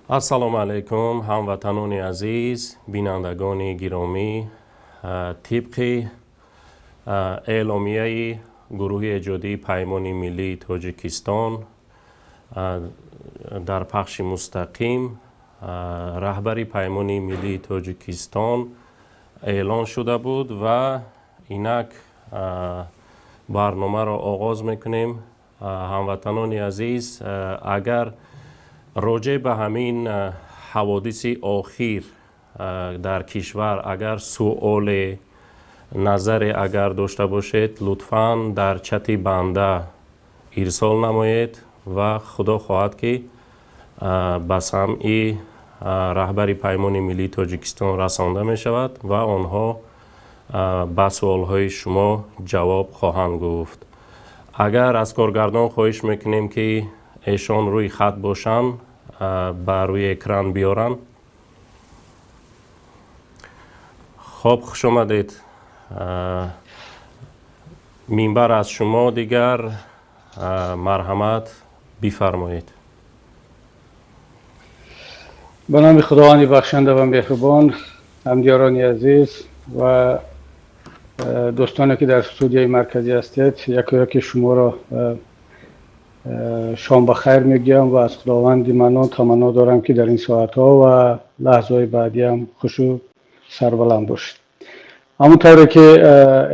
Ассалому алайкум, ҳамватанони азиз, бинандагони гиромӣ. Тибқи эъломияи гурӯҳи эҷодии Паймони миллии Тоҷикистон дар пахши мустақим раҳбари Паймони миллии Тоҷикистон эълон шуда буд ва инак барномаро оғоз мекунем. Ҳамватанони азиз, агар роҷеъ ба ҳамин ҳаводиси охир дар кишвар агар суоле, назаре агар дошта бошед, лутфан дар чати банда ирсол намоед ва худо хоҳад, ки ба самъи раҳбари Паймони миллии Тоҷикистон расонда мешавад ва онҳо ба суолҳои шумо ҷавоб хоҳанд гуфт. Агар аз коргардон хоҳиш мекунем, ки эшон рӯи хат бошанд, ба рӯи экран биёранд. Хоб, хуш омадед, минбар аз шумо дигар, марҳамат бифармоед. Ба номи Худованди бахшанда ва меҳрубон. Ҳамдиёрони азиз ва дӯстоне, ки дар студияи марказӣ ҳастед, яко яке шуморо шом ба хайр мегӯям ва аз Худованди Маннон таманно дорам, ки дар ин соатҳо ва лаҳзаҳои баъдиам хушу сарбаланд бошед. Ҳамон тавре ки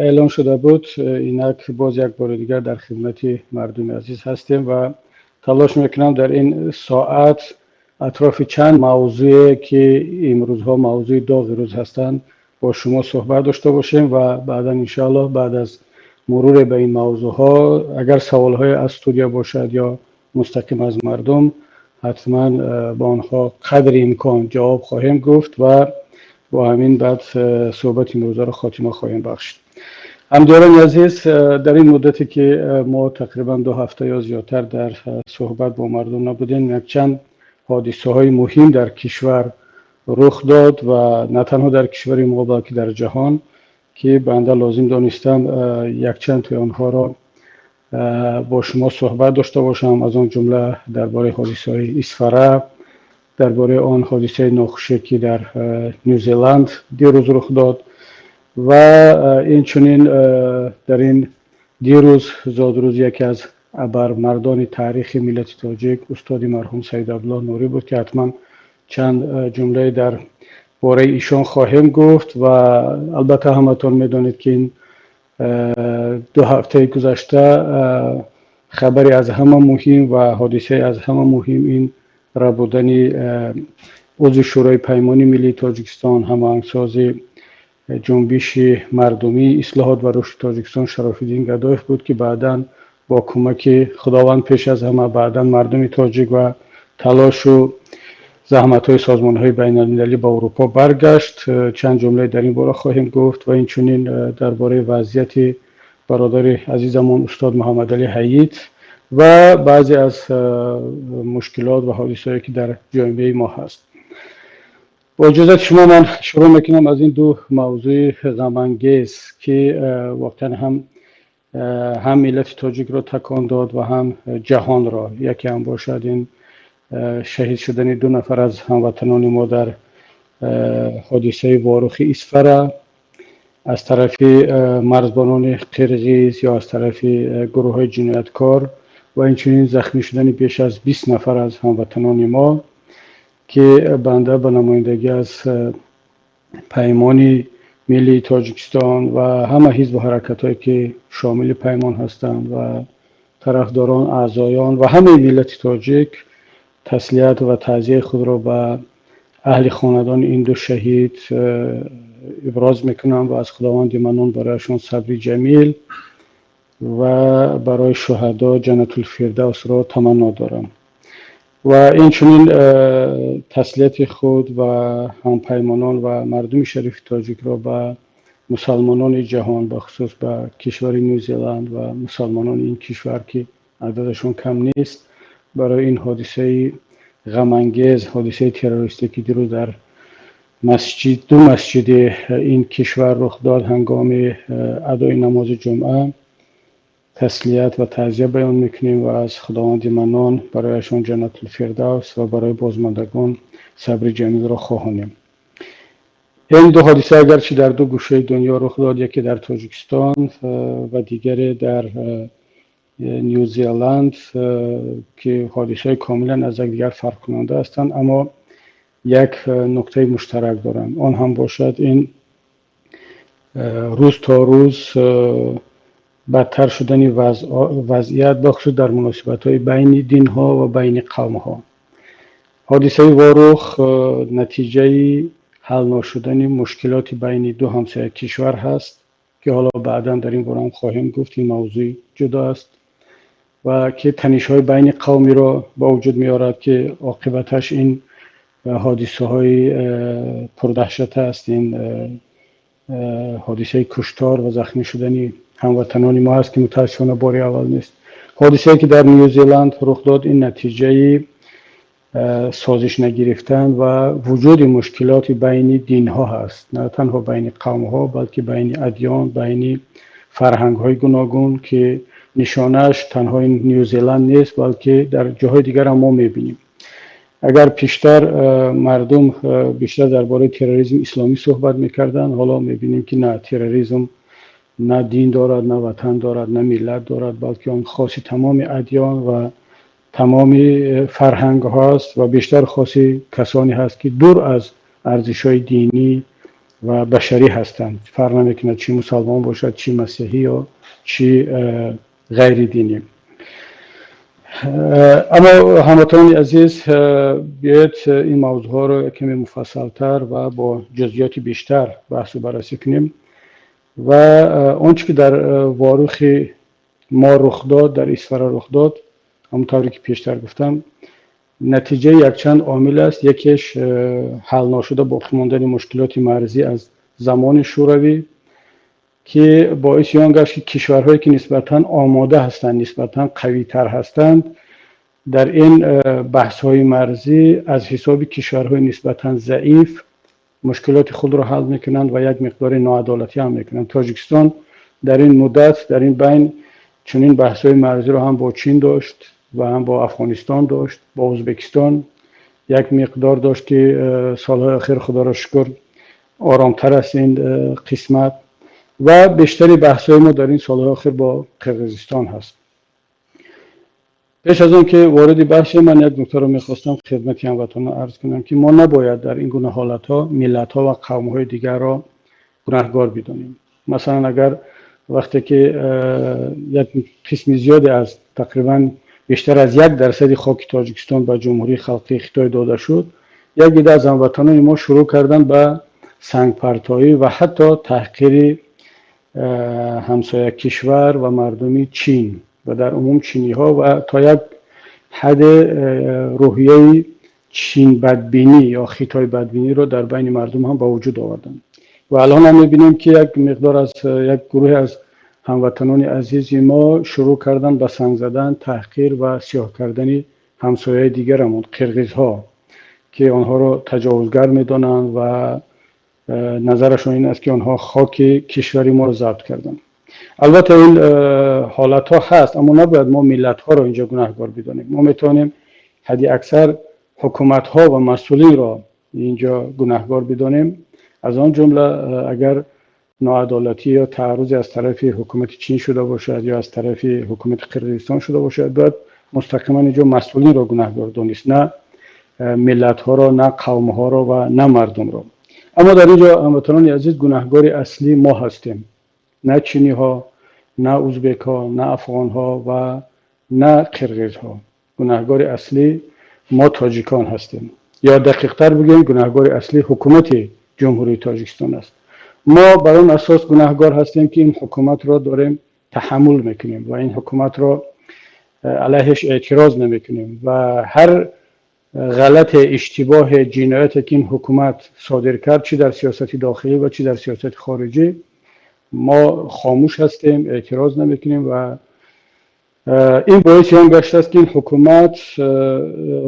эълон шуда буд, инак боз як бори дигар дар хидмати мардуми азиз ҳастем ва талош мекунам дар ин соат атрофи чанд мавзӯе, ки имрӯзҳо мавзӯи доғи рӯз ҳастанд, бо шумо суҳбат дошта бошем ва баъдан, иншоаллоҳ, баъд аз муруре ба ин мавзӯъҳо, агар саволҳое аз студия бошад ё мустақим аз мардум, ҳатман ба онҳо қадри имкон ҷавоб хоҳем гуфт ва бо ҳамин баъд суҳбати имрӯзаро хотима хоҳем бахшид. Ҳамдиёрони азиз, дар ин муддате, ки мо тақрибан 2 ҳафта ё зиёдтар дар суҳбат бо мардум набудем, якчанд ҳодисаҳои муҳим дар кишвар рух дод ва на танҳо дар кишвари мо, балки дар ҷаҳон, ки банда лозим донистам якчанд тои онҳоро бо шумо суҳбат дошта бошам. Аз он ҷумла дар бораи ҳодисаҳои Исфара, дар бораи он ҳодисаи нохуше, ки дар Ню-Зеланд дирӯз рух дод, ва инчунин дар ин дирӯз зодрӯзи яке аз абармардони таърихи миллати тоҷик, устоди марҳум Саид Абдуллоҳ Нурӣ буд, ки ҳатман чанд ҷумлае дар бораи ишон хоҳем гуфт. Ва албатта ҳаматон медонед, ки ин 2 ҳафтаи гузашта хабари аз ҳама муҳим ва ҳодисаи аз ҳама муҳим ин рабудани узви Шӯрои Паймони миллии Тоҷикистон, ҳамоҳангсози ҷунбиши мардумии ислоҳот ва рушди Тоҷикистон Шарофиддин Гадоев буд, ки баъдан бо кӯмаки Худованд пеш аз ҳама, баъдан мардуми тоҷик ва талошу заҳматҳои созмонҳои байналмилалӣ ба Аврупо баргашт. Чанд ҷумлае дар ин бора хоҳем гуфт ва инчунин дар бораи вазъияти бародари азизамон устод Муҳаммадалӣ Ҳайит ва баъзе аз мушкилот ва ҳодисаҳое, ки дар ҷомеаи мо ҳаст. Бо иҷозати шумо ман шурӯъ мекунам аз ин ду мавзӯи ғамангез, ки воқеан ҳам миллати тоҷикро такон дод ва ҳам ҷаҳонро. Яке ҳам бошад ин шаҳид шудани ду нафар аз ҳамватанони мо дар ҳодисаи Ворухи Исфара аз тарафи марзбонони қирғиз ё аз тарафи гурӯҳҳои ҷинояткор ва инчунин захмӣ шудани беш аз 20 нафар аз ҳамватанони мо, ки банда ба намояндагӣ аз Паймони миллии Тоҷикистон ва ҳама ҳизбу ҳаракатҳое, ки шомили паймон ҳастанд, ва тарафдорон, аъзоён ва ҳамаи миллати тоҷик таслият ва таъзияи худро ба аҳли хонадони ин ду шаҳид иброз мекунам ва аз Худованди Маннон барояшон сабри ҷамил ва барои шуҳадо Ҷаннатулфирдавсро таманно дорам. Ва инчунин таслияти худ ва ҳампаймонон ва мардуми шарифи тоҷикро ба мусалмонони ҷаҳон, бахусус ба кишвари Ню-Зеланд ва мусалмонони ин кишвар, ки ададашон кам нест, барои ин ҳодисаи ғамангез, ҳодисаи террористӣ, ки дирӯз дар масҷид, ду масҷиди ин кишвар рух дод ҳангоми адои намози ҷумъа, таслият ва таъзия баён мекунем ва аз Худованди Маннон барояшон Ҷаннатулфирдавс ва барои бозмондагон Сабри ҷамилро хоҳонем. Ин ду ҳодиса агарчи дар ду гӯшаи дунё рух дод, яке дар Тоҷикистон ва дигаре дар Нью Зеланд, ки ҳодисаҳои комилан аз якдигар фарқкунанда ҳастанд, аммо як нуктаи муштарак доранд. Он ҳам бошад ин рӯз то рӯз бадтар шудани вазъият, бахусус дар муносибатҳои байни динҳо ва байни қавмҳо. Ҳодисаи Ворух натиҷаи ҳал нашудани мушкилоти байни ду ҳамсоя кишвар ҳаст, ки ҳоло баъдан дар ин бора ҳам хоҳем гуфт, ин мавзӯи ҷудо аст, ва ки танишҳои байни қавмиро ба вуҷуд меорад, ки оқибаташ ин ҳодисаҳои пурдаҳшат аст, ин ҳодисаи куштор ва захмӣ шудани ҳамватанони мо ҳаст, ки мутаассифона бори аввал нест. Ҳодисае ки дар Нью Зеланд рух дод, ин натиҷаи созиш нагирифтан ва вуҷуди мушкилоти байни динҳо ҳаст, на танҳо байни қавмҳо, балки байни адён, байни фарҳангҳои гуногун, ки нишонааш танҳо ин Нью Зеланд нест, балки дар ҷоҳои дигар ҳам мо мебинем. Агар пештар мардум бештар дар бораи терроризми исломӣ суҳбат мекарданд, ҳоло мебинем, ки на терроризм на дин дорад, на ватан дорад, на миллат дорад, балки он хоси тамоми адён ва тамоми фарҳангҳост ва бештар хоси касоне ҳаст, ки дур аз арзишҳои динӣ ва башарӣ ҳастанд. Фарқ намекунад, чӣ мусалмон бошад, чӣ масеҳӣ ё чӣ ғайридинӣ. Аммо, ҳамватанони азиз, биёед ин мавзӯъҳоро каме муфассалтар ва бо ҷузъиёти бештар баҳсу баррасӣ кунем. Ва он чӣ ки дар Ворухи мо рух дод, дар Исфара рух дод, ҳамон тавре ки пештар гуфтам, натиҷаи якчанд омил аст. Якеш ҳал ношуда боқӣ мондани мушкилоти марзӣ аз замони Шӯравӣ, ки боиси он гашт, ки кишварҳое ки нисбатан омода ҳастанд, нисбатан қавитар ҳастанд, дар ин баҳсҳои марзӣ аз ҳисоби кишварҳои нисбатан заиф мушкилоти худро ҳал мекунанд ва як миқдори ноадолатӣ ҳам мекунанд. Тоҷикистон дар ин муддат, дар ин байн чунин баҳсҳои марзиро ҳам бо Чин дошт ва ҳам бо Афғонистон дошт, бо Ӯзбекистон як миқдор дошт, ки солҳои охир, худоро шукр, оромтар аст ин қисмат. Ва бештари баҳсҳои мо дар ин солҳои охир бо Қирғизистон ҳаст. Пеш аз он ки вориди баҳс шавем, ман як нуктаро мехостам хидмати ҳамватанон арз кунам, ки мо набояд дар ин гуна ҳолатҳо миллатҳо ва қавмҳои дигарро гунаҳгор бидонем. Масалан, агар вақте ки як қисми зиёде аз, тақрибан бештар аз 1% хоки Тоҷикистон ба Ҷумҳурии Халқии Хитой дода шуд, як дида аз ҳамватанони мо шурӯъ карданд ба сангпартоӣ ва ҳатто таҳқири ҳамсоя кишвар ва мардуми Чин ва дар умум чиниҳо ва то як ҳадде рӯҳияи чин бадбинӣ ё хитой бадбиниро дар байни мардум ҳам ба вуҷуд оварданд. Ва алон ҳам мебинем, ки як миқдор аз як гурӯҳе аз ҳамватанони азизи мо шурӯъ карданд ба санг задан, таҳқир ва сиёҳ кардани ҳамсояи дигарамон, қирғизҳо, ки онҳоро таҷовузгар медонанд ва назарашон ин аст, ки онҳо хоки кишвари моро забт карданд. Албатта, ин ҳолатҳо ҳаст, аммо набояд мо миллатҳоро инҷо гунаҳгор бидонем. Мо метавонем ҳадди аксар ҳукуматҳо ва масъулинро инҷо гунаҳгор бидонем. Аз он ҷумла, агар ноадолатӣ ё тааррузе аз тарафи ҳукумати Чин шуда бошад ё аз тарафи ҳукумати Қирғизистон шуда бошад, бояд мустақиман инҷо масъулинро гунаҳгор донист, на миллатҳоро, на қавмҳоро ва на мардумро. Аммо дар инҷо, ҳамватанони азиз, гунаҳгори аслӣ мо ҳастем, на чиниҳо, на узбекҳо, на афғонҳо ва на қирғизҳо. Гунаҳгори аслӣ мо тоҷикон ҳастем, ё дақиқтар бигӯем, гунаҳгори аслӣ ҳукумати Ҷумҳурии Тоҷикистон аст. Мо бар он асос гунаҳгор ҳастем, ки ин ҳукуматро дорем таҳаммул мекунем ва ин ҳукуматро алайҳиш эътироз намекунем ва ҳар ғалате, иштибоҳе, ҷинояте ки ин ҳукумат содир кард, чӣ дар сиёсати дохилӣ ва чӣ дар сиёсати хориҷӣ, мо хомӯш ҳастем, эътироз намекунем. Ва ин боиси он гаштааст, ки ин ҳукумат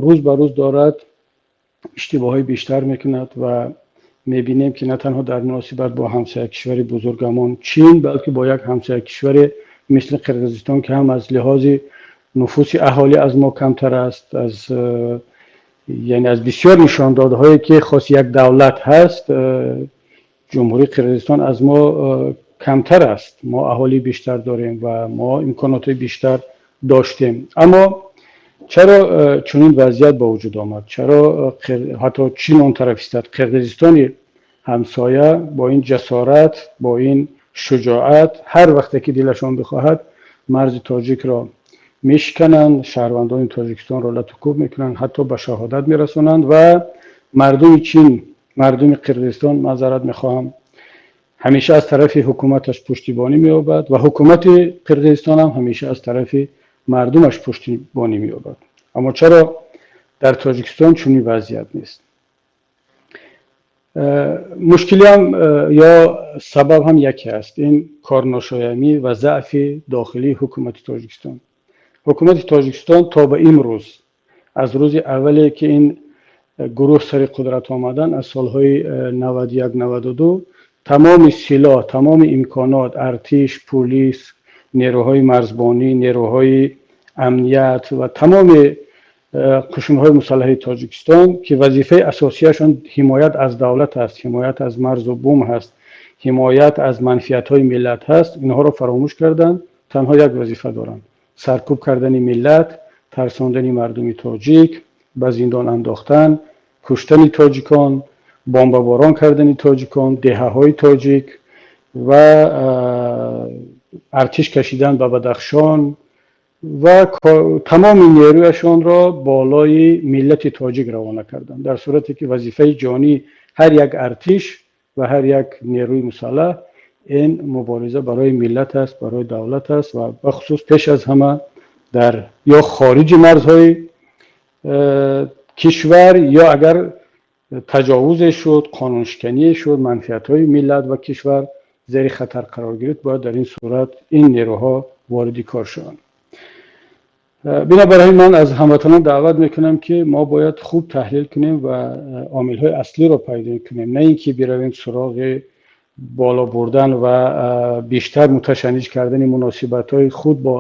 рӯз ба рӯз дорад иштибоҳҳои бештар мекунад ва мебинем, ки на танҳо дар муносибат бо ҳамсоя кишвари бузургамон Чин, балки бо як ҳамсоя кишваре мисли Қирғизистон, ки ҳам аз лиҳози нуфуси аҳолӣ аз мо камтар аст, аз Яъне аз бисёр нишондодҳое, ки хоси як давлат ҳаст, Ҷумҳурии Қирғизистон аз мо камтар аст. Мо аҳолии бештар дорем ва мо имконоти бештар доштем. Аммо чаро чунин вазъият ба вуҷуд омад? Чаро ҳатто Чин он тараф истад, Қирғизистони ҳамсоя бо ин ҷасорат, бо ин шуҷоат ҳар вақте ки дилашон бихоҳад, марзи тоҷикро мешикананд, шаҳрвандони Тоҷикистонро лату кӯб мекунанд, ҳатто ба шаҳодат мерасонанд ва мардуми Чин, мардуми Қирғизистон, маъзарат мехоҳам, ҳамеша аз тарафи ҳукуматаш пуштибонӣ меёбад ва ҳукумати Қирғизистон ҳам ҳамеша аз тарафи мардумаш пуштибонӣ меёбад. Аммо чаро дар Тоҷикистон чунин вазъият нест? Мушкилиам ё сабаб ҳам яке аст: ин корношоямӣ ва заъфи дохилии ҳукумати Тоҷикистон. Ҳукумати Тоҷикистон то ба имрӯз, аз рӯзи аввале ки ин гурӯҳ сари қудрат омадан, аз солҳои 91, 92, тамоми силоҳ, тамоми имконот, артиш, пулис, нерӯҳои марзбонӣ, нерӯҳои амният ва тамоми қушунҳои мусаллаҳи Тоҷикистон, ки вазифаи асосияшон ҳимоят аз давлат аст, ҳимоят аз марзу бум ҳаст, ҳимоят аз манфиатҳои миллат ҳаст, инҳоро фаромӯш карданд. Танҳо як вазифа доранд: саркӯб кардани миллат, тарсондани мардуми тоҷик, ба зиндон андохтан, куштани тоҷикон, бомбаборон кардани тоҷикон, деҳаҳои тоҷик ва артиш кашидан ба Бадахшон ва тамоми нерӯяшонро болои миллати тоҷик равона карданд, дар сурате ки вазифаи ҷонии ҳар як артиш ва ҳар як нерӯи мусаллаҳ ин мубориза барои миллат аст, барои давлат аст ва бахусус пеш аз ҳама дар ё хориҷи марзҳои кишвар, ё агар таҷовузе шуд, қонуншикание шуд, манфиатҳои миллат ва кишвар зери хатар қарор гирифт, бояд дар ин сурат ин нерӯҳо вориди кор шаванд. Бинобар ҳамин ман аз ҳамватанон даъват мекунам, ки мо бояд хуб таҳлил кунем ва омилҳои аслиро пайдо кунем, на ин ки биравем суроғи боло бурдан ва бештар муташанниҷ кардани муносибатҳои худ бо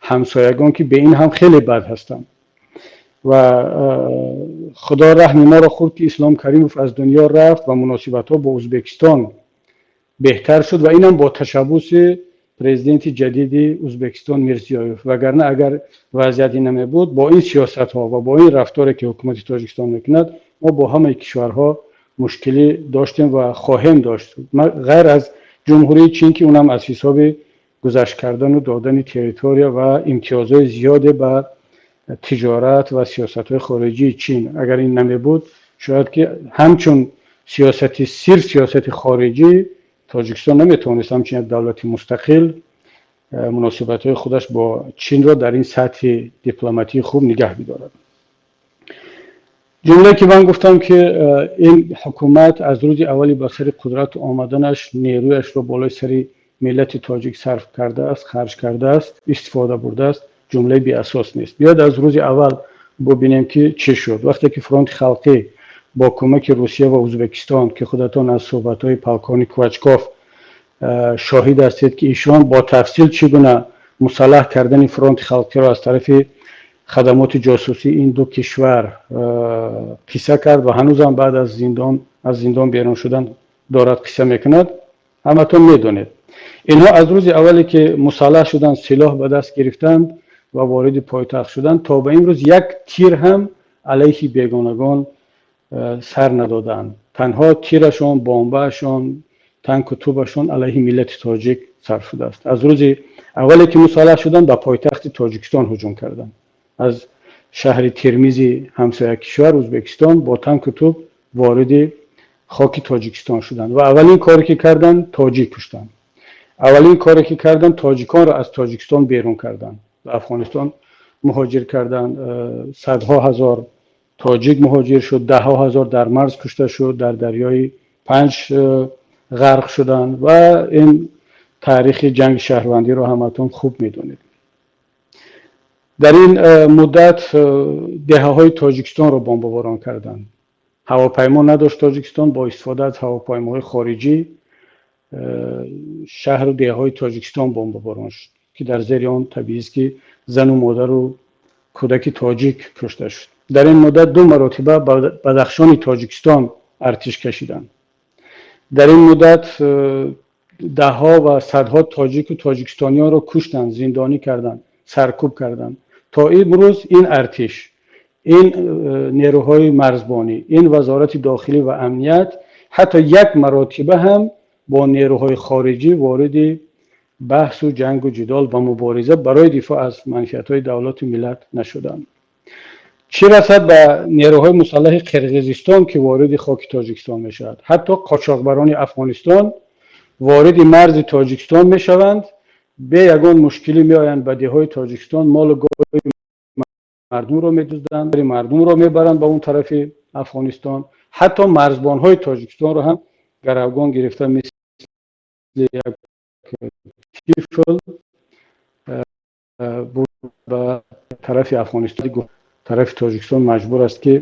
ҳамсоягон, ки бе ин ҳам хеле бад ҳастанд. Ва Худо раҳми моро хӯрд, ки Ислом Каримов аз дунё рафт ва муносибатҳо бо Ӯзбекистон беҳтар шуд ва инам бо ташаббуси президенти ҷадиди Ӯзбекистон Мирзиёев. Вагарна агар вазъият ин намебуд, бо ин сиёсатҳо ва бо ин рафторе ки ҳукумати Тоҷикистон мекунад, мо бо ҳамаи кишварҳо мушкилӣ доштем ва хоҳем дошт, ғайр аз Ҷумҳурии Чин, ки унам аз ҳисоби гузашт кардану додани территория ва имтиёзҳои зиёде ба тиҷорат ва сиёсатҳои хориҷии Чин. Агар ин намебуд, шояд ки ҳамчун сиёсати сирф сиёсати хориҷӣ Тоҷикистон наметавонист ҳамчун як давлати мустақил муносибатҳои худаш бо Чинро дар ин сатҳи дипломатии хуб нигаҳ бидорад. Ҷумлае ки ман гуфтам, ки ин ҳукумат аз рӯзи аввали ба сари қудрат омаданаш нерӯяшро болои сари миллати тоҷик сарф кардааст, харҷ кардааст, истифода бурдааст, ҷумлаи беасос нест. Биёд аз рӯзи аввал бубинем, ки чӣ шуд. Вақте ки Фронти халқӣ бо кӯмаки Русия ва Ӯзбекистон, ки худатон аз суҳбатҳои полковник Квачков шоҳид ҳастед, ки ишон бо тафсил чӣ гуна мусаллаҳ кардани Фронти халқиро аз тарафи хадамоти ҷосусии ин ду кишвар қисса кард ва ҳанӯзам баъд аз зиндон берун шудан дорад қисса мекунад, ҳаматон медонед. Инҳо аз рӯзи аввале ки мусаллаҳ шуданд, силоҳ ба даст гирифтанд ва вориди пойтахт шуданд, то ба имрӯз як тир ҳам алайҳи бегонагон сар надоданд. Танҳо тирашон, бомбаашон, танку тӯбашон алайҳи миллати тоҷик сар шудааст. Аз рӯзи аввале ки мусаллаҳ шуданд, ба пойтахти Тоҷикистон ҳуҷум карданд. Аз шаҳри Термизи ҳамсоя кишвар Ӯзбекистон бо танку тӯб вориди хоки Тоҷикистон шуданд ва аввалин коре ки карданд, тоҷик куштанд. Аввалин коре ки карданд, тоҷиконро аз Тоҷикистон берун карданд, ба Афғонистон муҳоҷир карданд. Садҳо ҳазор тоҷик муҳоҷир шуд, даҳҳо ҳазор дар марз кушта шуд, дар дарёи Панҷ ғарқ шуданд ва ин таърихи ҷанги шаҳрвандиро ҳаматон хуб медонед. Дар ин муддат деҳаҳои Тоҷикистонро бомбаборон карданд. Ҳавопаймо надошт Тоҷикистон, бо истифода аз ҳавопаймоҳои хориҷӣ шаҳру деҳаҳои Тоҷикистон бомбаборон шуд, ки дар зери он табиист, ки зану модару кӯдаки тоҷик кушта шуд. Дар ин муддат ду маротиба ба Бадахшони Тоҷикистон артиш кашиданд. Дар ин муддат даҳҳо ва садҳо тоҷику тоҷикистониёнро куштанд, зиндонӣ карданд, саркӯб карданд. То имрӯз ин артиш, ин нерӯҳои марзбонӣ, ин Вазорати дохилӣ ва амният ҳатто як маротиба ҳам бо нерӯҳои хориҷӣ вориди баҳсу ҷангу ҷидол ва мубориза барои дифоъ аз манфиатҳои давлату миллат нашуданд. Чӣ расад ба нерӯҳои мусаллаҳи Қирғизистон, ки вориди хоки Тоҷикистон мешавад. Ҳатто қочоқбарони Афғонистон вориди марзи Тоҷикистон мешаванд, бе ягон мушкилӣ меоянд ба деҳҳои Тоҷикистон, молу гови мардумро медузданд, мардумро мебаранд ба он тарафи Афғонистон. Ҳатто марзбонҳои Тоҷикистонро ҳам гаравгон гирифта, мисли як тифл ба тарафи Афғонистон. Тарафи Тоҷикистон маҷбур аст, ки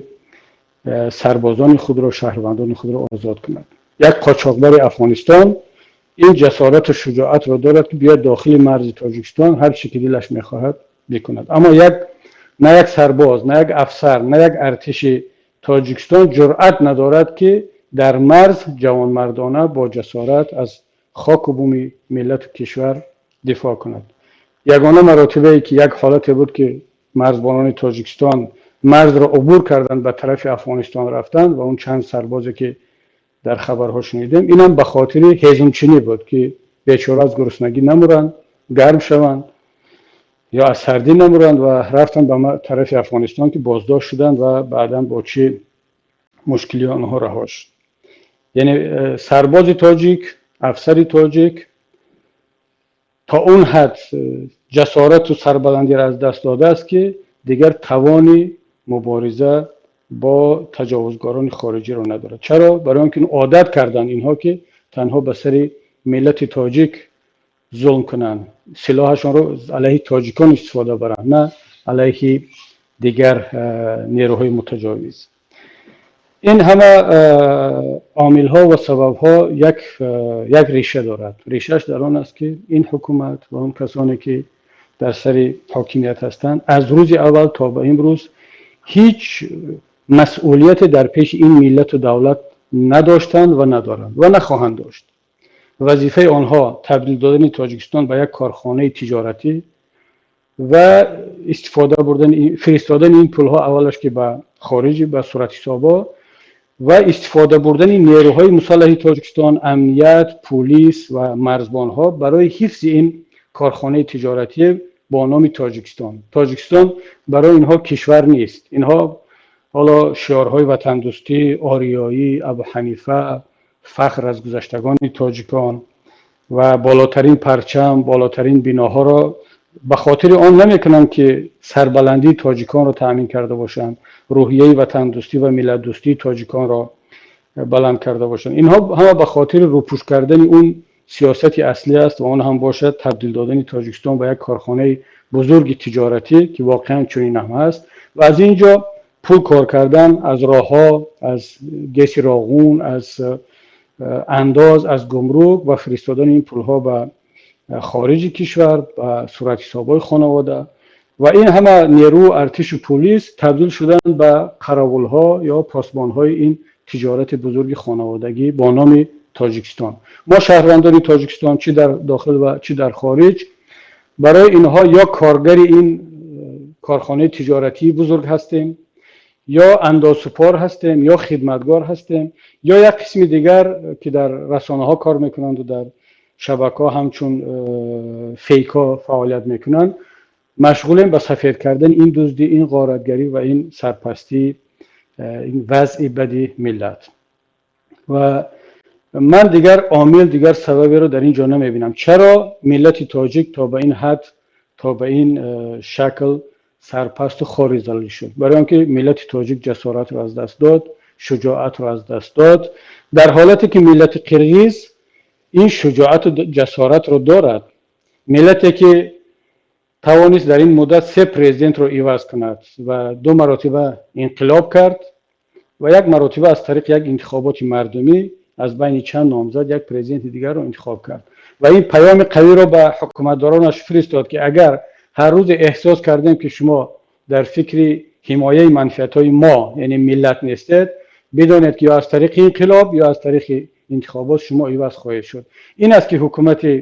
сарбозони худро, шаҳрвандони худро озод кунад. Як қочоқбари Афғонистон ин ҷасорату шуҷоатро дорад, ки биёд дохили марзи Тоҷикистон, ҳар чӣ ки дилаш мехоҳад, бикунад. Аммо як на як сарбоз, на як афсар, на як артиши Тоҷикистон ҷуръат надорад, ки дар марз ҷавонмардона бо ҷасорат аз хоку буми миллату кишвар дифоъ кунад. Ягона маротибае, ки як ҳолате буд, ки марзбонони Тоҷикистон марзро убур карданд, ба тарафи Афғонистон рафтанд ва он чанд сарбозе, ки дар хабарҳо шунидем, инам ба хотири ҳезумчинӣ буд, ки бечора аз гуруснагӣ намуранд, гарм шаванд ё аз сардӣ намуранд, ва рафтанд ба тарафи Афғонистон, ки боздошт шуданд ва баъдан бо чӣ мушкилӣ онҳо раҳо шуд. Яъне сарбози тоҷик, афсари тоҷик то он ҳад ҷасорату сарбаландиро аз даст додааст, ки дигар тавони мубориза бо таҷовузгорони хориҷиро надорад. Чаро? Барои он ки одат карданд инҳо, ки танҳо ба сари миллати тоҷик зулм кунанд, силоҳашонро алайҳи тоҷикон истифода баранд, на алайҳи дигар нерӯҳои мутаҷовиз. Ин ҳама омилҳо ва сабабҳо як реша дорад. Решааш дар он аст, ки ин ҳукумат ва он касоне, ки дар сари ҳокимият ҳастанд, аз рӯзи аввал то ба имрӯз ҳеҷ масъулияте дар пеши ин миллату давлат надоштанд ва надоранд ва нахоҳанд дошт. Вазифаи онҳо табдил додани Тоҷикистон ба як корхонаи тиҷоратӣ ва истифода бурдани, фиристодани ин пулҳо аввалаш ки ба хориҷи, ба суратҳисобҳо, ва истифода бурдани нерӯҳои мусаллаҳи Тоҷикистон, амният, пулис ва марзбонҳо барои ҳифзи ин корхонаи тиҷоратӣ бо номи Тоҷикистон. Тоҷикистон барои инҳо кишвар нест. Инҳо ҳоло шиорҳои ватандӯстӣ, ориёӣ, Абуҳанифа, фахр аз гузаштагони тоҷикон ва болотарин парчам, болотарин биноҳоро ба хотири он намекунанд, ки сарбаландии тоҷиконро таъмин карда бошанд, рӯҳияи ватандӯстӣ ва миллатдӯстии тоҷиконро баланд карда бошанд. Инҳо ҳама ба хотири рӯпӯш кардани он сиёсати аслӣ аст ва он ҳам бошад табдил додани Тоҷикистон ба як корхонаи бузурги тиҷоратӣ, ки воқеан чунин ҳам ҳаст, ва аз ин ҷо пул кор кардан, аз роҳҳо, аз ГЭСи Роғун, аз андоз, аз гумрук ва фиристодани ин пулҳо ба хориҷи кишвар, ба суратҳисобҳои хонавода. Ва ин ҳама нерӯ, артишу пулис табдил шуданд ба қаровулҳо ё посбонҳои ин тиҷорати бузурги хонаводагӣ бо номи Тоҷикистон. Мо, шаҳрвандони Тоҷикистон, чӣ дар дохил ва чӣ дар хориҷ, барои инҳо ё коргари ин корхонаи тиҷоратии бузург ҳастем, ё андозсупор ҳастем, ё хидматгор ҳастем, ё як қисми дигар, ки дар расонаҳо кор мекунанду дар шабакаҳо ҳамчун фейкҳо фаъолият мекунанд, машғулем ба сафед кардани ин дуздӣ, ин ғоратгарӣ ва ин сарпастӣ, ин вазъи бади миллат. Ва ман дигар омил, дигар сабаберо дар ин ҷо намебинам, чаро миллати тоҷик то ба ин ҳад, то ба ин шакл сарпасту хори залил шуд. Барои он ки миллати тоҷик ҷасоратро аз даст дод, шуҷоатро аз даст дод, дар ҳолате ки миллати қирғиз ин шуҷоату ҷасоратро дорад. Миллате, ки тавонист дар ин муддат се президентро иваз кунад ва ду маротиба инқилоб кард ва як маротиба аз тариқи як интихоботи мардумӣ аз байни чанд номзад як президенти дигарро интихоб кард ва ин паёми қавиро ба ҳукуматдоронаш фиристод, ки агар ҳар рӯзе эҳсос кардем, ки шумо дар фикри ҳимояи манфиатҳои мо, яъне миллат, нестед, бидонед, ки ё аз тариқи инқилоб, ё аз тариқи интихобот шумо иваз хоҳед шуд. Ин аст, ки ҳукумати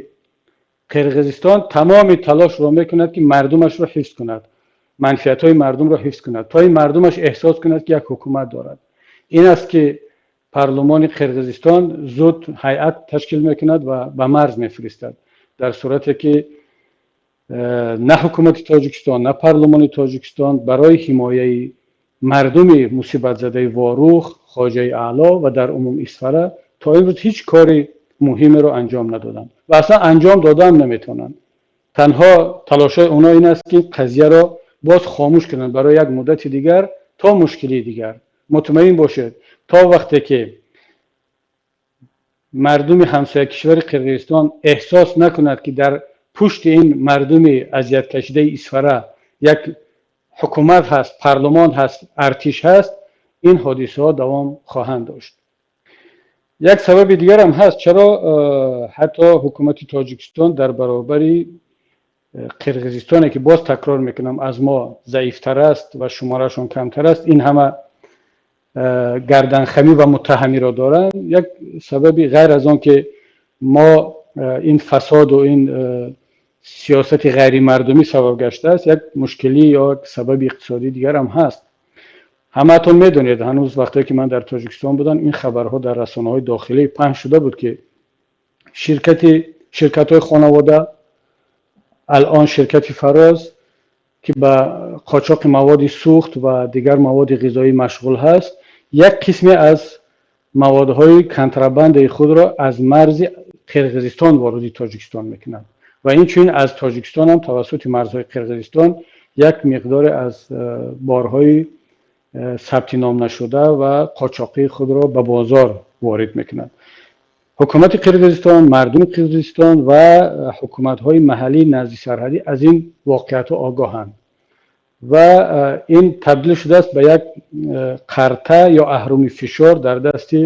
Қирғизистон тамоми талошро мекунад, ки мардумашро ҳифз кунад, манфиатҳои мардумро ҳифз кунад, то ин мардумаш эҳсос кунад, ки як ҳукумат дорад. Ин аст, ки парлумони Қирғизистон зуд ҳайат ташкил мекунад ва ба марз мефиристад, дар сурате ки на ҳукумати Тоҷикистон, на парлумони Тоҷикистон барои ҳимояи мардуми мусибатзадаи Ворух, Хоҷаи Аъло ва дар умум Исфара то имрӯз ҳеҷ кори муҳимеро анҷом надоданд ва аслан анҷом додаам наметавонанд. Танҳо талошҳои онҳо ин аст, ки қазияро боз хомӯш кунанд барои як муддати дигар то мушкилии дигар. Мутмаин бошед, то вақте ки мардуми ҳамсоя кишвари Қирғизистон эҳсос накунад, ки дар пушти ин мардуми азияткашидаи Исфара як ҳукумат ҳаст, парлумон ҳаст, артиш ҳаст, ин ҳодисаҳо давом хоҳанд дошт. Як сабаби дигарам ҳаст, чаро ҳатто ҳукумати Тоҷикистон дар баробари Қирғизистоне, ки, боз такрор мекунам, аз мо заифтар аст ва шуморашон камтар аст, ин ҳама гарданхамӣ ва муттаҳамиро доранд. Як сабаби ғайр аз он ки мо ин фасоду ин сиёсати ғайримардумӣ сабаб гаштааст, як мушкилӣ ё як сабаби иқтисодии дигарам ҳаст. Ҳамаатон медонед, ҳанӯз вақтое ки ман дар Тоҷикистон будам, ин хабарҳо дар расонаҳои дохилӣ паҳн шуда буд, ки ширкатҳои хонавода, алон ширкати Фароз, ки ба қочоқи маводи сӯхт ва дигар маводи ғизоӣ машғул ҳаст, як қисме аз маводҳои контрабандаи худро аз марзи Қирғизистон вориди Тоҷикистон мекунад ва инчунин аз Тоҷикистон ҳам тавассути марзҳои Қирғизистон як миқдоре аз борҳои сабти ном нашуда ва қочоқии худро ба бозор ворид мекунад. Ҳукумати Қирғизистон, мардуми Қирғизистон ва ҳукуматҳои маҳаллии назди сарҳадӣ аз ин воқеиятҳо огоҳанд ва ин табдил шудааст ба як қарта ё аҳруми фишор дар дасти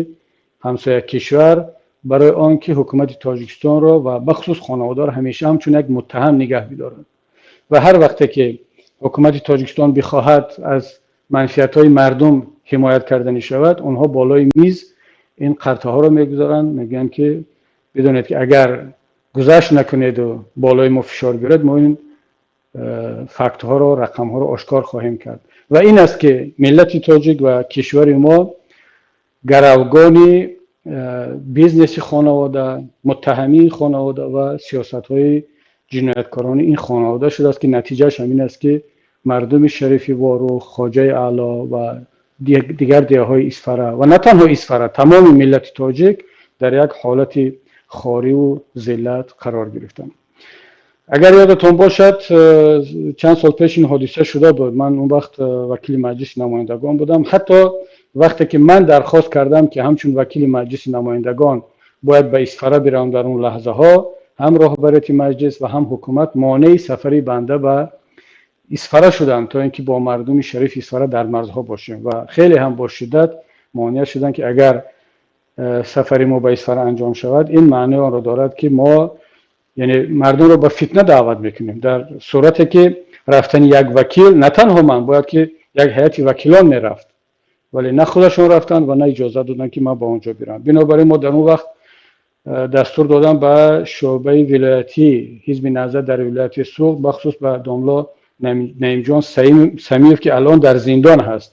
ҳамсоя кишвар барои он ки ҳукумати Тоҷикистонро ва бахусус хонаводаро ҳамеша ҳамчун як муттаҳам нигаҳ бидорад. Ва ҳар вақте ки ҳукумати Тоҷикистон бихоҳад аз манфиатҳои мардум ҳимоят карданӣ шавад, онҳо болои миз ин қартаҳоро мегузоранд, мегӯянд, ки бидонед, ки агар гузашт накунеду болои мо фишор биёред, мо ин фактҳоро, рақамҳоро ошкор хоҳем кард. Ва ин аст, ки миллати тоҷик ва кишвари мо гаравгони бизнеси хонавода, муттаҳамии хонавода ва сиёсатҳои ҷинояткорони ин хонавода шудааст, ки натиҷааш ҳамин аст, ки мардуми шарифи Ворух, Хоҷаи Аъло ва дигар деҳаҳои Исфара ва на танҳо Исфара, тамоми миллати тоҷик дар як ҳолати хориву зиллат қарор гирифтанд. Агар ёдатон бошад, чанд сол пеш ин ҳодиса шуда буд. Ман он вақт вакили Маҷлиси намояндагон будам. Ҳатто вақте ки ман дархост кардам, ки ҳамчун вакили Маҷлиси намояндагон бояд ба Исфара биравам, дар он лаҳзаҳо ҳам роҳбарияти маҷлис ва ҳам ҳукумат монеи сафари банда ба Исфара шуданд, то ин ки бо мардуми шарифи Исфара дар марзҳо бошем, ва хеле ҳам бо шиддат монеа шуданд, ки агар сафари мо ба Исфара анҷом шавад, ин маънои онро дорад, ки мо, яъне, мардумро ба фитна даъват мекунем, дар сурате ки рафтани як вакил, на танҳо ман, бояд ки як ҳайати вакилон мерафт, вале на худашон рафтанд ва на иҷозат доданд, ки ман ба он ҷо бирам. Бинобар ин мо дар он вақт дастур додам ба шӯъбаи вилоятии Ҳизби Наҳзат дар вилояти Суғд, бахусус ба домло Наимҷон Самиев, ки алон дар зиндон ҳаст.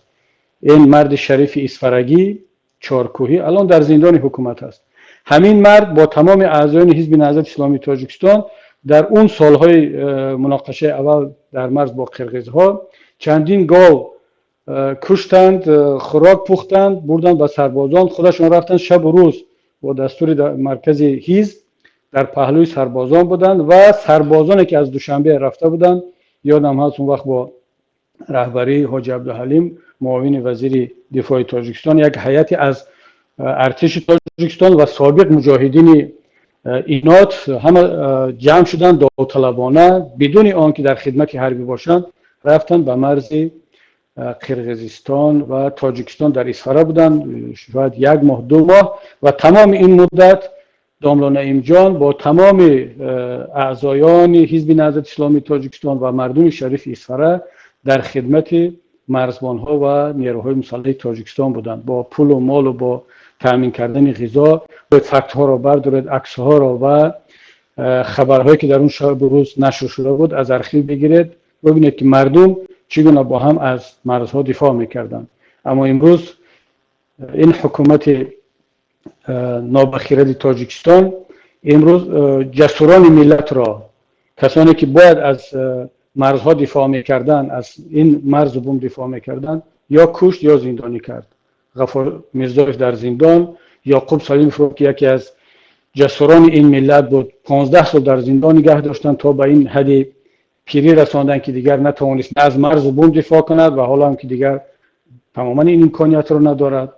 Ин марди шарифи исфарагӣ, чоркӯҳӣ, алон дар зиндони ҳукумат аст. Ҳамин мард бо тамоми аъзоёни Ҳизби Наҳзати Исломии Тоҷикистон дар он солҳои муноқишаи аввал дар марз бо қирғизҳо чандин гов куштанд, хӯрок пухтанд, бурданд ба сарбозон, худашон рафтанд, шабу рӯз бо дастури маркази ҳизб дар паҳлӯи сарбозон буданд. Ва сарбозоне ки аз Душанбе рафта буданд, ёдам ҳаст, он вақт бо раҳбарии Ҳоҷи Абдуҳалим, муовини вазири дифои Тоҷикистон, як ҳайате аз артиши Тоҷикистон ва собиқ муҷоҳидини инот ҳама ҷамъ шуданд, довталабона, бидуни он ки дар хидмати ҳарбӣ бошанд, рафтанд ба марзи Қирғизистон ва Тоҷикистон, дар Исфара буданд шояд як моҳ, 2 моҳ. Ва тамоми ин муддат домло Наимҷон бо тамоми аъзоёни Ҳизби Наҳзати Исломии Тоҷикистон ва мардуми шарифи Исфара дар хидмати марзбонҳо ва нерӯҳои мусаллаҳи Тоҷикистон буданд бо пулу молу бо таъмин кардани ғизо. Бояд фактҳоро бардоред, аксҳоро ва хабарҳое, ки дар он шабу рӯз нашр шуда буд, аз архив бигиред, бибинед, ки мардум чӣ гуна бо ҳам аз марзҳо дифоъ мекарданд. Аммо имрӯз ин ҳукумати нобахиради Тоҷикистон имрӯз ҷасурони миллатро, касоне ки бояд аз марзҳо дифоъ мекарданд, аз ин марзу бум дифоъ мекарданд, ё кушт, ё зиндонӣ кард. Ғафур Мирзоев дар зиндон, Ёқуб Салимовро, ки яке аз ҷасурони ин миллат буд, 15 сол дар зиндон нигаҳ доштанд, то ба ин ҳадди пирӣ расонданд, ки дигар натавонист на аз марзу бум дифоъ кунад ва ҳоло ҳам ки дигар тамоман ин имкониятро надорад.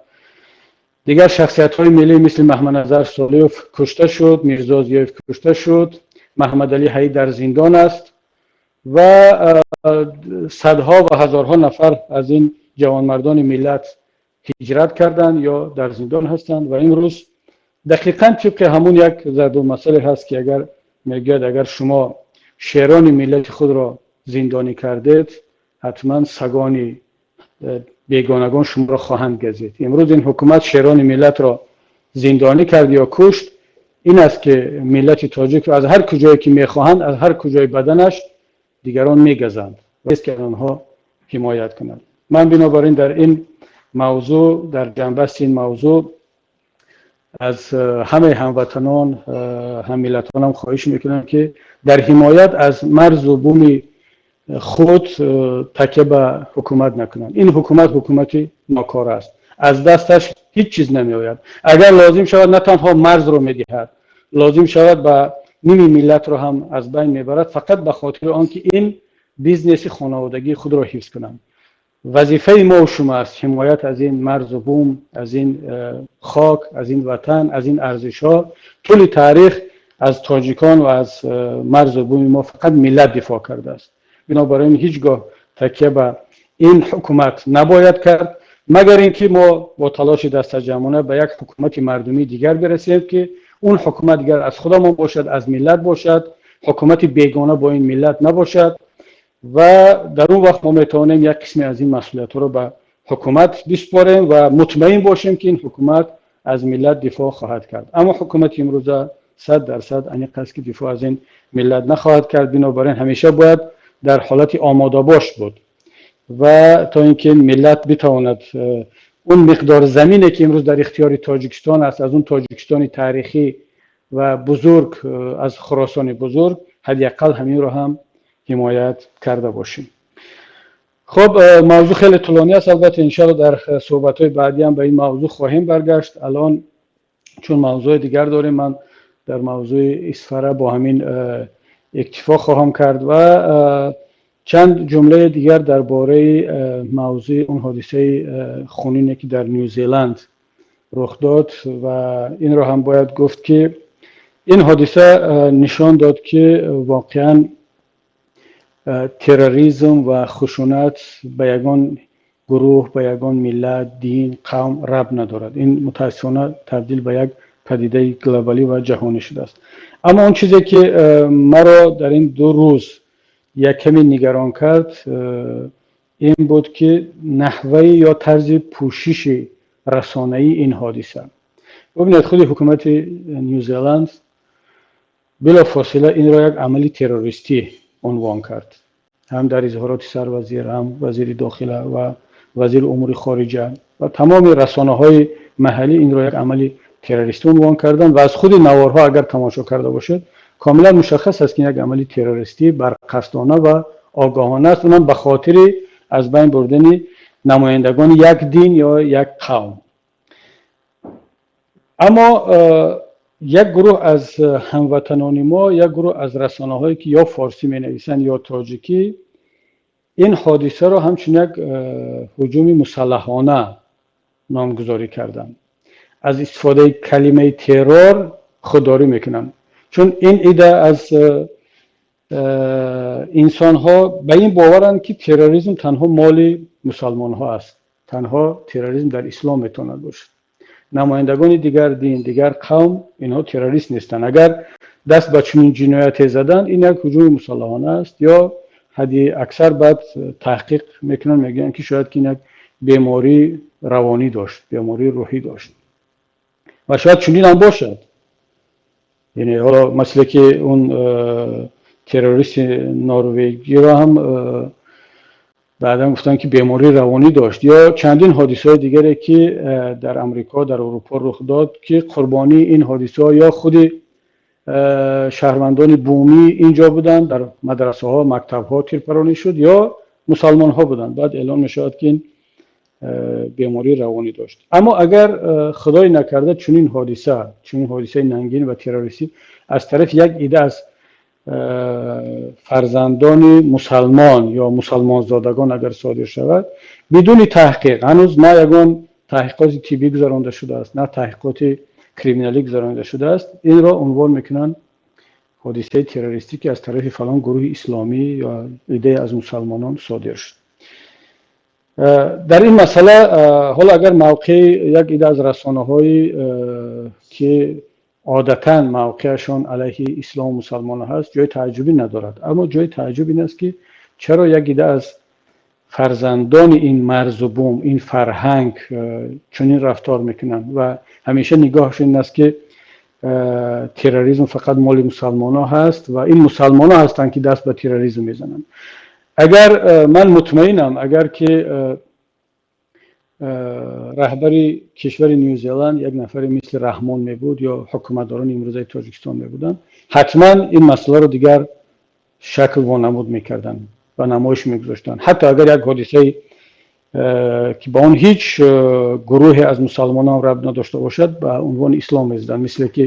Дигар шахсиятҳои миллӣ, мисли Маҳмадназар Солиев кушта шуд, Мирзо Зиёев кушта шуд, Маҳмадалӣ Ҳаид дар зиндон аст ва садҳо ва ҳазорҳо нафар аз ин ҷавонмардони миллат ҳиҷрат карданд ё дар зиндон ҳастанд. Ва имрӯз дақиқан тибқи ҳамун як зарбулмасале ҳаст, ки агар мегӯяд, агар шумо шерони миллати худро зиндонӣ кардед, ҳатман сагони бегонагон шуморо хоҳанд газид. Имрӯз ин ҳукумат шерони миллатро зиндонӣ кард ё кушт. Ин аст, ки миллати тоҷикро аз ҳар куҷое ки мехоҳанд, аз ҳар куҷои баданаш дигарон мегазанд, ки аз онҳо ҳимоят кунанд. Ман бинобар ин дар ин мавзӯъ, дар ҷанбасти ин мавзӯъ, аз ҳамаи ҳамватанон, ҳаммиллатонам хоҳиш мекунам, ки дар ҳимоят аз марзу буми худ такя ба ҳукумат накунанд. Ин ҳукумат ҳукумати нокор аст, аз дасташ ҳеҷ чиз намеояд. Агар лозим шавад, на танҳо марзро медиҳад, лозим шавад, ба ними миллатро ҳам аз байн мебарад, фақат ба хотири он ки ин бизнеси хонаводагии худро ҳифз кунанд. Вазифаи мо шумо аст ҳимоят аз ин марзу бум, аз ин хок, аз ин ватан, аз ин арзишҳо. Тӯли таърих аз тоҷикон ва аз марзу буми мо фақат миллат дифоъ кардааст. Бинобар ин ҳеҷ гоҳ такя ба ин ҳукумат набояд кард, магар ин ки мо бо талоши дастаҷамъона ба як ҳукумати мардумии дигар бирасем, ки он ҳукумат дигар аз худамон бошад, аз миллат бошад, ҳукумати бегона бо ин миллат набошад. Ва дар он вақт мо метавонем як қисме аз ин масъулиятҳоро ба ҳукумат биспорем ва мутмаин бошем, ки ин ҳукумат аз миллат дифоъ хоҳад кард. Аммо ҳукумати имрӯза 100% аниқ аст, ки дифоъ аз ин миллат нахоҳад кард. Бинобар ин ҳамеша бояд дар ҳолати омодабош буд ва то ин ки миллат битавонад он миқдор замине, ки имрӯз дар ихтиёри Тоҷикистон аст, аз он Тоҷикистони таърихӣ ва бузург, аз Хуросони бузург, ҳадди ақал ҳаминро ҳам ҳимоят карда бошем. Хуб, мавзӯъ хеле тӯлонӣ аст. Албатта, иншоалло, дар суҳбатҳои баъдӣ ҳам ба ин мавзӯъ хоҳем баргашт. Алон чун мавзӯи дигар дорем, ман дар мавзӯи Исфара бо ҳамин иктифо хоҳам кард ва чанд ҷумлаи дигар дар бораи мавзӯи он ҳодисаи хунине, ки дар Нью Зеланд рух дод. Ва инро ҳам бояд гуфт, ки ин ҳодиса нишон дод, ки воқеан терроризм ва хушунат ба ягон гурӯҳ, ба ягон миллат, дин, қавм рабт надорад. Ин мутаассифона табдил ба як падидаи глобалӣ ва ҷаҳонӣ шудааст. Аммо он чизе, ки маро дар ин 2 рӯз як каме нигарон кард, ин буд, ки наҳваи ё тарзи пӯшиши расонаии ин ҳодиса. Бубинед, худи ҳукумати Нью Зеланд билофосила инро як амали террористӣ унвон кард, ҳам дар изҳороти сарвазир, ҳам вазири дохила ва вазири умури хориҷа ва тамоми расонаҳои маҳаллӣ инро як амали террористӣ унвон карданд. Ва аз худи наворҳо агар тамошо карда бошед, комилан мушаххас аст, ки як амали террористӣ барқасдона ва огоҳона аст, унам ба хотири аз байн бурдани намояндагони як дин ё як қавм. Аммо як гурӯҳ аз ҳамватанони мо, як гурӯҳ аз расонаҳое, ки ё форсӣ менависанд, ё тоҷикӣ, ин ҳодисаро ҳамчун як ҳуҷуми мусаллаҳона номгузорӣ карданд, аз истифодаи калимаи террор худдорӣ мекунанд, чун ин ида аз инсонҳо ба ин боваранд, ки терроризм танҳо моли мусалмонҳо аст, танҳо терроризм дар ислом метавонад бошад, намояндагони дигар дин, дигар қавм инҳо террорист нестанд. Агар даст ба чунин ҷинояте заданд, ин як ҳуҷуми мусаллаҳона аст ё Ҳадди аксар баъд таҳқиқ мекунанд, мегӯянд, ки шояд ки ин як бемории равонӣ дошт, бемории рӯҳӣ дошт ва шояд чунин ҳам бошад. Яъне ҳоло мисли ки он террористи норвегиро ҳам баъдан гуфтанд, ки бемории равонӣ дошт, ё чандин ҳодисаҳои дигаре, ки дар Амрико, дар Аврупо рух дод, ки қурбонии ин ҳодисаҳо ё худи шаҳрвандони бумӣ инҷо буданд, дар мадрасаҳо, мактабҳо тирпаронӣ шуд, ё мусалмонҳо буданд. Баъд эълон мешавад, ки ин бемории равонӣ дошт. Аммо агар, худое накарда, чунин ҳодиса, чунин ҳодисаи нангин ва террористӣ аз тарафи як ида аз фарзандони мусалмон ё мусалмонзодагон агар содир шавад, бидуни таҳқиқ, ҳанӯз на ягон таҳқиқоти тиббӣ гузаронда шудааст, на таҳқиқоти криминалӣ гузаронида шудааст, инро унвон мекунанд ҳодисаи террористӣ, ки аз тарафи фалон гурӯҳи исломӣ ё идае аз мусалмонон содир шуд. Дар ин масъала ҳоло агар мавқеи як ида аз расонаҳои, ки одатан мавқеашон алайҳи ислому мусалмонон ҳаст, ҷои тааҷҷубӣ надорад. Аммо ҷои тааҷҷуб ин аст, ки чаро як ида аз фарзандони ин марзу бум, ин фарҳанг чунин рафтор мекунанд ва ҳамеша нигоҳашон ин аст, ки терроризм фақат моли мусалмонҳо ҳаст ва ин мусалмонҳо ҳастанд, ки даст ба терроризм мезананд. Агар ман мутмаинам, агар ки раҳбари кишвари Нью Зеланд як нафаре мисли Раҳмон мебуд ё ҳукуматдорони имрӯзаи Тоҷикистон мебуданд, ҳатман ин масъаларо дигар шакл вонамуд мекарданд ва намоиш мегузоштанд. Ҳатто агар як ҳодисае, ки ба он ҳеҷ гурӯҳе аз мусалмонон рабт надошта бошад, ба унвони ислом мезаданд, мисле ки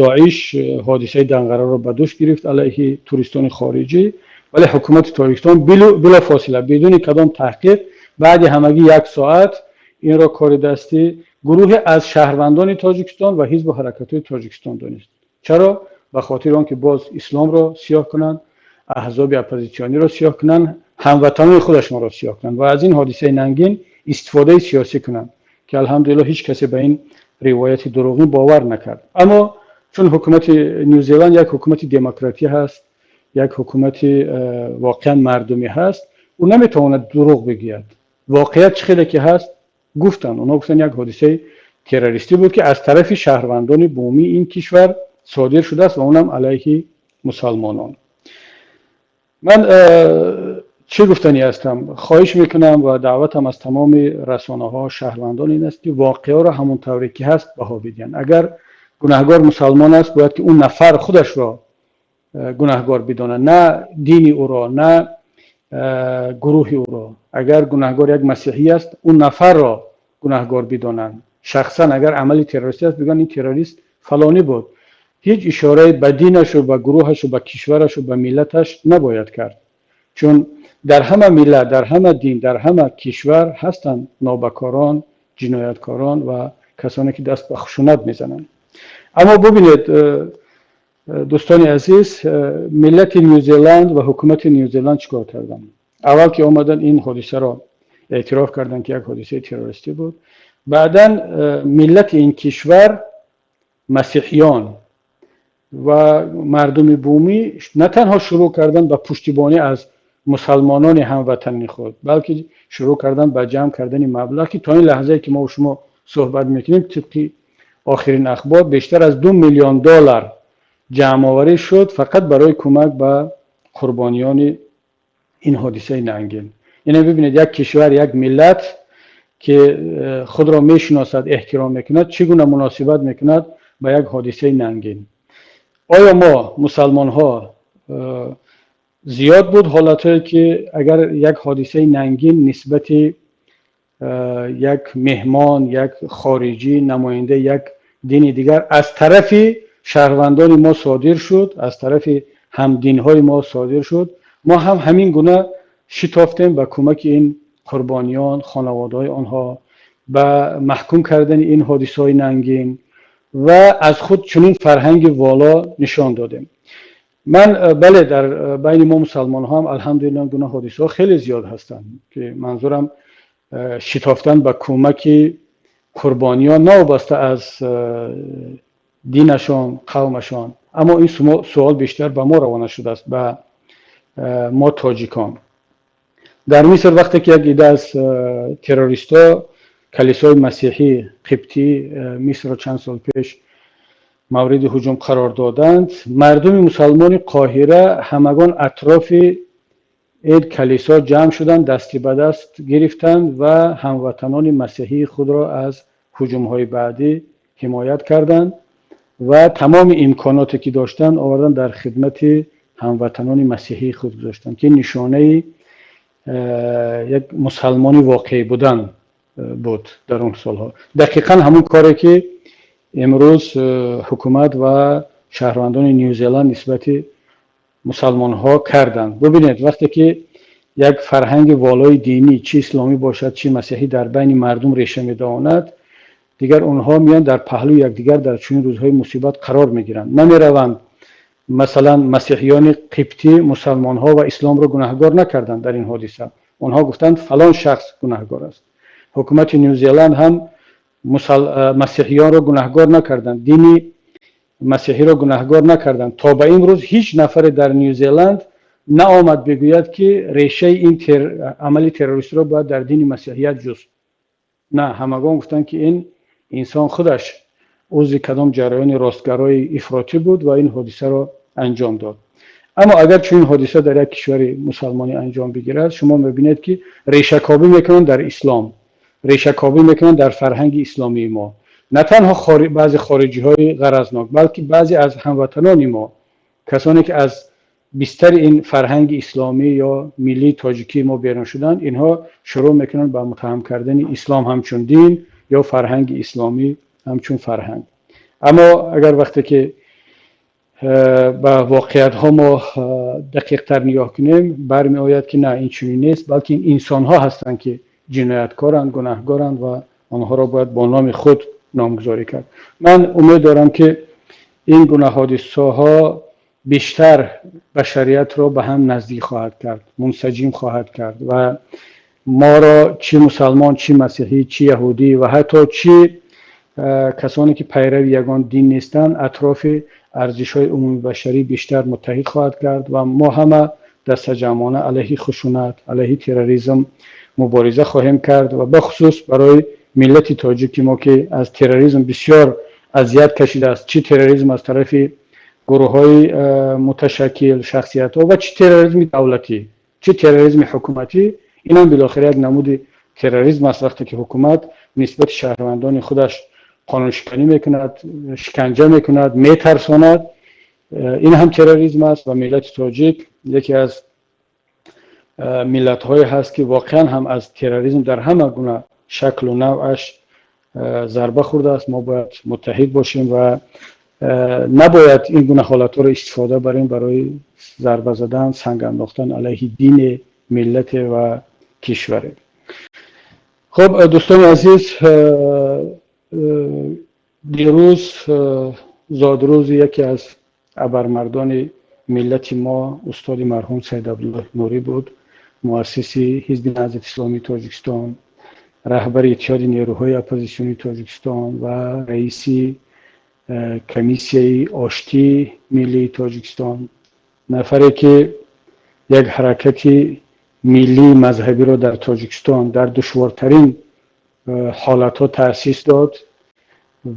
Доиш ҳодисаи Данғараро ба дӯш гирифт алайҳи туристони хориҷӣ, вале ҳукумати Тоҷикистон билофосила, бидуни кадом таҳқиқ, баъди ҳамагӣ як соат инро кори дасти гурӯҳе аз шаҳрвандони Тоҷикистон ва ҳизбу ҳаракатҳои Тоҷикистон донист. Чаро? Ба хотири он ки боз исломро сиёҳ кунанд, аҳзоби оппозитсиониро сиёҳ кунанд, ҳамватанони худашонро сиёҳ кунанд ва аз ин ҳодисаи нангин истифодаи сиёсӣ кунанд, ки алҳамдулилло ҳеҷ касе ба ин ривояти дурӯғин бовар накард. Аммо чун ҳукумати Нью Зеланд як ҳукумати демократӣ ҳаст, як ҳукумати воқеан мардумӣ ҳаст, ӯ наметавонад дурӯғ бигӯяд. Воқеият чӣ хеле ки ҳаст, гуфтанд. Онҳо гуфтанд, як ҳодисаи террористӣ буд, ки аз тарафи шаҳрвандони бумии ин кишвар содир шудааст ва онам алайҳи мусалмонон. Ман чӣ гуфтанӣ ҳастам? Хоҳиш мекунам ва даъватам аз тамоми расонаҳо, шаҳрвандон ин аст, ки воқеаро ҳамон тавре ки ҳаст баҳо бидиҳанд. Агар гунаҳгор мусалмон аст, бояд ки он нафар худашро гунаҳгор бидонад, на дини ӯро, на гурӯҳи ӯро. Агар гунаҳгор як масеҳӣ аст, он нафарро гунаҳгор бидонанд шахсан. Агар амали террористӣ аст, бигӯянд, ин террорист фалонӣ буд. Ҳеҷ ишорае ба динашу, ба гурӯҳашу, ба кишварашу, ба миллаташ набояд кард, чун дар ҳама миллат, дар ҳама дин, дар ҳама кишвар ҳастанд нобакорон, ҷинояткорон ва касоне, ки даст ба хушунат мезананд. Аммо бубинед, дӯстони азиз, миллати Нью Зеланд ва ҳукумати Нью Зеланд чӣ кор карданд? Аввал ки омаданд, ин ҳодисаро эътироф карданд, ки як ҳодисаи террористӣ буд. Баъдан миллати ин кишвар, масеҳиён ва мардуми бумӣ на танҳо шурӯъ карданд ба пуштибонӣ аз мусалмонони ҳамватани худ, балки шурӯъ карданд ба ҷамъ кардани маблағ, ки то ин лаҳзае, ки мо шумо суҳбат мекунем, тибқи охирин ахбор, бештар аз 2 миллион доллар ҷамъоварӣ шуд фақат барои кӯмак ба қурбониёни ин ҳодисаи нангин. Яъне бибинед, як кишвар, як миллат, ки худро мешиносад, эҳтиром мекунад, чӣ гуна муносибат мекунад ба як ҳодисаи нангин. Оё мо мусалмонҳо зиёд буд ҳолатҳое, ки агар як ҳодисаи нангин нисбати як меҳмон, як хориҷӣ, намояндаи як дини дигар аз тарафи шаҳрвандони мо содир шуд, аз тарафи ҳамдинҳои мо содир шуд, мо ҳам ҳамин гуна шитофтем ба кӯмаки ин қурбониён, хонаводаҳои онҳо, ба маҳкум кардани ин ҳодисаҳои нангин ва аз худ чунин фарҳанги воло нишон додем? Ман бале, дар байни мо мусалмонҳо ҳам, алҳамдулилла, гуна ҳодисаҳо хеле зиёд ҳастанд, ки манзурам шитофтан ба кӯмаки қурбониён новобаста аз динашон, қавмашон. Аммо ин суол бештар ба мо равона шудааст, ба Мо тоҷикон дар Миср, вақте ки як ида аз террористҳо калисои масеҳӣ қибтии Мисрро чанд сол пеш мавриди ҳуҷум қарор доданд, мардуми мусалмони Қоҳира ҳамагон атрофи ин калисо ҷамъ шуданд, дасти ба даст гирифтанд ва ҳамватанони масеҳии худро аз ҳуҷумҳои баъдӣ ҳимоят карданд ва тамоми имконоте ки доштанд, овардан, дар хидмати ҳамватанони масеҳии худ гузоштанд, ки нишонаи як мусалмони воқеӣ будан буд дар он солҳо. Дақиқан ҳамон коре ки имрӯз ҳукумат ва шаҳрвандони Нью-Зеланд нисбати мусалмонҳо карданд. Бубинед, вақте ки як фарҳанги волои динӣ, чӣ исломӣ бошад, чӣ масеҳӣ, дар байни мардум реша медавонад, дигар онҳо меянд, дар паҳлӯи якдигар дар чунин рӯзҳои мусибат қарор мегиранд. Намераванд, масалан, масеҳиёни қибтӣ мусалмонҳо ва исломро гунаҳгор накарданд дар ин ҳодиса. Онҳо гуфтанд, фалон шахс гунаҳгор аст. Ҳукумати Нью-Зеланд ҳам масеҳиёнро гунаҳгор накарданд, дини масеҳиро гунаҳгор накарданд. То ба имрӯз ҳеҷ нафаре дар Нью-Зеланд наомад бигӯяд, ки решаи ин амали террористиро бояд дар дини масеҳият ҷуст. На, ҳамагон гуфтанд, ки ин инсон худаш узви кадом ҷараёни ростгарои ифротӣ буд ва ин ҳодисаро анҷом дод. Аммо агар чунин ҳодиса дар як кишвари мусалмонӣ анҷом бигирад, шумо мебинед, ки решакобӣ мекунанд дар ислом, решакобӣ мекунанд дар фарҳанги исломии мо. На танҳо баъзе хориҷиҳои ғаразнок, балки баъзе аз ҳамватанони мо, касоне ки аз бистари ин фарҳанги исломӣ ё миллии тоҷикии мо берун шуданд, инҳо шурӯъ мекунанд ба муттаҳам кардани ислом ҳамчун дин ё фарҳанги исломӣ ҳамчун фарҳанг. Аммо агар вақте ки ба воқеиятҳо мо дақиқтар нигоҳ кунем, бармеояд, ки на, ин чунин нест, балки ин инсонҳо ҳастанд, ки ҷинояткоранд, гунаҳгоранд ва онҳоро бояд бо номи худ номгузорӣ кард. Ман умед дорам, ки ин гуна ҳодисаҳо бештар башариятро ба ҳам наздик хоҳад кард, мунсаҷим хоҳад кард ва моро, чӣ мусалмон, чӣ масеҳӣ, чӣ яҳудӣ ва ҳатто чӣ касоне ки пайрави ягон дин нестанд, атрофи арзишҳои умумибашарӣ бештар муттаҳид хоҳад кард ва мо ҳама дастаҷамъона алайҳи хушунат, алайҳи терроризм мубориза хоҳем кард. Ва бахусус барои миллати тоҷики мо, ки аз терроризм бисёр азият кашидааст, чӣ терроризм аз тарафи гурӯҳҳои муташаккил, шахсиятҳо ва чӣ терроризми давлатӣ, чӣ терроризми ҳукуматӣ. Инам билохира як намуди терроризм аст, вақте ки ҳукумат нисбати шаҳрвандони худаш қонуншиканӣ мекунад, шиканҷа мекунад, метарсонад, ин ҳам терроризм аст. Ва миллати тоҷик яке аз миллатҳое ҳаст, ки воқеан ҳам аз терроризм дар ҳама гуна шаклу навъаш зарба хӯрдааст. Мо бояд муттаҳид бошем ва набояд ин гуна ҳолатҳоро истифода барем барои зарба задан, санг андохтан алайҳи дине, миллате ва кишваре. Хуб, дӯстони азиз, дирӯз зодрӯзи яке аз абармардони миллати мо, устоди марҳум Саид Абдуллоҳ Нурӣ буд, муассиси Ҳизби Наҳзати Исломии Тоҷикистон, раҳбари Иттиҳоди нерӯҳои оппозитсионии Тоҷикистон ва раиси комиссияи оштии миллии Тоҷикистон, нафаре ки як ҳаракати миллии мазҳабиро дар Тоҷикистон дар душвортарин ҳолатҳо таъсис дод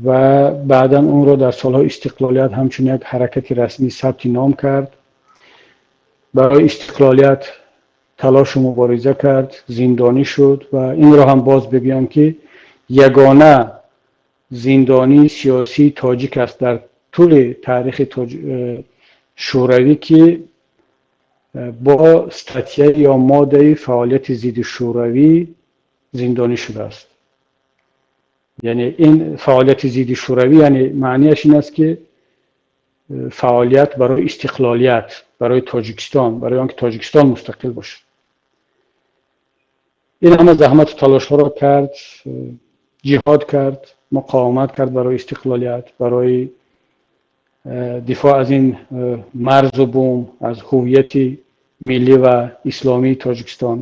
ва баъдан онро дар солҳои истиқлолият ҳамчун як ҳаракати расмӣ сабти ном кард, барои истиқлолият талошу мубориза кард, зиндонӣ шуд. Ва инро ҳам боз бигӯям, ки ягона зиндонии сиёсии тоҷик аст дар тӯли таърихи Шӯравӣ, ки бо статья ё моддаи фаъолияти зидди шӯравӣ зиндонӣ шудааст. Яъне ин фаъолияти зидди шӯравӣ, яъне маънияш ин аст, ки фаъолият барои истиқлолият, барои Тоҷикистон, барои он ки Тоҷикистон мустақил бошад. Ин ҳама заҳмату талошҳоро кард, ҷиҳод кард, муқовимат кард барои истиқлолият, барои дифоъ аз ин марзу бум, аз ҳуввияти миллӣ ва исломии Тоҷикистон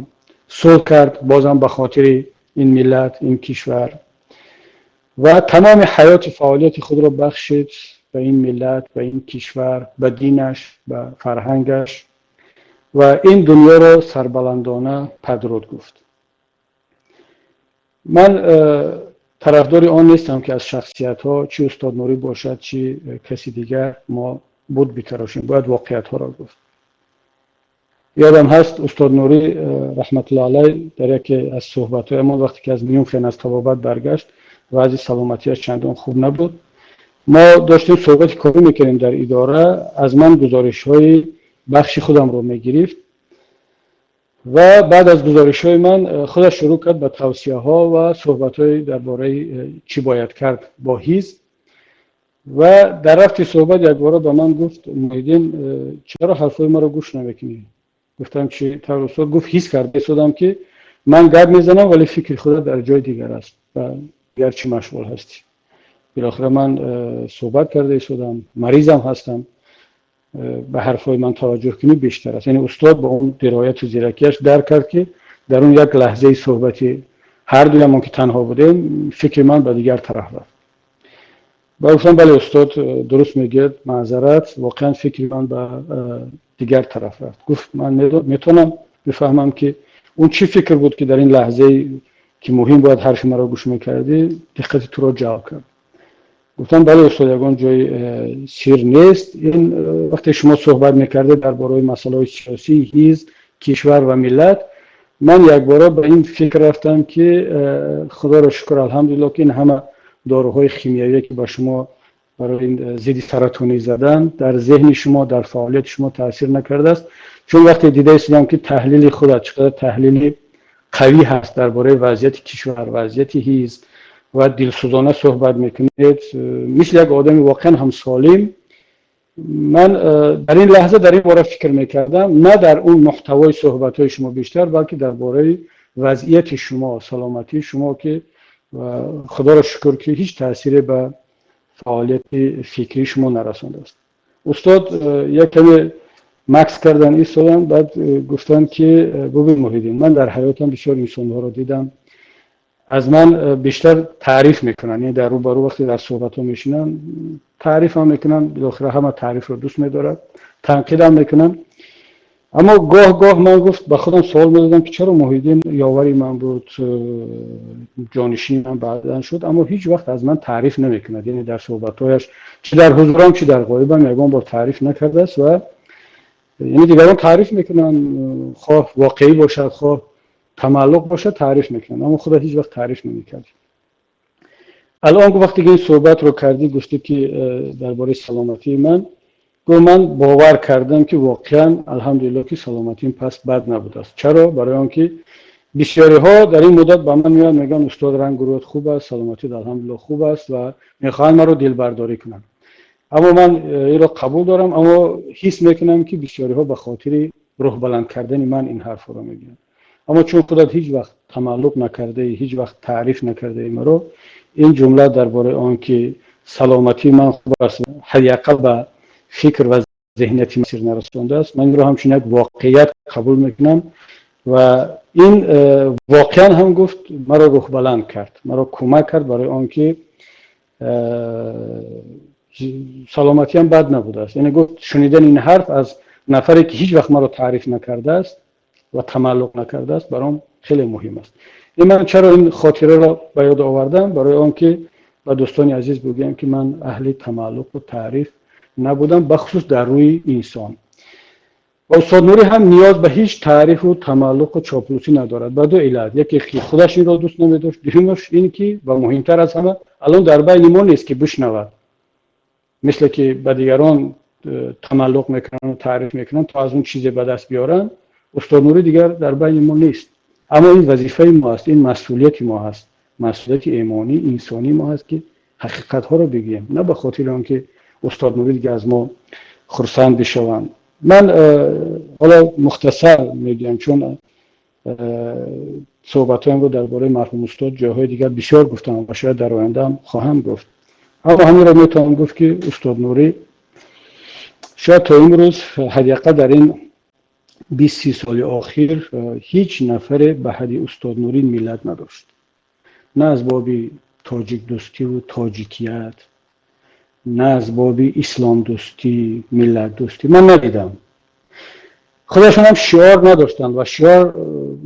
сулҳ кард, бозам ба хотири ин миллат, ин кишвар, ва тамоми ҳаёти фаъолияти худро бахшид ба ин миллат, ба ин кишвар, ба динаш, ба фарҳангаш. Ва ин дунёро сарбаландона падруд гуфт. Ман тарафдори он нестам, ки аз шахсиятҳо, чӣ устод Нурӣ бошад, чӣ каси дигар, мо бут битарошем. Бояд воқеиятҳоро гуфт. Ёдам ҳаст, устод Нурӣ раҳматулло алайҳ дар яке аз суҳбатҳоямон, вақте ки аз Мюнхен аз табобат баргашт, вазъи саломатиаш чандон хуб набуд, мо доштем суҳбати корӣ мекардем дар идора, аз ман гузоришҳои бахши худамро мегирифт ва баъд аз гузоришҳои ман худаш шурӯъ кард ба тавсияҳо ва суҳбатҳои дар бораи чӣ бояд кард бо ҳизб. Ва дар рафти суҳбат якбора ба ман гуфт: «Муҳиддин, чаро ҳарфҳои маро гӯш намекунӣ?» Гуфтам: «Чӣ тавр, устод?» Гуфт: «Ҳис карда истодам, ки ман гап мезанам, вале фикри худат дар ҷои дигар аст ва дигар чӣ машғул ҳастӣ. Билохира ман суҳбат карда истодам, маризам ҳастам, ба ҳарфҳои ман таваҷҷӯҳ кунӣ бештар аст». Яъне устод бо он дирояту зиракиаш дарк кард, ки дар он як лаҳзаи суҳбати ҳар дуямон, ки танҳо будем, фикри ман ба дигар тараф рафт. Ба гуфтам: «Бале, устод, дуруст мегӯяд, маъзарат, воқеан фикри ман ба дигар тараф рафт». Гуфт: «Ман метавонам бифаҳмам, ки он чӣ фикр буд, ки дар ин лаҳзае, ки муҳим бояд ҳарфи маро гӯш мекардӣ, диққати туро ҷалб кард?» Гуфтам: «Бале, устод, ягон ҷои сир нест. Ин вақте шумо суҳбат мекардед дар бораи масъалаҳои сиёсӣ, ҳизб, кишвар ва миллат, ман якбора ба ин фикр рафтам, ки худоро шукр, алҳамдулилло, ки ин ҳама доруҳои химиявие, ки ба шумо барои зидди саратонӣ задан, дар зеҳни шумо, дар фаъолияти шумо таъсир накардааст. Чун вақте дида истодам, ки таҳлили худат чӣ қадар таҳлили қавӣ ҳаст дар бораи вазъияти кишвар, вазъияти ҳизб ва дилсӯзона суҳбат мекунед, мисли як одами воқеан ҳам солим, ман дар ин лаҳза дар ин бора фикр мекардам, на дар он муҳтавои суҳбатҳои шумо бештар, балки дар бораи вазъияти шумо, саломатии шумо, ки худоро шукр, ки ҳеҷ таъсире ба фаъолияти фикрии шумо нарасондааст». Устод як каме макс кардан истодан, баъд гуфтанд, ки бубин, Муҳиддин, ман дар ҳаётам бисёр инсонҳоро дидам, аз ман бештар таъриф мекунанд, яъне дар рӯбарӯ вақте дар суҳбатҳо мешинанд, таърифам мекунанд, билохира ҳама таърифро дӯст медорад, танқидам мекунанд. Аммо гоҳ гоҳ ман, гуфт, ба худам суол медодам, ки чаро Муҳиддин ёвари ман буд, ҷонишини ман баъдан шуд, аммо ҳеҷ вақт аз ман таъриф намекунад, яъне дар суҳбатҳояш, чӣ дар ҳузурам, чӣ дар ғоибам, ягон бор таъриф накардааст. Ва яъне дигарон таъриф мекунанд, хоҳ воқеӣ бошад, хоҳ тамаллуқ бошад, таъриф мекунанд, аммо худат ҳеҷ вақт таъриф намекардӣ. Алон, гуфт, вақте ки ин суҳбатро кардӣ, гуфтӣ, ки дар бораи саломатии ман, гуфт, ман бовар кардам, ки воқеан, алҳамдулилло, ки саломатиим пас бад набудааст. Чаро? Барои он ки бисёриҳо дар ин муддат ба ман меоянд, мегӯянд: устод, ранг рӯят хуб аст, саломатиат, алҳамдулилло, хуб аст, ва мехоҳанд маро дилбардорӣ кунанд. Аммо ман инро қабул дорам, аммо ҳис мекунам, ки бисёриҳо ба хотири рӯҳбаланд кардани ман ин ҳарфҳоро мегӯянд. Аммо чун худат ҳеҷ вақт тамаллуқ накардаӣ, ҳеҷ вақт таъриф накардаӣ маро, ин ҷумла дар бораи он ки саломатии ман хуб аст, ҳадди ақал ба фикр ва зеҳнияти таъсир нарасондааст, ман инро ҳамчун як воқеият қабул мекунам. Ва ин воқеан ҳам, гуфт, маро рӯҳбаланд кард, маро кӯмак кард, барои он ки саломатиам бад набудааст». Яъне, гуфт, шунидани ин ҳарф аз нафаре, ки ҳеҷ вақт маро таъриф накардааст ва тамаллуқ накардааст, баром хеле муҳим аст. Ин ман чаро ин хотираро ба ёд овардам? Барои он ки ба дӯстони азиз бигӯям, ки ман аҳли тамаллуқу таъриф набудам, бахусус дар рӯи инсон. Ва устод Нурӣ ҳам ниёз ба ҳеҷ таърифу тамаллуқу чоплусӣ надорад, ба ду иллат: яке, ки худаш инро дӯст намедошт, дуюмаш ин ки, ва муҳимтар аз ҳама, алон дар байни мо нест, ки бишнавад, мисле ки ба дигарон тамаллуқ мекунанд, таъриф мекунанд, то аз он чизе ба даст биёранд. Устод Нурӣ дигар дар байни мо нест, аммо ин вазифаи мо аст, ин масъулияти мо ҳаст, масъулияти имонӣ, инсонии мо ҳаст, ки ҳақиқатҳоро бигӯем, на ба хотири он ки устод Нурӣ дигар аз мо хурсанд бишаванд. Ман ҳоло мухтасар мегӯям, чун суҳбатҳоямро дар бораи марҳум устод ҷойҳои дигар бисёр гуфтам ва шояд дар ояндаам хоҳам гуфт. Аммо ҳаминро метавон гуфт, ки устод Нурӣ шояд то имрӯз, ҳадди ақал дар ин 20-30 соли охир, ҳеҷ нафаре ба ҳадди устод Нурӣ миллат надошт, на аз боби тоҷикдӯстиву тоҷикият, на аз боби исломдӯстӣ, миллатдӯстӣ. Ман надидам. Худашон ҳам шиор надоштанд ва шиор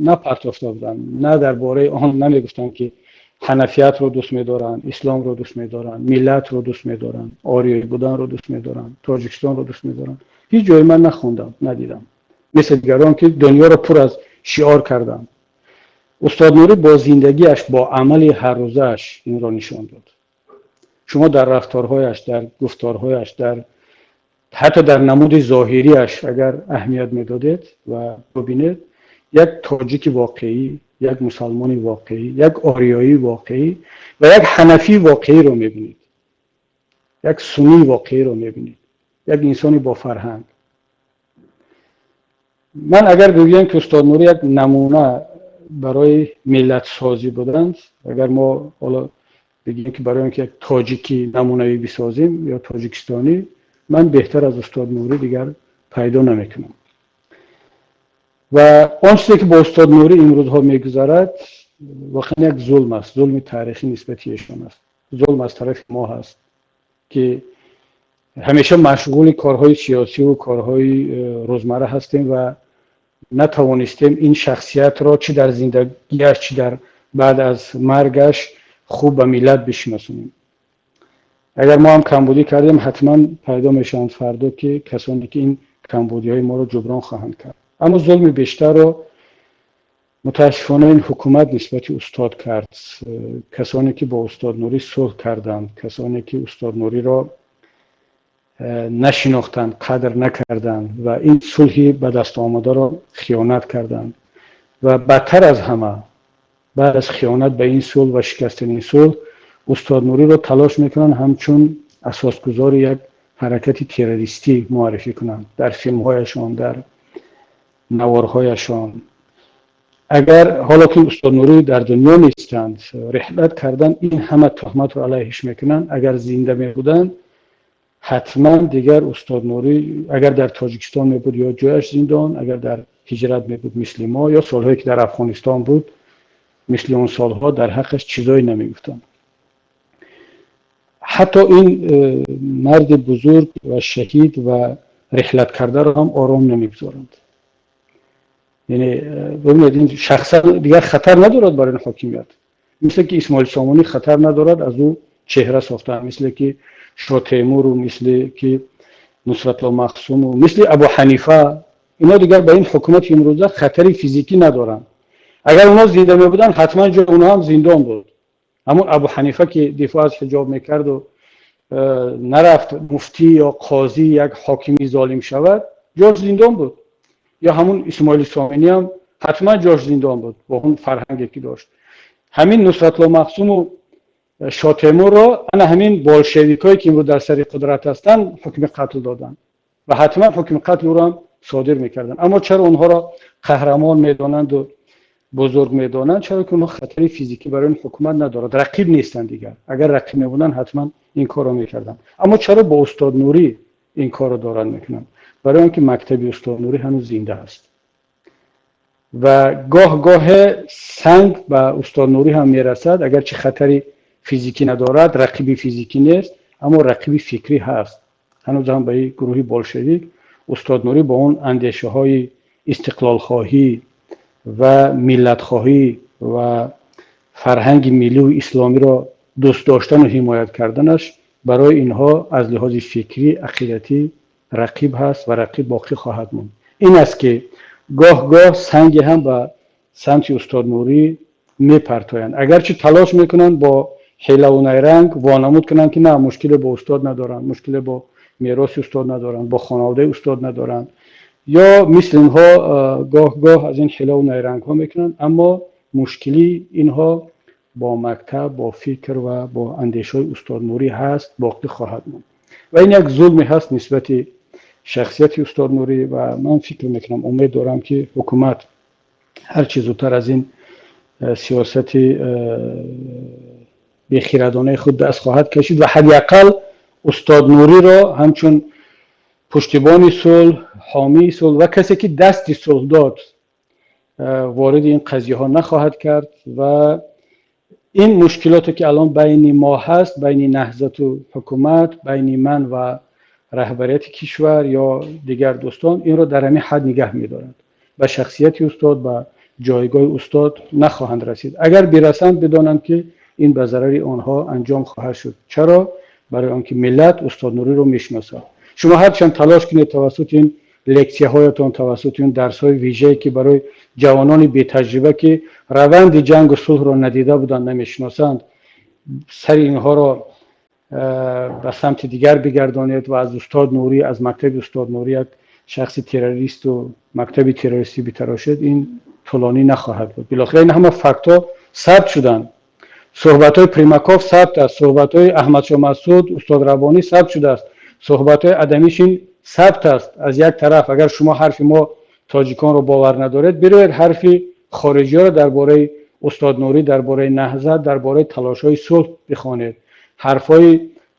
напартофта буданд, на дар бораи он намегуфтанд, ки ҳанафиятро дӯст медоранд, исломро дӯст медоранд, миллатро дӯст медоранд, ориёӣ буданро дӯст медоранд, Тоҷикистонро дӯст медоранд. Ҳеҷ ҷое ман нахондам, надидам, мисли дигарон, ки дунёро пур аз шиор карданд. Устод Нурӣ бо зиндагиаш, бо амали ҳаррӯзааш инро нишон дод. Шумо дар рафторҳояш, дар гуфторҳояш, дар ҳатто дар намуди зоҳириаш агар аҳамият медодед ва бубинед, як тоҷики воқеӣ, як мусалмони воқеӣ, як ориёии воқеӣ ва як ҳанафии воқеиро мебинед, як суннии воқеиро мебинед, як инсони бофарҳанг. Ман агар бигӯям, ки устод Нурӣ як намуна барои миллатсозӣ буданд, агар мо ҳоло бигӯем, ки барои он ки як тоҷики намунавӣ бисозем ё тоҷикистонӣ, ман беҳтар аз устод Нурӣ дигар пайдо намекунам. Ва он чизе, ки бо устод Нурӣ имрӯзҳо мегузарад, воқеан як зулм аст, зулми таърихӣ нисбати эшон аст, зулм аз тарафи мо ҳаст, ки ҳамеша машғули корҳои сиёсиву корҳои рӯзмарра ҳастем ва натавонистем ин шахсиятро чӣ дар зиндагиаш, чӣ дар баъд аз маргаш хуб ба миллат бишиносонем. Агар мо ҳам камбудӣ кардем, ҳатман пайдо мешаванд фардо ки касоне, ки ин камбудиҳои моро ҷуброн хоҳанд кард. Аммо зулми бештарро, мутаассифона, ин ҳукумат нисбати устод кард. Касоне, ки бо устод Нурӣ сулҳ карданд, касоне, ки устод Нуриро нашинохтанд, қадр накарданд ва ин сулҳи ба даст омадаро хиёнат карданд. Ва бадтар аз ҳама, баъд аз хиёнат ба ин сулҳ ва шикастани ин сулҳ, устод Нуриро талош мекунанд ҳамчун асосгузори як ҳаракати террористӣ муаррифӣ кунанд дар филмҳояшон, дар наворҳояшон. Агар ҳоло ки устод Нурӣ дар дунё нестанд, реҳлат карданд, ин ҳама туҳматро алайҳиш мекунанд, агар зинда мебуданд, ҳатман дигар устод Нурӣ агар дар Тоҷикистон мебуд, ё ҷояш зиндон, агар дар ҳиҷрат мебуд, мисли мо, ё солҳое ки дар Афғонистон буд, мисли он солҳо дар ҳаққаш чизое намегуфтанд. Ҳатто ин марди бузург ва шаҳид ва реҳлат кардаро ҳам ором намегузоранд. Яъне бибинед, ин шахсан дигар хатар надорад барои ин ҳокимият, мисле ки Исмоили Сомонӣ хатар надорад, аз ӯ чеҳра сохтаанд, мисле ки Шотемуру, мисле ки Нусратулло Махсуму, мисли Абу Ҳанифа. Ино дигар ба ин ҳукумати имрӯза хатари физикӣ надоранд. Агар онҳо зинда мебуданд, ҳатман ҷои онҳо ҳам зиндон буд. Ҳамун Абу Ҳанифа, ки дифоъ аз ҳиҷоб мекарду нарафт муфтӣ ё қозӣ як ҳокими золим шавад, ҷош зиндон буд. Ё ҳамун Исмоили Сомонӣ ҳам ҳатман ҷош зиндон буд бо он фарҳанге, ки дошт. Ҳамин Нусратулло Махсуму Шотемурро ана ҳамин болшевикое, ки имрӯз дар сари қудрат ҳастанд, ҳукми қатл доданд ва ҳатман ҳукми қатл ӯро ҳам содир мекарданд. Аммо чаро онҳоро қаҳрамон медонанду бузург медонанд? Чаро ки онҳо хатари физикӣ барои ин ҳукумат надорад, рақиб нестанд дигар. Агар рақиб мебуданд, ҳатман ин корро мекарданд. Аммо чаро бо устод Нурӣ ин корро доранд мекунанд? Барои он ки мактаби устод Нурӣ ҳанӯз зинда аст ва гоҳ гоҳе санг ба устод Нурӣ ҳам мерасад. Агарчи хатари физикӣ надорад, рақиби физикӣ нест, аммо рақиби фикрӣ ҳаст ҳанӯз ҳам ба ин гурӯҳи болшевик. Устод Нурӣ бо он андешаҳои истиқлолхоҳӣ ва миллатхоҳӣ ва фарҳанги миллию исломиро дӯст доштану ҳимоят карданаш барои инҳо аз лиҳози фикрӣ, ақидатӣ рақиб ҳаст ва рақиб боқӣ хоҳад монд. Ин аст, ки гоҳ гоҳ санге ҳам ба самти устод Нурӣ мепартоянд, агарчи талош мекунанд бо ҳилаву найранг вонамуд кунанд, ки на, мушкиле бо устод надоранд, мушкиле бо мероси устод надоранд, бо хонаводаи устод надоранд, ё мисли инҳо гоҳ гоҳ аз ин ҳилаву найрангҳо мекунанд. Аммо мушкилии инҳо бо мактаб, бо фикр ва бо андешаҳои устод Нурӣ ҳаст, боқӣ хоҳад монд. Ва ин як зулме ҳаст нисбати шахсияти устод Нурӣ. Ва ман фикр мекунам, умед дорам, ки ҳукумат ҳарчи зудтар аз ин сиёсати бехирадонаи худ даст хоҳад кашид ва ҳадди ақал устод Нуриро ҳамчун пуштибони сулҳ, ҳомии сулҳ ва касе, ки дасти сулҳ дод, вориди ин қазияҳо нахоҳад кард. Ва ин мушкилоте, ки алон байни мо ҳаст, байни Наҳзату ҳукумат, байни ман ва Раҳбарияти кишвар ё дигар дӯстон инро дар ҳамин ҳад нигаҳ медоранд, ба шахсияти устод, ба ҷойгоҳи устод нахоҳанд расид. Агар бирасанд, бидонанд, ки ин ба зарари онҳо анҷом хоҳад шуд. Чаро? Барои он ки миллат устод Нуриро мешиносад. Шумо ҳарчанд талош кунед тавассути ин лексияҳоятон, тавассути ин дарсҳои вижае, ки барои ҷавонони бетаҷриба, ки раванди ҷангу сулҳро надида буданд, намешиносанд, сари инҳоро ба самти дигар бигардонед ва аз устод Нурӣ, аз мактаби устод Нурӣ як шахси террористу мактаби террористӣ битарошед, ин тӯлонӣ нахоҳад буд. Билохира ин ҳама фактҳо сабт шуданд. Суҳбатҳои Примаков сабт аст, суҳбатҳои Аҳмадшоҳ Масуд, устод Раббонӣ сабт шудааст, суҳбатҳои Адамишин сабт аст. Аз як тараф, агар шумо ҳарфи мо тоҷиконро бовар надоред, бироед ҳарфи хориҷиёро дар бораи устод Нурӣ, дар бораи Наҳзат, дар бораи талошҳои сулҳ бихонед. Ҳарфҳои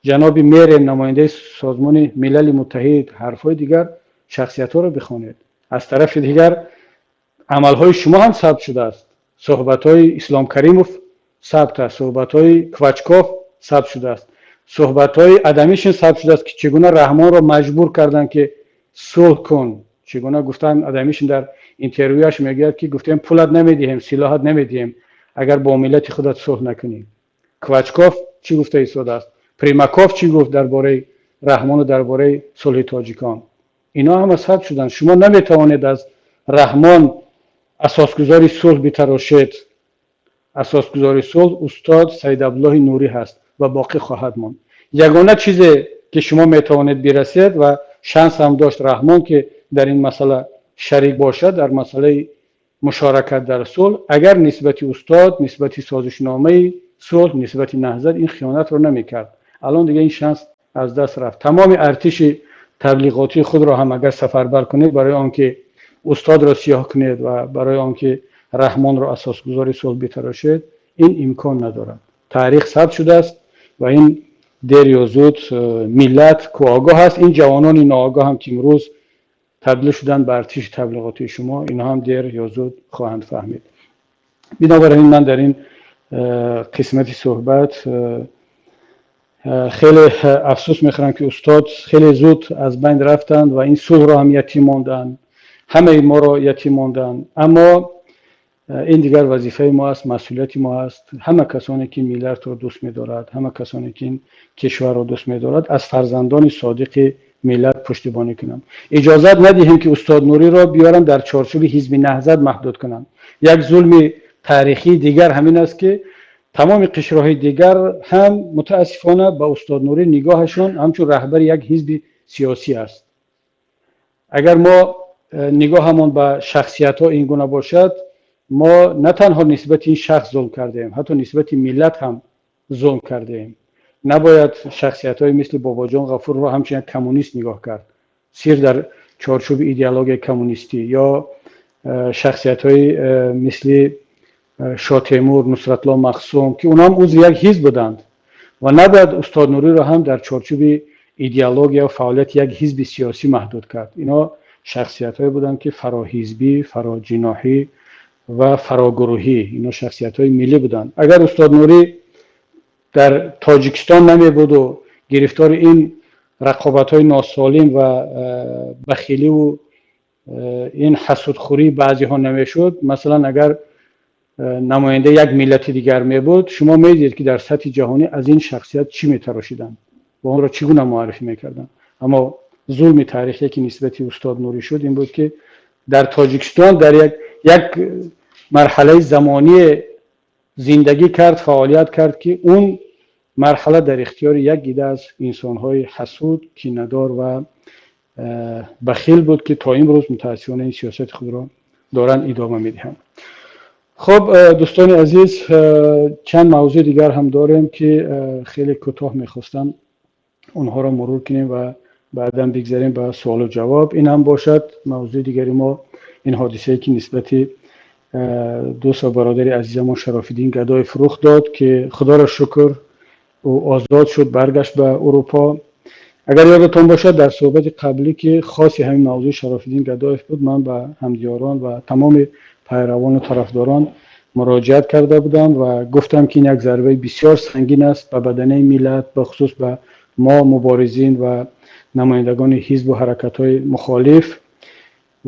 ҷаноби Мерен, намояндаи Созмони Милали Муттаҳид, ҳарфҳои дигар шахсиятҳоро бихонед. Аз тарафи дигар, амалҳои шумо ҳам сабт шудааст. Суҳбатҳои Ислом Каримов сабт аст, суҳбатҳои Квачков сабт шудааст, суҳбатҳои Адамишин сабт шудааст, ки чӣ гуна Раҳмонро маҷбур карданд, ки сулҳ кун. Чӣ гуна гуфтанд, Адамишин дар интервюяш мегӯяд, ки гуфтем, пулат намедиҳем, силоҳат намедиҳем, агар бо миллати худат сулҳ накунӣ. Квачков чӣ гуфта истодааст? Примаков чӣ гуфт дар бораи Раҳмону дар бораи сулҳи тоҷикон? Ино ҳама сабт шуданд. Шумо наметавонед аз Раҳмон асосгузори сулҳ битарошед. Асосгузори сулҳ устод Саидабдуллоҳи Нурӣ ҳаст ва боқӣ хоҳад монд. Ягона чизе, ки шумо метавонед бирасед, ва шанс ҳам дошт Раҳмон, ки дар ин масъала шарик бошад, дар масъалаи мушоракат дар сулҳ, агар нисбати устод, нисбати созишномаи сулҳ, нисбати Наҳзат ин хиёнатро намекард. Алон дига ин шанс аз даст рафт. Тамоми артиши таблиғотии худро ҳам агар сафарбар кунед барои он ки устодро сиёҳ кунед ва барои он ки Раҳмонро асосгузори сулҳ битарошед, ин имкон надорад. Таърих сабт шудааст ва ин дер ё зуд миллат ку огоҳ аст. Ин ҷавонони ноогоҳ ҳам, ки имрӯз табдил шуданд ба артиши таблиғотии шумо, инҳо ҳам дер ё зуд хоҳанд фаҳмид. Бинобар ин ман дар ин қисмати суҳбат хеле афсӯс мехӯрам, ки устод хеле зуд аз байн рафтанд ва ин сулҳро ҳам ятим монданд, ҳамаи моро ятим монданд. Аммо ин дигар вазифаи мо аст, масъулияти мо аст. Ҳама касоне, ки миллатро дӯст медорад, ҳама касоне, ки ин кишварро дӯст медорад, аз фарзандони содиқи миллат пуштибонӣ кунанд. Иҷозат надиҳем, ки устод Нуриро биёранд, дар чорчӯби ҳизби Наҳзат маҳдуд кунанд. Як зулми таърихии дигар ҳамин аст, ки тамоми қишрҳои дигар ҳам мутаассифона ба устод Нурӣ нигоҳашон ҳамчун раҳбари як ҳизби сиёсӣ аст. Агар мо нигоҳамон ба шахсиятҳо ин гуна бошад, мо на танҳо нисбати ин шахс зулм кардем, ҳатто нисбати миллат ҳам зулм кардем. Набояд шахсиятҳои мисли Бобоҷон Ғафурро ҳамчун як коммунист нигоҳ кард, сирф дар чорчӯби идеологияи коммунистӣ, ё шахсиятҳои мисли Шотемур, Нусратулло Махсум, ки онҳам узви як ҳизб буданд, ва набояд устод Нуриро ҳам дар чорчӯби идеология ва фаъолияти як ҳизби сиёсӣ маҳдуд кард. Инҳо шахсиятҳое буданд, ки фароҳизбӣ, фароҷиноҳӣ ва фарогурӯҳӣ, инҳо шахсиятҳои миллӣ буданд. Агар устод Нурӣ дар Тоҷикистон намебуду гирифтори ин рақобатҳои носолим ва бахиливу ин ҳасудхӯрии баъзеҳо намешуд, масалан, агар намояндаи як миллати дигар мебуд, шумо медидед, ки дар сатҳи ҷаҳонӣ аз ин шахсият чӣ метарошиданд ва онро чӣ гуна муаррифӣ мекарданд. Аммо зулми таърихие, ки нисбати устод Нурӣ шуд, ин буд, ки дар Тоҷикистон дар як марҳалаи замоние зиндагӣ кард, фаъолият кард, ки он марҳала дар ихтиёри як гида аз инсонҳои ҳасуд, кинадор ва бахил буд, ки то имрӯз мутаассифона ин сиёсати худро доранд, идома медиҳанд. Хуб, дӯстони азиз, чанд мавзӯи дигар ҳам дорем, ки хеле кӯтоҳ мехостам онҳоро мурур кунем ва баъдан бигзарем ба суолу ҷавоб. Ин ҳам бошад мавзӯи дигари мо, ин ҳодисае, ки нисбати дӯст ва бародари азизамон Шарофиддин Гадоев рух дод, ки худоро шукр, ӯ озод шуд, баргашт ба Урупо. Агар ёдатон бошад, дар суҳбати қаблӣ, ки хоси ҳамин мавзӯи Шарофиддин Гадоев буд, ман ба ҳамдиёрон ва тамоми пайравону тарафдорон муроҷиат карда будам ва гуфтам, ки ин як зарбаи бисёр сангин аст ба баданаи миллат, бахусус ба мо муборизин ва Намояндагони ҳизбу ҳаракатҳои мухолиф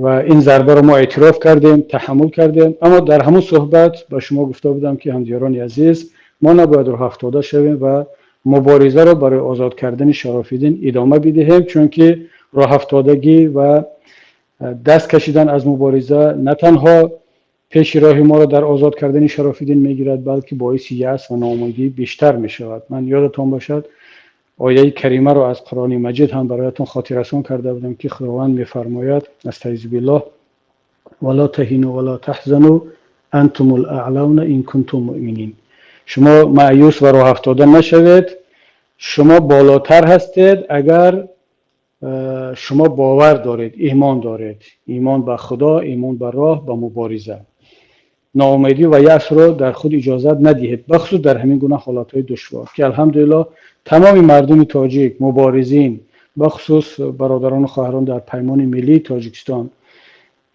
ва ин зарбаро мо эътироф кардем, таҳаммул кардем. Аммо дар ҳамон суҳбат ба шумо гуфта будам, ки ҳамдиёрони азиз, мо набояд рӯҳафтода шавем ва муборизаро барои озод кардани Шарофиддин идома бидиҳем, чунки роҳафтодагӣ ва даст кашидан аз мубориза на танҳо пеши роҳи моро дар озод кардани Шарофиддин мегирад, балки боиси яъс ва ноумедӣ бештар мешавад. Ман, ёдатон бошад, ояи каримаро аз Қуръони Маҷид ҳам бароятон хотиррасон карда будам, ки Худованд мефармояд: أستعيذ بالله، ولا تهنوا ولا تحزنوا أنتم الأعلون إن كنتم مؤمنين. Шумо маъюс ва роҳафтода нашавед, шумо болотар ҳастед, агар шумо бовар доред, имон доред, имон ба Худо, имон ба роҳ, ба мубориза. Ноумедӣ ва яъсро дар худ иҷозат надиҳед, бахусус дар ҳамин гуна ҳолатҳои душвор, ки алҳамдулиллоҳ тамоми мардуми тоҷик, муборизин, бахусус бародарону хоҳарон дар Паймони Миллии Тоҷикистон,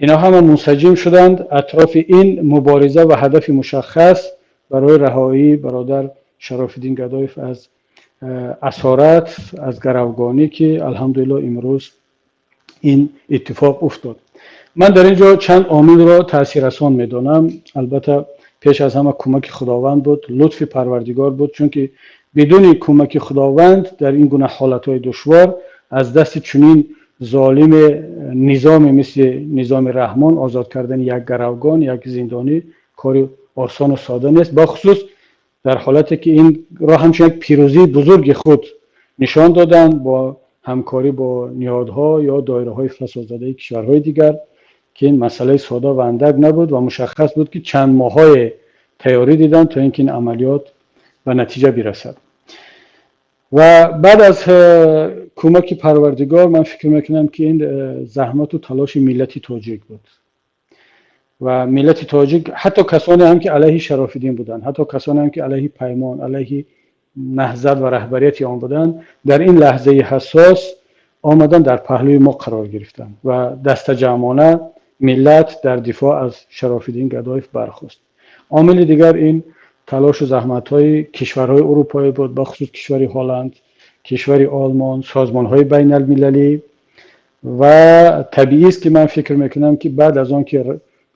инҳо ҳама мунсаҷим шуданд атрофи ин мубориза ва ҳадафи мушаххас барои раҳоии бародар Шарофиддин Гадоев аз асорат, аз гаравгонӣ, ки алҳамдулиллоҳ имрӯз ин иттифоқ уфтод. Ман дар ин ҷо чанд омилро таъсиррасон медонам. Албатта, пеш аз ҳама кӯмаки Худованд буд, лутфи Парвардигор буд, чунки бидуни кӯмаки Худованд дар ин гуна ҳолатҳои душвор аз дасти чунин золими низоме мисли низоми Раҳмон озод кардани як гаравгон, як зиндонӣ кори осону сода нест, бахусус дар ҳолате ки инро ҳамчун як пирӯзии бузурги худ нишон доданд бо ҳамкорӣ бо ниҳодҳо ё доираҳои фасодзадаи кишварҳои дигар, ки ин масъалаи сода ва андак набуд ва мушаххас буд, ки чанд моҳҳое тайёрӣ диданд, то ин ки ин амалиёт ба натиҷа бирасад. Ва баъд аз кӯмаки Парвардигор ман фикр мекунам, ки ин заҳмату талоши миллати тоҷик буд. Ва миллати тоҷик, ҳатто касоне ҳам ки алайҳи Шарофиддин буданд, ҳатто касоне ҳам ки алайҳи Паймон, алайҳи Наҳзат ва раҳбарияти он буданд, дар ин лаҳзаи ҳассос омадан дар паҳлӯи мо қарор гирифтанд ва дастаҷамъона миллат дар дифоъ аз Шарофиддин Гадоев бархост. Омили дигар ин талошу заҳматҳои кишварҳои урупоӣ буд, бахусус кишвари Ҳолланд, кишвари Олмон, созмонҳои байналмилалӣ. Ва табиист, ки ман фикр мекунам, ки баъд аз он ки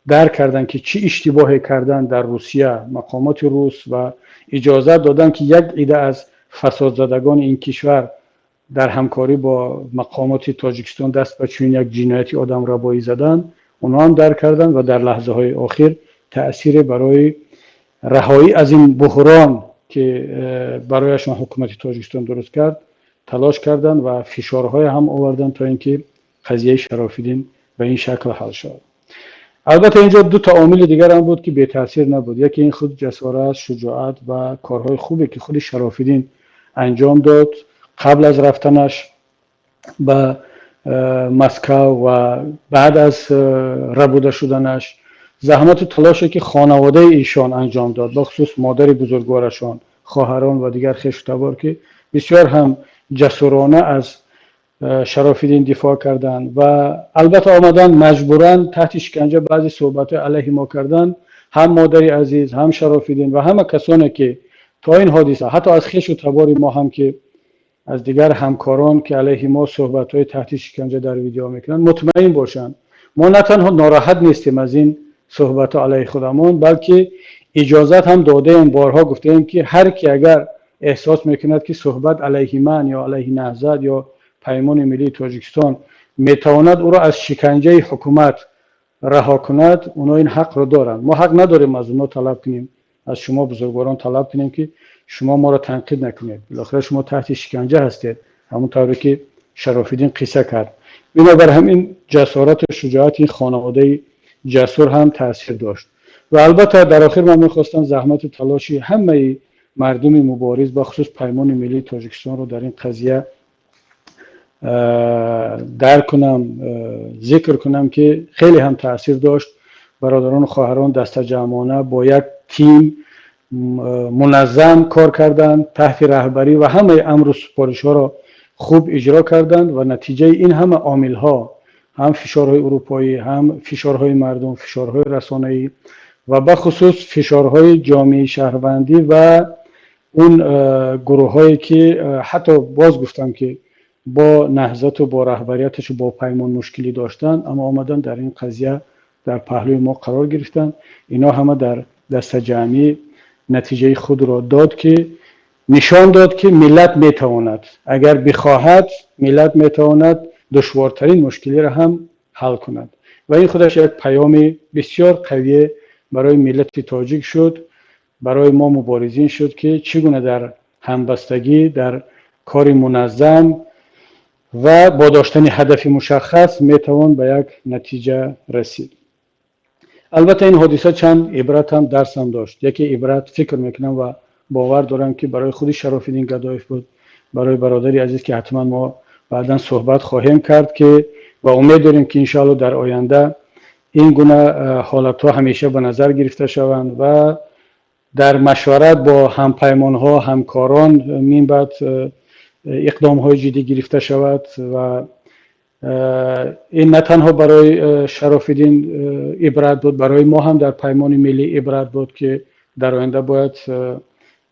дарк карданд, ки чӣ иштибоҳе карданд дар Русия мақомоти рус ва иҷозат доданд, ки як ида аз фасодзадагони ин кишвар дар ҳамкорӣ бо мақомоти Тоҷикистон даст ба чунин як ҷинояти одамрабоӣ заданд, онҳо ҳам дарк карданд ва дар лаҳзаҳои охир таъсире барои раҳоӣ аз ин буҳрон, ки барояшон ҳукумати Тоҷикистон дуруст кард, талош карданд ва фишорҳое ҳам оварданд, то ин ки қазияи Шарофиддин ба ин шакл ҳал шавад. Албатта, инҷо ду та омили дигар ҳам буд, ки бетаъсир набуд. Яке ин худ ҷасорат, шуҷоат ва корҳои хубе, ки худи Шарофиддин анҷом дод қабл аз рафтанаш ба Москав ва баъд аз рабуда шуданаш, заҳмату талоше, ки хонаводаи эшон анҷом дод, бахусус модари бузургворашон, хоҳарон ва дигар хешу табор, ки бисёр ҳам ҷасурона аз Шарофиддин дифоъ карданд ва албатта омаданд, маҷбуран таҳти шиканҷа баъзе суҳбатҳои алайҳи мо карданд. Ҳам модари азиз, ҳам Шарофиддин ва ҳама касоне, ки то ин ҳодиса, ҳатто аз хешу табори мо ҳам, ки аз дигар ҳамкорон, ки алайҳи мо суҳбатҳои таҳти шиканҷа дар видео мекунанд, мутмаин бошанд, мо на танҳо нороҳат нестем аз ин суҳбатҳо алайҳи худамон, балки иҷозат ҳам додаем, борҳо гуфтаем, ки ҳар ки агар эҳсос мекунад, ки суҳбат алайҳи ман ё алайҳи Наҳзат ё Паймони Миллии Тоҷикистон метавонад ӯро аз шиканҷаи ҳукумат раҳо кунад, онҳо ин ҳақро доранд. Мо ҳақ надорем аз онҳо талаб кунем, аз шумо бузургворон талаб кунем, ки шумо моро танқид накунед. Билохира шумо таҳти шиканҷа ҳастед, ҳамон тавре ки Шарофиддин қисса кард. Бинобар ҳамин ҷасорату шуҷоати ин хонаводаи ҷасур ҳам таъсир дошт. Ва албатта, дар охир ман мехостам заҳмату талоши ҳамаи мардуми мубориз, бахусус Паймони Миллии Тоҷикистонро дар ин қазия дарк кунам, зикр кунам, ки хеле ҳам таъсир дошт. Бародарону хоҳарон дастаҷамъона бо як тим муназзам кор карданд таҳти раҳбарӣ ва ҳамаи амру супоришҳоро хуб иҷро карданд. Ва натиҷаи ин ҳама омилҳо, ҳам фишорҳои урупоӣ, ҳам фишорҳои мардум, фишорҳои расонаӣ ва бахусус фишорҳои ҷомеаи шаҳрвандӣ ва он гурӯҳҳое, ки ҳатто боз гуфтам, ки Бо Наҳзату бо раҳбарияташу бо Паймон мушкилӣ доштанд, аммо омаданд, дар ин қазия дар паҳлӯи мо қарор гирифтанд. Ино ҳама дар дастаҷамъӣ натиҷаи худро дод, ки нишон дод, ки миллат метавонад, агар бихоҳад, миллат метавонад душвортарин мушкилиро ҳам ҳал кунад. Ва ин худаш як паёми бисёр қавие барои миллати тоҷик шуд, барои мо муборизин шуд, ки чӣ гуна дар ҳамбастагӣ, дар кори муназзам ва бо доштани ҳадафи мушаххас метавон ба як натиҷа расид. Албатта, ин ҳодиса чанд ибрат ҳам, дарс ҳам дошт. Яке ибрат, фикр мекунам ва бовар дорам, ки барои худи Шарофиддин Гадоев буд, барои бародари азиз, ки ҳатман мо баъдан суҳбат хоҳем кард, ки ва умед дорем, ки иншоалло дар оянда ин гуна ҳолатҳо ҳамеша ба назар гирифта шаванд ва дар машварат бо ҳампаймонҳо, ҳамкорон минбаъд иқдомҳои ҷиддӣ гирифта шавад. Ва ин на танҳо барои Шарофиддин ибрат буд, барои мо ҳам дар Паймони Миллӣ ибрат буд, ки дар оянда бояд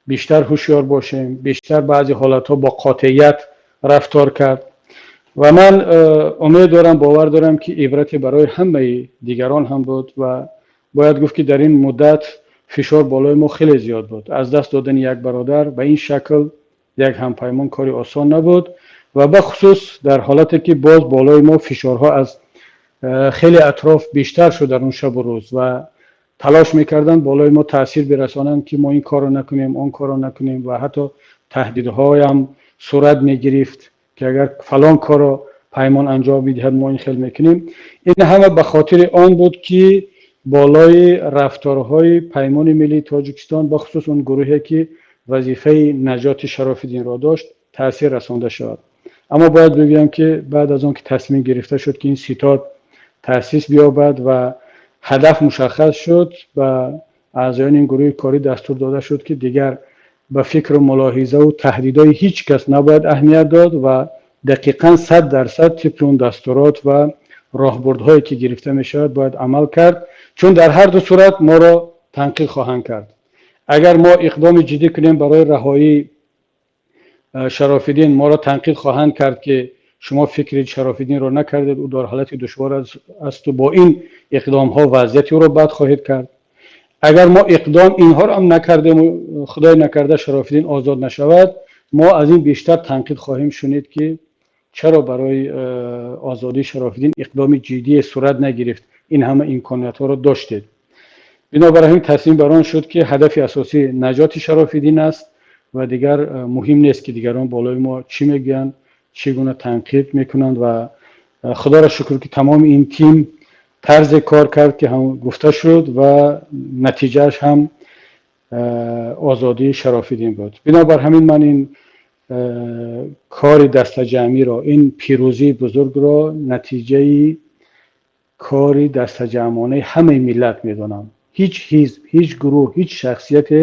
бештар ҳушёр бошем, бештар баъзе ҳолатҳо бо қотеият рафтор кард. Ва ман умед дорам, бовар дорам, ки ибрате барои ҳамаи дигарон ҳам буд. Ва бояд гуфт, ки дар ин муддат фишор болои мо хеле зиёд буд. Аз даст додани як бародар ба ин шакл, як ҳампаймон, кори осон набуд ва бахусус дар ҳолате ки боз болои мо фишорҳо аз хеле атроф бештар шуд дар он шабу рӯз ва талош мекарданд болои мо таъсир бирасонанд, ки мо ин корро накунем, он корро накунем, ва ҳатто таҳдидҳоям сурат мегирифт, ки агар фалон корро Паймон анҷом бидиҳад, мо ин хел мекунем. Ин ҳама ба хотири он буд, ки болои рафторҳои Паймони Миллии Тоҷикистон, бахусус он гурӯҳе ки вазифаи наҷоти Шарофиддинро дошт, таъсир расонда шавад. Аммо бояд бигӯям, ки баъд аз он ки тасмим гирифта шуд, ки ин ситод таъсис биёбад ва ҳадаф мушаххас шуд, ба аъзоёни ин гурӯҳи корӣ дастур дода шуд, ки дигар ба фикру мулоҳизаву таҳдидҳои ҳеҷ кас набояд аҳамият дод ва дақиқан 100% тибқи он дастурот ва роҳбурдҳое ки гирифта мешавад бояд амал кард, чун дар ҳар ду сурат моро танқид хоҳанд кард. Агар мо иқдоми ҷиддӣ кунем барои раҳоии Шарофиддин, моро танқид хоҳанд кард, ки шумо фикри Шарофиддинро накардед, ӯ дар ҳолати душвор асту бо ин иқдомҳо вазъияти ӯро бад хоҳед кард. Агар мо иқдом инҳоро ҳам накардему, худой накарда, Шарофиддин озод нашавад, мо аз ин бештар танқид хоҳем шунид, ки чаро барои озодии Шарофиддин иқдоми ҷиддие сурат нагирифт, ин ҳама имкониятҳоро доштед. Бинобар ҳамин тасмим бар он шуд, ки ҳадафи асосӣ наҷоти Шарофиддин аст ва дигар муҳим нест, ки дигарон болои мо чӣ мегӯянд, чӣ гуна танқид мекунанд. Ва худоро шукр, ки тамоми ин тим тарзе кор кард, ки ҳам гуфта шуд ва натиҷааш ҳам озодии Шарофиддин буд. Бинобар ҳамин ман ин кори дастаҷамъиро, ин пирӯзии бузургро натиҷаи кори дастаҷамъонаи ҳамаи миллат медонам. Ҳеҷ ҳизб, ҳеҷ гурӯҳ, ҳеҷ шахсияте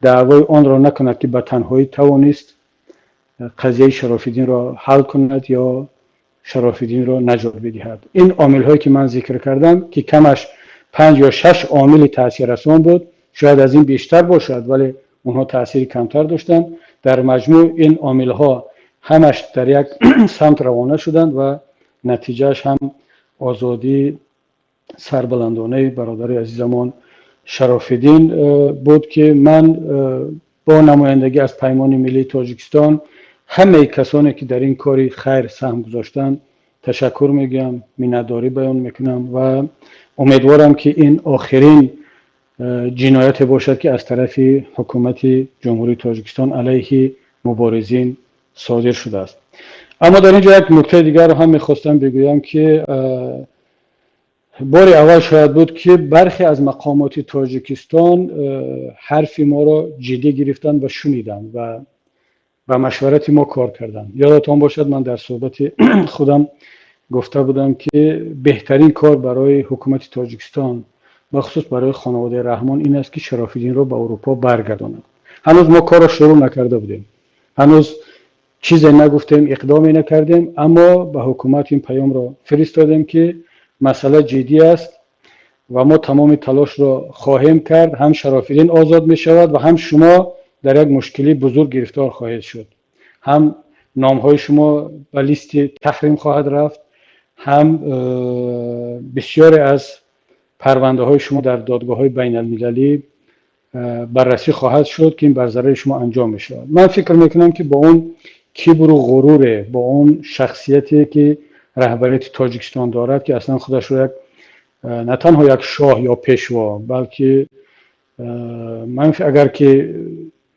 даъвои онро накунад, ки ба танҳоӣ тавонист қазияи Шарофиддинро ҳал кунад ё Шарофиддинро наҷот бидиҳад. Ин омилҳое ки ман зикр кардам, ки камаш панҷ ё шаш омили таъсиррасон буд, шояд аз ин бештар бошад, вале онҳо таъсири камтар доштанд, дар маҷмӯъ ин омилҳо ҳамаш дар як самт равона шуданд ва натиҷааш ҳам озодии сарбаландонаи бародари азизамон Шарофиддин буд, ки ман бо намояндагӣ аз Паймони Миллии Тоҷикистон ҳамаи касоне ки дар ин кори хайр саҳм гузоштанд, ташаккур мегӯям, миннатдорӣ баён мекунам ва умедворам, ки ин охирин ҷинояте бошад, ки аз тарафи ҳукумати Ҷумҳурии Тоҷикистон алайҳи муборизин содир шудааст. Аммо дар ин ҷо як нуктаи дигарро ҳам мехостам бигӯям, ки бори аввал шояд буд, ки бархе аз мақомоти Тоҷикистон ҳарфи моро ҷиддӣ гирифтанд ва шуниданд ва ба машварати мо кор карданд. Ёдатон бошад, ман дар суҳбати худам гуфта будам, ки беҳтарин кор барои ҳукумати Тоҷикистон, бахусус барои хонаводаи Раҳмон, ин аст, ки Шарофиддинро ба Аврупо баргардонад. Ҳанӯз мо корро шурӯъ накарда будем, ҳанӯз чизе нагуфтем, иқдоме накардем, аммо ба ҳукумат ин паёмро фиристодем, ки масъала ҷиддӣ аст ва мо тамоми талошро хоҳем кард, ҳам Шарофиддин озод мешавад ва ҳам шумо дар як мушкилии бузург гирифтор хоҳед шуд, ҳам Номҳои шумо ба листи таҳрим хоҳад рафт, ҳам бисёре аз парвандаҳои шумо дар додгоҳҳои байналмилалӣ баррасӣ хоҳад шуд, ки ин бар зарари шумо анҷом мешавад. Ман фикр мекунам, ки бо он кибру ғуруре, бо он шахсияте, ки раҳбарияти Тоҷикистон дорад, ки аслан худашро як на танҳо як шоҳ ё пешво, балки ман агар ки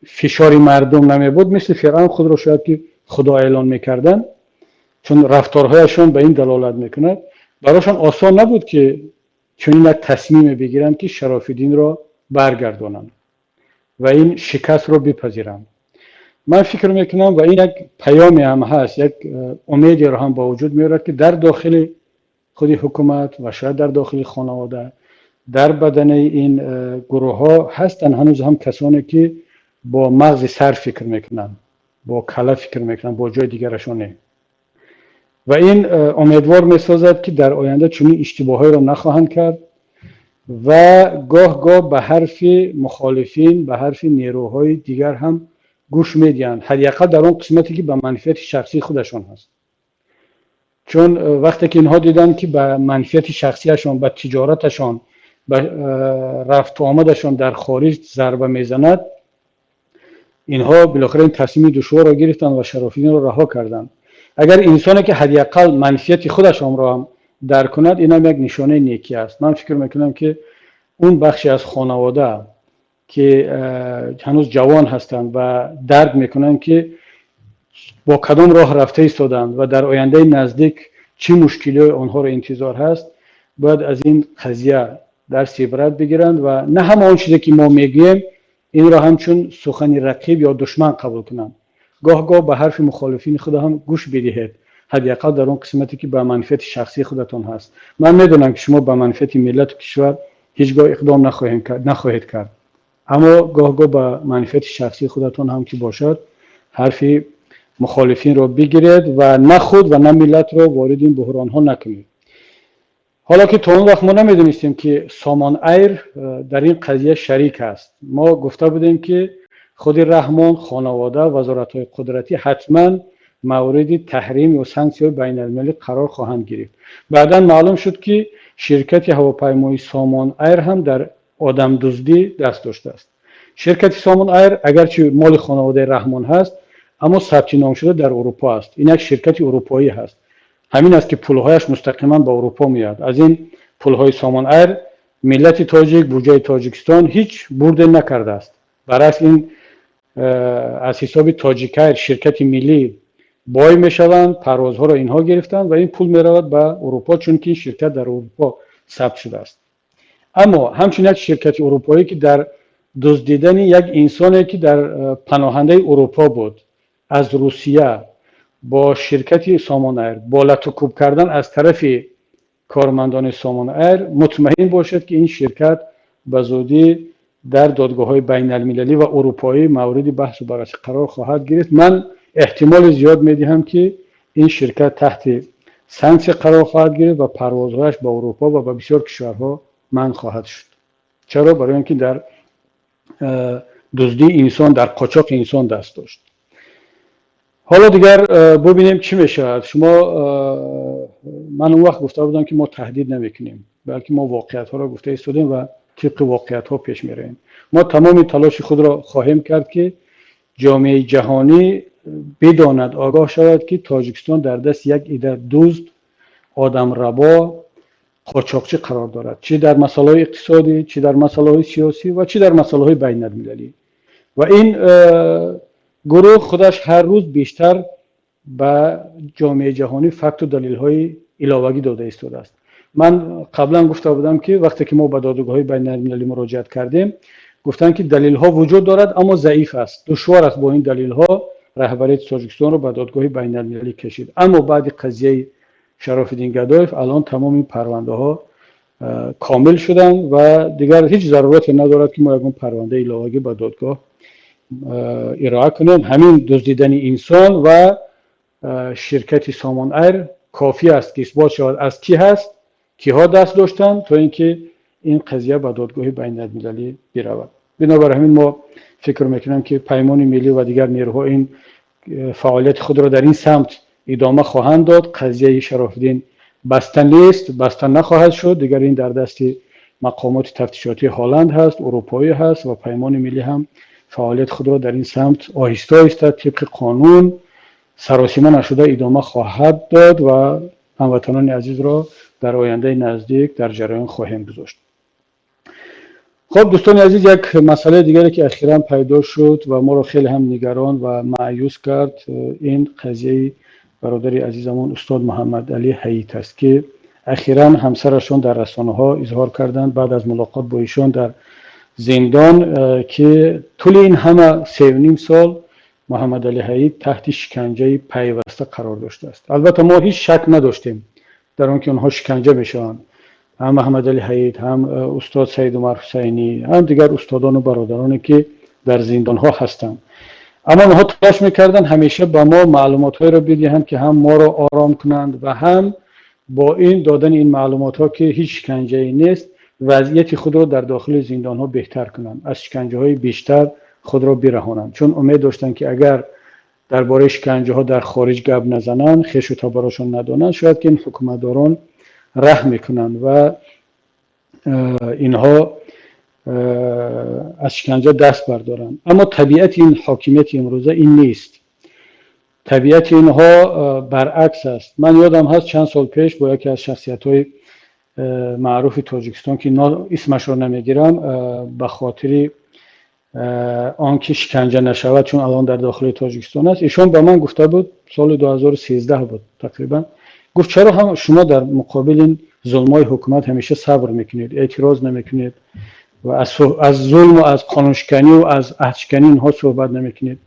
фишори мардум намебуд, мисли Фиръавн худро шояд ки худо эълон мекарданд, чун рафторҳояшон ба ин далолат мекунад. Барошон осон набуд, ки чунин як тасмиме бигиранд, ки Шарофиддинро баргардонанд ва ин шикастро бипазиранд. Ман фикр мекунам, ва ин як паёме ҳам ҳаст, як умедеро ҳам ба вуҷуд меорад, ки дар дохили худи ҳукумат ва шояд дар дохили хонавода, дар баданаи ин гурӯҳҳо ҳастанд ҳанӯз ҳам касоне, ки бо мағзи сар фикр мекунанд, бо кала фикр мекунанд, бо ҷои дигарашон не. Ва ин умедвор месозад, ки дар оянда чунин иштибоҳҳоеро нахоҳанд кард ва гоҳ гоҳ ба ҳарфи мухолифин, ба ҳарфи нерӯҳои дигар ҳам гӯш медиҳанд, ҳадди ақал дар он қисмате, ки ба манфиати шахсии худашон ҳаст. Чун вақте ки инҳо диданд, ки ба манфиати шахсияшон, ба тиҷораташон, ба рафту омадашон дар хориҷ зарба мезанад, инҳо билохира ин тасмими душворро гирифтанд ва Шарофиддинро раҳо карданд. Агар инсоне ки ҳадди ақал манфиати худашонро ҳам дарк кунад, инам як нишонаи некӣ аст. Ман фикр мекунам, ки он бахше аз хонавода, ки ҳанӯз ҷавон ҳастанд ва дарк мекунанд, ки бо кадом роҳ рафта истоданд ва дар ояндаи наздик чӣ мушкилиҳои онҳоро интизор ҳаст, бояд аз ин қазия дарси ибрат бигиранд ва на ҳама он чизе, ки мо мегӯем, инро ҳамчун сухани рақиб ё душман қабул кунанд. Гоҳ гоҳ ба ҳарфи мухолифини худ ҳам гӯш бидиҳед, ҳадди ақал дар он қисмате, ки ба манфиати шахсии худатон ҳаст. Ман медонам, ки шумо ба манфиати миллату кишвар ҳеҷ гоҳ иқдом нахоҳед кард, аммо гоҳ гоҳ ба манфиати шахсии худатон ҳам ки бошад, ҳарфи мухолифинро бигиред ва на худ ва на миллатро ворид ин буҳронҳо накунед. Ҳоло ки то он вақт мо намедонистем, ки Сомон Айр дар ин қазия шарик аст. Мо гуфта будем, ки худи Раҳмон, хонавода, вазоратҳои қудратӣ ҳатман мавриди таҳрим ё санксияҳои байналмилалӣ қарор хоҳанд гирифт. Баъдан маълум шуд, ки ширкати ҳавопаймоии Сомон Айр ҳам дар одамдуздӣ даст доштааст. Ширкати Сомон Айр агарчи моли хонаводаи Раҳмон ҳаст, аммо сабти ном шуда дар Урупо аст. Ин як ширкати урупоӣ ҳаст. Ҳамин аст, ки пулҳояш мустақиман ба Урупо меояд. Аз ин пулҳои Сомон Айр миллати тоҷик, буҷаи Тоҷикистон ҳеҷ бурде накардааст. Баръакс, ин аз ҳисоби Тоҷикайр, ширкати миллӣ, бой мешаванд. Парвозҳоро инҳо гирифтанд ва ин пул меравад ба Урупо, чунки ин ширкат дар Урупо сабт шудааст. Аммо ҳамчун як ширкати урупоӣ, ки дар дуздидани як инсоне, ки дар паноҳандаи Урупо буд аз Русия, бо ширкати Сомон Айр, бо латукӯб кардан аз тарафи кормандони Сомон Айр, мутмаин бошед, ки ин ширкат ба зудӣ дар додгоҳҳои байналмилалӣ ва урупоӣ мавриди баҳсу баррасӣ қарор хоҳад гирифт. Ман эҳтимоли зиёд медиҳам, ки ин ширкат таҳти санксия қарор хоҳад гирифт ва парвозҳояш ба Урупо ва ба бисёр кишварҳо манъ хоҳад шуд. Чаро? Барои он ки дар дуздии инсон, дар қочоқи инсон даст дошт. Ҳоло дигар бубинем, чӣ мешавад. Шумо, ман он вақт гуфта будам, ки мо таҳдид намекунем, балки мо воқеиятҳоро гуфта истодем ва тибқи воқеиятҳо пеш меравем. Мо тамоми талоши худро хоҳем кард, ки ҷомеаи ҷаҳонӣ бидонад, огоҳ шавад, ки Тоҷикистон дар дасти як ида дузд, одамрабо, қочоқчӣ қарор дорад, чӣ дар масъалаҳои иқтисодӣ, чӣ дар масъалаҳои сиёсӣ ва чӣ дар масъалаҳои байналмилалӣ. Ва ин гурӯҳ худаш ҳар рӯз бештар ба ҷомеаи ҷаҳонӣ факту далелҳои иловагӣ дода истодааст. Ман қаблан гуфта будам, ки вақте ки мо ба додгоҳҳои байналмилалӣ муроҷиат кардем, гуфтанд, ки далелҳо вуҷуд дорад, аммо заиф аст, душвор аст бо ин далелҳо раҳбарияти Тоҷикистонро ба додгоҳи байналмилалӣ кашид. Аммо баъди қазияи Шарофиддин Гадоев алон тамоми парвандаҳо комил шуданд ва дигар ҳеҷ зарурате надорад, ки мо ягон парвандаи иловагӣ ба додгоҳ ироа кунем. Ҳамин дуздидани инсон ва ширкати Сомон Айр кофӣ аст, ки исбот шавад, аз кӣ ҳаст, киҳо даст доштанд, то ин ки ин қазия ба додгоҳи байналмилалӣ биравад. Бинобар ҳамин мо фикр мекунам, ки Паймони Миллӣ ва дигар нерӯҳо ин Фаъолияти худро дар ин самт идома хоҳанд дод. Қазияи Шарофиддин баста нест, баста нахоҳад шуд. Дигар ин дар дасти мақомоти тафтишотии Ҳолланд ҳаст, урупоӣ ҳаст ва Паймони Миллӣ ҳам фаъолияти худро дар ин самт оҳиста оҳиста, тибқи қонун, саросима нашуда идома хоҳад дод ва ҳамватанони азизро дар ояндаи наздик дар ҷараён хоҳем гузошт. Хуб, дӯстони азиз, як масъалаи дигаре, ки ахиран пайдо шуд ва моро хеле ҳам нигарон ва маъюс кард, ин қазияи бародари азизамон устод Муҳаммадалӣ Ҳаит аст, ки ахиран ҳамсарашон дар расонаҳо изҳор карданд, баъд аз мулоқот бо ишон дар зиндон, ки тӯли ин ҳама 3,5 сол Муҳаммадалӣ Ҳаит таҳти шиканҷаи пайваста қарор доштааст. Албатта, мо ҳеҷ шак надоштем дар он ки онҳо шиканҷа мешаванд, ҳам Муҳаммадалӣ Ҳаит, ҳам устод Саидумар Ҳусайнӣ, ҳам дигар устодону бародароне, ки дар зиндонҳо ҳастанд. Аммо онҳо талош мекарданд ҳамеша ба мо маълумотҳоеро бидиҳанд, ки ҳам моро ором кунанд ва ҳам бо ин додани ин маълумотҳо, ки ҳеҷ шиканҷае нест, вазъияти худро дар дохили зиндонҳо беҳтар кунанд, аз шиканҷаҳои бештар худро бираҳонанд, чун умед доштанд, ки агар дар бораи шиканҷаҳо дар хориҷ гап назананд, хешу таборошон надонанд, шояд ки ин ҳукуматдорон раҳм мекунанд ва инҳо аз шиканҷа даст бардоранд. Аммо табиати ин ҳокимияти имрӯза ин нест, табиати инҳо баръакс аст. Ман ёдам ҳаст, чанд сол пеш бо яке аз шахсиятҳои маъруфи Тоҷикистон, ки исмашро намегирам ба хотири он ки шиканҷа нашавад, чун алон дар дохили Тоҷикистон аст, ишон ба ман гуфта буд, соли 2013 буд тақрибан, гуфт: «Чаро ҳам шумо дар муқобили ин зулмҳои ҳукумат ҳамеша сабр мекунед, эътироз намекунед ва аз зулму аз қонуншиканию аз аҳдшиканӣ инҳо суҳбат намекунед?»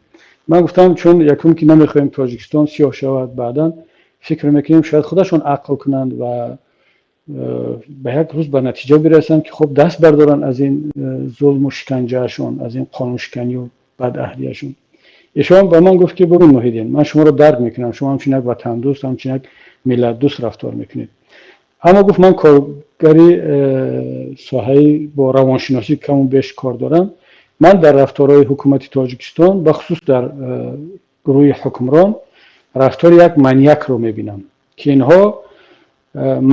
Ман гуфтам, чун якум ки намехоҳем Тоҷикистон сиёҳ шавад, баъдан фикр мекунем, шояд худашон ақл кунанд ва ба як рӯз ба натиҷа бирасанд, ки хуб, даст бардоранд аз ин зулму шиканҷаашон, аз ин қонуншиканию бадаҳдиашон. Ишон ба ман гуфт, ки бубин, Муҳиддин, ман шуморо дарк мекунам, шумо ҳамчун як ватандӯст, ҳамчун як миллатдӯст рафтор мекунед, аммо, гуфт, ман коргари соҳаи бо равоншиносӣ каму беш кор дорам. Ман дар рафторҳои ҳукумати Тоҷикистон, бахусус дар гурӯҳи ҳукмрон, рафтори як маньякро мебинам, ки инҳо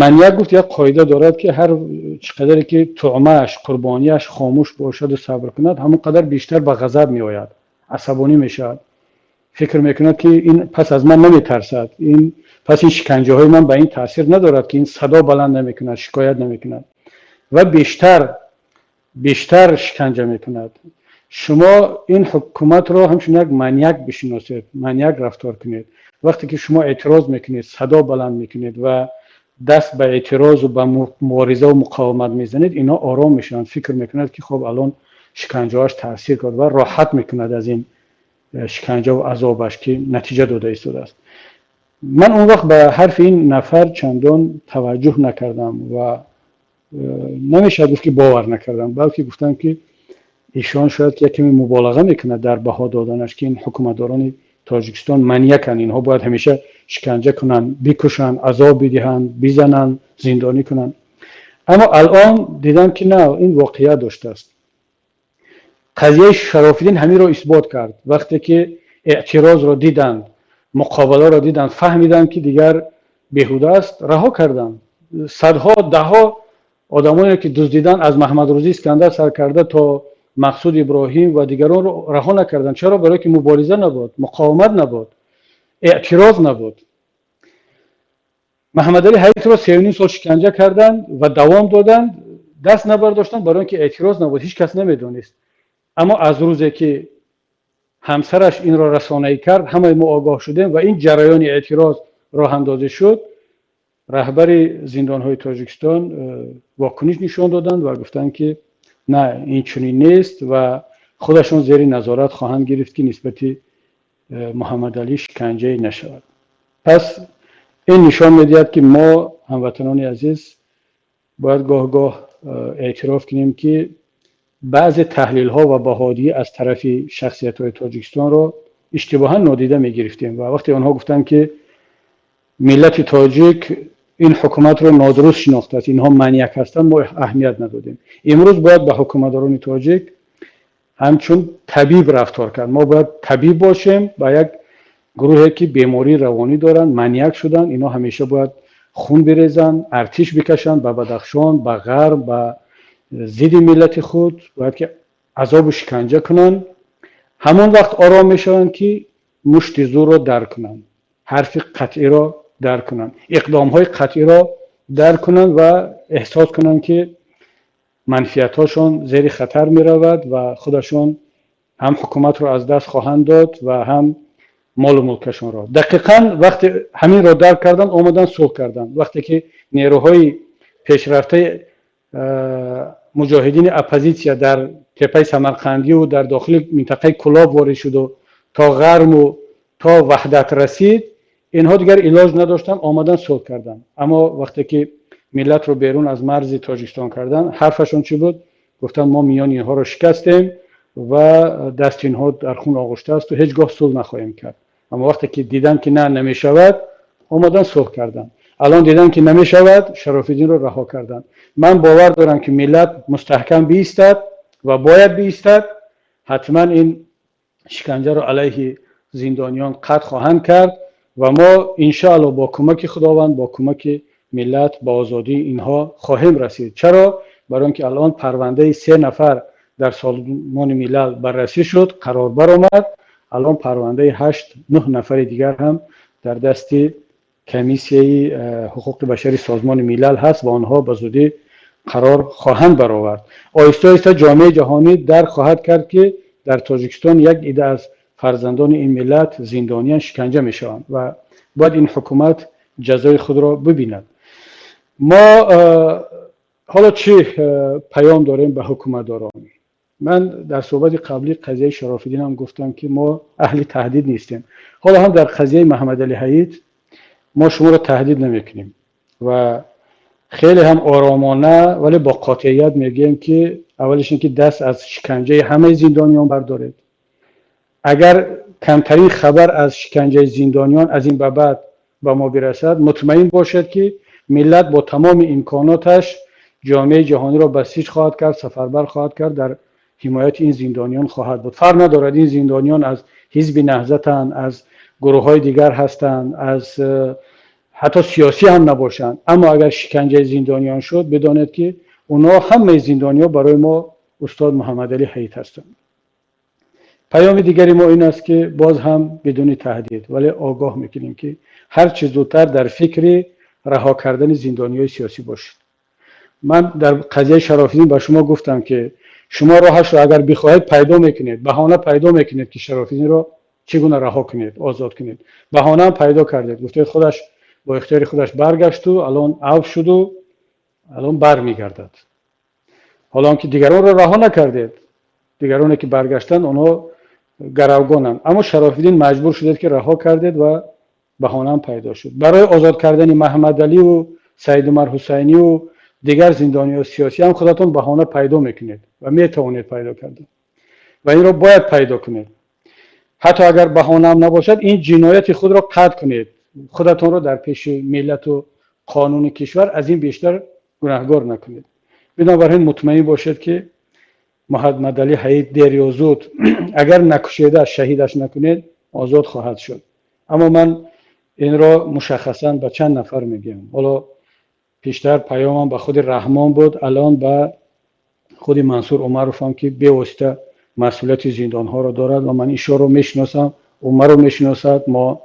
маньяк, гуфт, як қоида дорад, ки ҳар чӣ қадаре ки туъмааш, қурбонияш хомӯш бошаду сабр кунад, ҳамон қадар бештар ба ғазаб меояд, асабонӣ мешавад, фикр мекунад, ки ин пас аз ман наметарсад, ин пас ин шиканҷаҳои ман ба ин таъсир надорад, ки ин садо баланд намекунад, шикоят намекунад ва бештар бештар шиканҷа мекунад. Шумо ин ҳукуматро ҳамчун як маньяк бишиносед, маньяк рафтор кунед. Вақте ки шумо эътироз мекунед, садо баланд мекунед ва даст ба эътирозу ба муборизаву муқовимат мезанед, инҳо ором мешаванд, фикр мекунад, ки хоб, алон шиканҷаҳоаш таъсир кард ва роҳат мекунад аз ин шиканҷаву азобаш, ки натиҷа дода истодааст. Ман он вақт ба ҳарфи ин нафар чандон таваҷҷӯҳ накардам ва намешавад гуфт, ки бовар накардам, балки гуфтам, ки ишон шояд ки якаме муболиға мекунад дар баҳо доданаш, ки ин ҳукуматдорони Тоҷикистон маньяканд, инҳо бояд ҳамеша шиканҷа кунанд, бикушанд, азоб бидиҳанд, бизананд, зиндонӣ кунанд. Аммо алон дидам, ки на, ин воқеият доштааст. Қазияи Шарофиддин ҳаминро исбот кард. Вақте ки эътирозро диданд, муқобиларо диданд, фаҳмиданд, ки дигар беҳуда аст, раҳо карданд. Садҳо, даҳҳо одамоне, ки дуздиданд, аз Маҳмадрӯзӣ Искандар сар карда то Мақсуд Иброҳим ва дигаронро раҳо накарданд. Чаро? Барое ки мубориза набуд, муқовимат набуд, эътироз набуд. Маҳаммадалӣ Ҳаитро 3,5 сол шиканҷа карданд ва давом доданд, даст набардоштанд, барои он ки эътироз набуд, ҳеҷ кас намедонист. Аммо аз рӯзе ки ҳамсараш инро расонаӣ кард, ҳамаи мо огоҳ шудем ва ин ҷараёни эътироз роҳандозӣ шуд. Раҳбари зиндонҳои Тоҷикистон вокуниш нишон доданд ва гуфтанд, ки на, ин чунин нест ва худашон зери назорат хоҳанд гирифт, ки нисбати Муҳаммадалӣ шиканҷае нашавад. Пас ин нишон медиҳад, ки мо, ҳамватанони азиз, бояд гоҳ-гоҳ эътироф кунем, ки баъзе таҳлилҳо ва баҳодиҳӣ аз тарафи шахсиятҳои Тоҷикистонро иштибоҳан нодида мегирифтем. Ва вақте онҳо гуфтанд, ки миллати тоҷик ин ҳукуматро нодуруст шинохтааст, инҳо маньяк ҳастанд, мо аҳамият надодем. Имрӯз бояд ба ҳукуматдорони тоҷик ҳамчун табиб рафтор кард. Мо бояд табиб бошем, ба як Гурӯҳе ки бемории равонӣ доранд, маньяк шуданд, инҳо ҳамеша бояд хун бирезанд, артиш бикашанд ба Бадахшон, ба Ғарб, ба зидди миллати худ, бояд ки азобу шиканҷа кунанд. Ҳамон вақт ором мешаванд, ки мушти зӯрро дар кунанд, ҳарфи қатъиро дар кунанд, иқдомҳои қатъиро дар кунанд ва эҳсос кунанд, ки манфиатҳошон зери хатар меравад ва худашон ҳам ҳукуматро аз даст хоҳанд дод ва ҳам молу мулкашонро. Дақиқан вақте ҳаминро дарк карданд, омадан сулҳ карданд. Вақте ки нерӯҳои пешрафтаи муҷоҳидини оппозитсия дар теппаи Самарқандиву дар дохили минтақаи Кулоб ворид шуду то Ғарму то Ваҳдат расид, инҳо дигар илоҷ надоштанд, омадан сулҳ карданд. Аммо вақте ки миллатро берун аз марзи Тоҷикистон карданд, ҳарфашон чӣ буд? Гуфтанд, мо миёни инҳоро шикастем ва дасти инҳо дар хун оғушта асту ҳеҷ гоҳ сулҳ нахоҳем кард. Аммо вақте ки диданд, ки на, намешавад, омадан сулҳ карданд. Алон диданд, ки намешавад, Шарофиддинро раҳо карданд. Ман бовар дорам, ки миллат мустаҳкам биистад ва бояд биистад. Ҳатман ин шиканҷаро алайҳи зиндониён қатъ хоҳанд кард ва мо иншоалло бо кӯмаки Худованд, бо кӯмаки миллат ба озодии инҳо хоҳем расид. Чаро? Барои он ки алон парвандаи се нафар дар Созмони Милал баррасӣ шуд, қарор баромад. Алон парвандаи ҳашт нӯҳ нафари дигар ҳам дар дасти комиссияи ҳуқуқи башари Созмони Милал ҳаст ва онҳо ба зудӣ қарор хоҳанд баровард. Оҳиста оҳиста ҷомеаи ҷаҳонӣ дарк хоҳад кард, ки дар Тоҷикистон як ида аз фарзандони ин миллат зиндониян, шиканҷа мешаванд ва бояд ин ҳукумат ҷазои худро бибинад. Мо ҳоло чӣ паём дорем ба ҳукуматдорон? Ман дар суҳбати қаблӣ, қазияи Шарофиддин ҳам гуфтам, ки мо аҳли таҳдид нестем. Ҳоло ҳам дар қазияи Маҳаммадали Ҳаид мо шуморо таҳдид намекунем ва хеле ҳам оромона, вале бо қотеият мегӯем, ки аввалиш ин ки даст аз шиканҷаи ҳамаи зиндониён бардоред. Агар камтарин хабар аз шиканҷаи зиндониён аз ин ба баъд ба мо бирасад, мутмаин бошед, ки миллат бо тамоми имконоташ ҷомеаи ҷаҳониро басиҷ хоҳад кард, сафарбар хоҳад кард, дар ҳимояти ин зиндониён хоҳад буд. Фарқ надорад, ин зиндониён аз ҳизби Наҳзатанд, аз гурӯҳҳои дигар ҳастанд, аз ҳатто сиёсӣ ҳам набошанд. Аммо агар шиканҷаи зиндониён шуд, бидонед, ки онҳо, ҳамаи зиндониҳо барои мо устод Муҳаммадалӣ Ҳаид ҳастанд. Паёми дигари мо ин аст, ки боз ҳам бидуни таҳдид, вале огоҳ мекунем, ки ҳар чӣ зудтар дар фикри раҳо кардани зиндониҳои сиёсӣ бошед. Ман дар қазияи Шарофиддин ба шумо гуфтам, ки шумо роҳашро агар бихоҳед, пайдо мекунед, баҳона пайдо мекунед, ки Шарофиддинро чӣ гуна раҳо кунед, озод кунед. Баҳонаам пайдо кардед, гуфтед, худаш бо ихтиёри худаш баргашту алон авф шуду алон бармегардад. Ҳоло он ки дигаронро раҳо накардед, дигароне ки баргаштанд, онҳо гаравгонанд, аммо Шарофиддин маҷбур шудед, ки раҳо кардед ва баҳонаам пайдо шуд. Барои озод кардани Маҳаммадаливу Саидумар Ҳусайниву дигар зиндониҳои сиёсӣ ҳам худатон баҳона пайдо мекунед ва метавонед пайдо карда ва инро бояд пайдо кунед. Ҳатто агар баҳонаам набошад, ин ҷинояти худро қатъ кунед. Худатонро дар пеши миллату қонуни кишвар аз ин бештар гунаҳгор накунед. Бинобар ин мутмаин бошед, ки Муҳаммадалӣ Ҳаид дер ё зуд, агар накушеда, шаҳидаш накунед, озод хоҳад шуд. Аммо ман инро мушаххасан ба чанд нафар мегӯям. Ҳоло пештар паёмам ба худи Раҳмон буд, алон ба худи Мансур Умаровам, ки бевосита масъулияти зиндонҳоро дорад ва ман ишоро мешиносам, ӯ маро мешиносад. Мо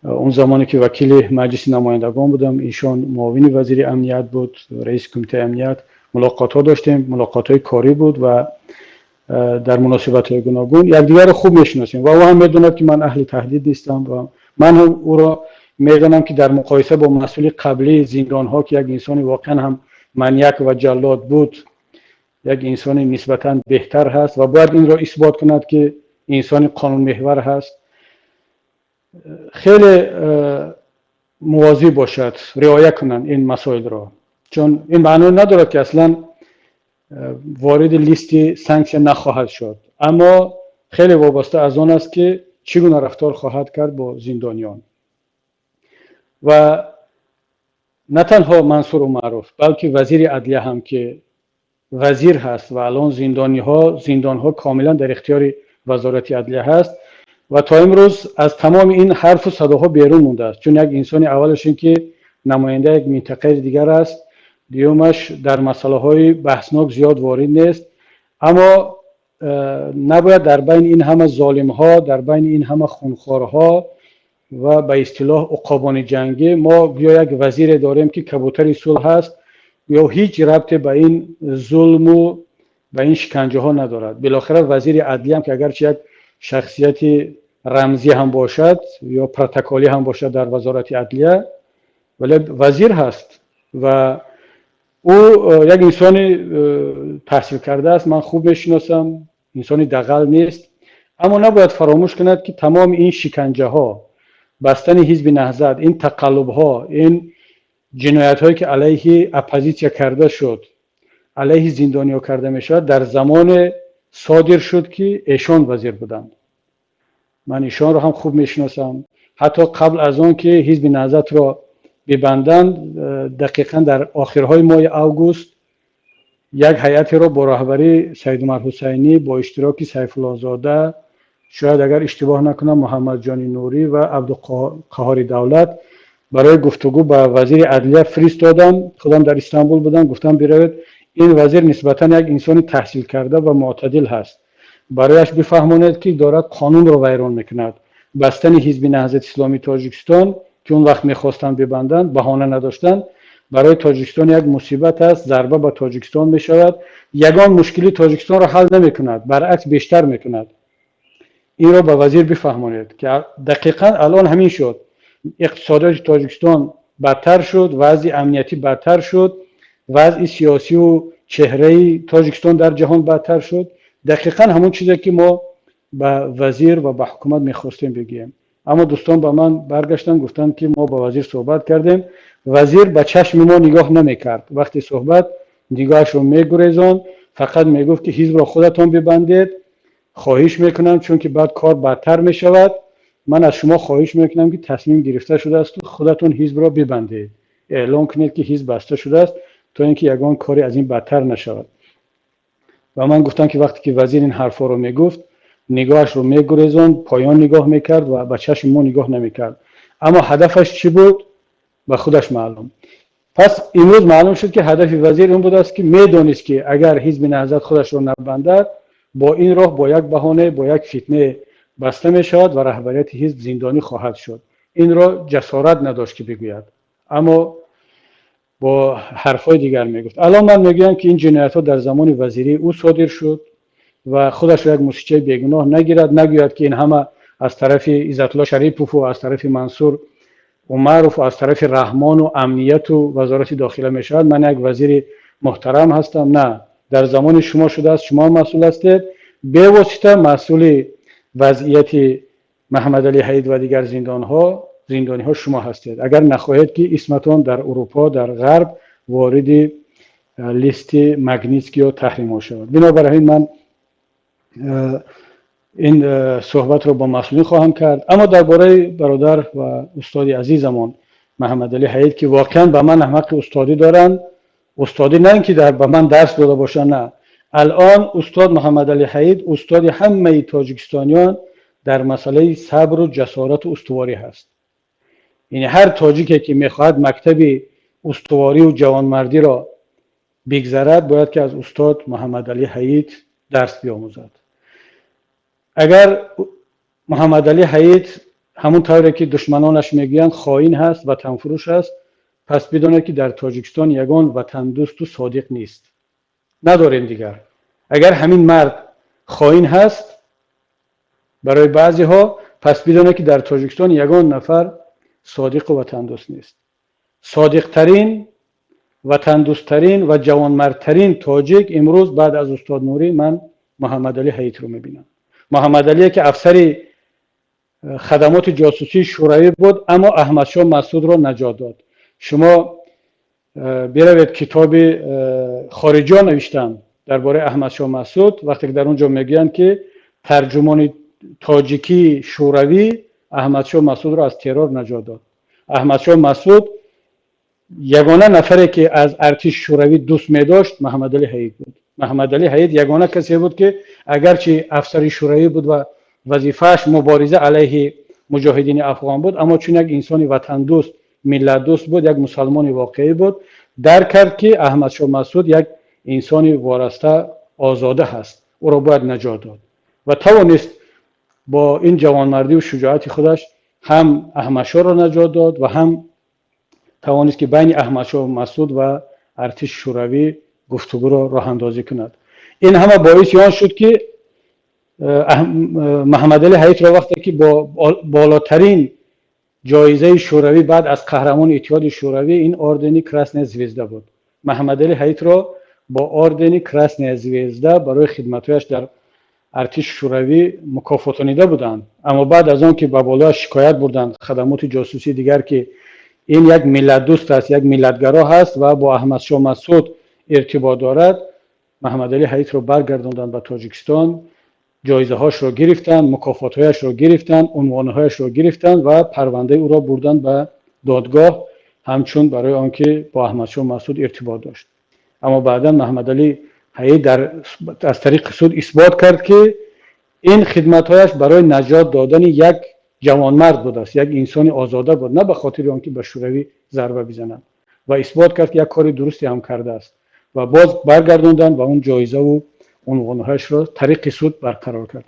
он замоне ки вакили Маҷлиси намояндагон будам, ишон муовини вазири амният буд, раиси кумитаи амният, мулоқотҳо доштем, мулоқотҳои корӣ буд ва дар муносибатҳои гуногун якдигарро хуб мешиносем ва ӯ ҳам медонад, ки ман аҳли таҳдид нестам ва ман ҳам ӯро медонам, ки дар муқоиса бо масъули қаблии зиндонҳо, ки як инсони воқеан ҳам маньяк ва ҷаллод буд, як инсони нисбатан беҳтар ҳаст ва бояд инро исбот кунад, ки инсони қонунмеҳвар ҳаст. Хеле мувозиб бошад, риоя кунанд ин масоилро, чун ин маъно надорад, ки аслан вориди листи санксия нахоҳад шуд, аммо хеле вобаста аз он аст, ки чӣ гуна рафтор хоҳад кард бо зиндониён. Ва на танҳо Мансур Умаров, балки вазири адлия ҳам, ки вазир ҳаст ва алон зиндониҳо, зиндонҳо комилан дар ихтиёри Вазорати адлия ҳаст. Ва то имрӯз аз тамоми ин ҳарфу садоҳо берун мондааст, чун як инсони аввалаш ин ки намояндаи як минтақаи дигар аст, дуюмаш дар масъалаҳои баҳснок зиёд ворид нест. Аммо набояд дар байни ин ҳама золимҳо, дар байни ин ҳама хунхорҳо ва ба истилоҳ уқобони ҷангӣ мо гӯё як вазире дорем, ки кабутари сулҳ аст ё ҳеҷ рабте ба ин зулму ба ин шиканҷаҳо надорад. Билохира вазири адлиям, ки агарчи як шахсияти рамзӣ ҳам бошад ё протоколӣ ҳам бошад дар Вазорати адлия, вале вазир ҳаст ва ӯ як инсони таҳсил карда аст. Ман хуб мешиносам, инсони дағал нест. Аммо набояд фаромӯш кунад, ки тамоми ин шиканҷаҳо, бастани ҳизби Наҳзат, ин тақаллубҳо, ин ҷиноятҳое, ки алайҳи оппозитсия карда шуд, алайҳи зиндониҳо карда мешавад, дар замоне содир шуд, ки эшон вазир буданд. Ман ишонро ҳам хуб мешиносам. Ҳатто қабл аз он ки ҳизби Наҳзатро бибанданд, дақиқан дар охирҳои моҳи август, як ҳайатеро бо роҳбарии Саидумар Ҳусайнӣ, бо иштироки Сайфуллозода, шояд, агар иштибоҳ накунам, Муҳаммадҷони Нурӣ ва Абдуқаҳори Давлат барои гуфтугӯ ба вазири адлия фиристодам. Худам дар Истанбул будам. Гуфтам: «Биравед, ин вазир нисбатан як инсони таҳсилкарда ва мӯътадил ҳаст, барояш бифаҳмонед, ки дорад қонунро вайрон мекунад. Бастани ҳизби Наҳзати Исломии Тоҷикистон, ки он вақт мехостанд бибанданд, баҳона надоштанд, барои Тоҷикистон як мусибат аст, зарба ба Тоҷикистон мешавад, ягон мушкили Тоҷикистонро ҳал намекунад, баръакс, бештар мекунад. Инро ба вазир бифаҳмонед», ки дақиқан алон ҳамин шуд. Иқтисодиёти Тоҷикистон бадтар шуд, вазъи амниятӣ бадтар шуд, вазъи сиёсиву чеҳраи Тоҷикистон дар ҷаҳон бадтар шуд. Дақиқан ҳамон чизе, ки мо ба вазир ва ба ҳукумат мехостем бигӯем. Аммо дӯстон ба ман баргаштанд, гуфтанд, ки мо ба вазир суҳбат кардем, вазир ба чашми мо нигоҳ намекард. Вақти суҳбат нигоҳашро мегурезонд, фақат мегуфт, ки ҳизбро худатон бибандед, хоҳиш мекунам, чунки баъд кор бадтар мешавад. Ман аз шумо хоҳиш мекунам, ки тасмим гирифта шудааст, худатон ҳизбро бибандед, эълон кунед, ки ҳизб баста шудааст, то ин ки ягон коре аз ин бадтар нашавад. Ва ман гуфтам, ки вақте ки вазир ин ҳарфҳоро мегуфт, нигоҳашро мегурезонд, поён нигоҳ мекард ва ба чашми мо нигоҳ намекард. Аммо ҳадафаш чӣ буд, ба худаш маълум. Пас имрӯз маълум шуд, ки ҳадафи вазир ин будааст, ки медонист, ки агар ҳизби Наҳзат худашро набандад, бо ин роҳ, бо як баҳона, бо як фитне баста мешавад ва раҳбарияти ҳизб зиндонӣ хоҳад шуд. Инро ҷасорат надошт, ки бигӯяд, аммо бо ҳарфҳои дигар мегуфт. Алон ман мегӯям, ки ин ҷиноятҳо дар замони вазирии ӯ содир шуд ва худашро як мусичаи бегуноҳ нагирад, нагӯяд, ки ин ҳама аз тарафи Иззатулло Шарипову аз тарафи Мансур Умарову аз тарафи Раҳмону амнияту Вазорати дохила мешавад, ман як вазири муҳтарам ҳастам. На, дар замони шумо шудааст, шумо масъул ҳастед, бевосита масъули вазъияти Маҳаммадалӣ Ҳаид ва дигар зиндонҳо, зиндониҳо шумо ҳастед, агар нахоҳед, ки исматон дар Урупо, дар Ғарб вориди листи Магнитский ё таҳримҳо шавад. Бинобар ҳамин ман ин суҳбатро бо масъулин хоҳам кард. Аммо дар бораи бародар ва устоди азизамон Маҳаммадалӣ Ҳаид, ки воқеан ба ман ҳаққи устодӣ доранд, устодӣ на ин ки ба ман дарс дода бошанд, на, алон устод Муҳаммадалӣ Ҳаид устоди ҳамаи тоҷикистониён дар масъалаи сабру ҷасорату устуворӣ ҳаст. Яъне ҳар тоҷике, ки мехоҳад мактаби устуворию ҷавонмардиро бигзарад, бояд ки аз устод Муҳаммадалӣ Ҳаид дарс биомӯзад. Агар Муҳаммадалӣ Ҳаид ҳамон тавре, ки душманонаш мегӯянд, хоин ҳаст, ватанфурӯш аст, пас бидонед, ки дар Тоҷикистон ягон ватандӯсту содиқ нест, надорем дигар. Агар ҳамин мард хоин ҳаст барои баъзеҳо, пас бидонед, ки дар Тоҷикистон ягон нафар содиқу ватандӯст нест. Содиқтарин, ватандӯсттарин ва ҷавонмардтарин тоҷик имрӯз баъд аз устод Нурӣ ман Муҳаммадалӣ Ҳаитро мебинам. Муҳаммадалие, ки афсари хадамоти ҷосусии Шӯравӣ буд, аммо Аҳмадшоҳ Масудро наҷот дод. Шумо биравед, китоби хориҷиҳо навиштанд дар бораи Аҳмадшоҳ Масуд, вақте ки дар он ҷо мегӯянд, ки тарҷумони тоҷикии шӯравӣ Аҳмадшоҳ Масудро аз террор наҷот дод. Аҳмадшоҳ Масуд ягона нафаре, ки аз артиши шӯравӣ дӯст медошт, Муҳаммадалӣ Ҳаид буд. Муҳаммадалӣ Ҳаид ягона касе буд, ки агарчи афсари шӯравӣ буд ва Вазифааш мубориза алайҳи муҷоҳидини афғон буд, аммо чун як инсони ватандӯст, миллатдӯст буд, як мусалмони воқеӣ буд, дарк кард, ки Аҳмадшоҳ Масъуд як инсони вораста, озода ҳаст, ӯро бояд наҷот дод ва тавонист бо ин ҷавонмардию шуҷоати худаш ҳам Аҳмадшоҳро наҷот дод ва ҳам тавонист, ки байни Аҳмадшоҳ Масъуд ва артиши Шӯравӣ гуфтугӯро роҳандозӣ кунад. Ин ҳама боиси он шуд, ки Маҳаммадалӣ Ҳаитро вақте ки бо болотарин ҷоизаи Шӯравӣ баъд аз Қаҳрамони Иттиҳоди Шӯравӣ, ин ордени Красная Звезда буд, Маҳаммадалӣ Ҳаитро бо ордени Красная Звезда барои хидматҳояш дар артиши Шӯравӣ мукофотонида буданд. Аммо баъд аз он ки ба болояш шикоят бурданд хадамоти ҷосусии дигар, ки ин як миллатдӯст аст, як миллатгаро ҳаст ва бо Аҳмадшоҳ Масъуд иртибот дорад, Маҳаммадалӣ Ҳаитро баргардонданд ба Тоҷикистон, ҷоизаҳошро гирифтанд, мукофотҳояшро гирифтанд, унвонҳояшро гирифтанд ва парвандаи ӯро бурданд ба додгоҳ, ҳамчун барои он ки бо Аҳмадшоҳ Масъуд иртибот дошт. Аммо баъдан Маҳаммадалӣ Ҳаит аз тариқи суд исбот кард, ки ин хидматҳояш барои наҷот додани як ҷавонмард будааст, як инсони озода буд, на ба хотири он ки ба Шӯравӣ зарба бизанад, ва исбот кард, ки як кори дурусте ҳам кардааст ва боз баргардонданд ва он ҷоизаву унвонҳояшро тариқи суд барқарор кард.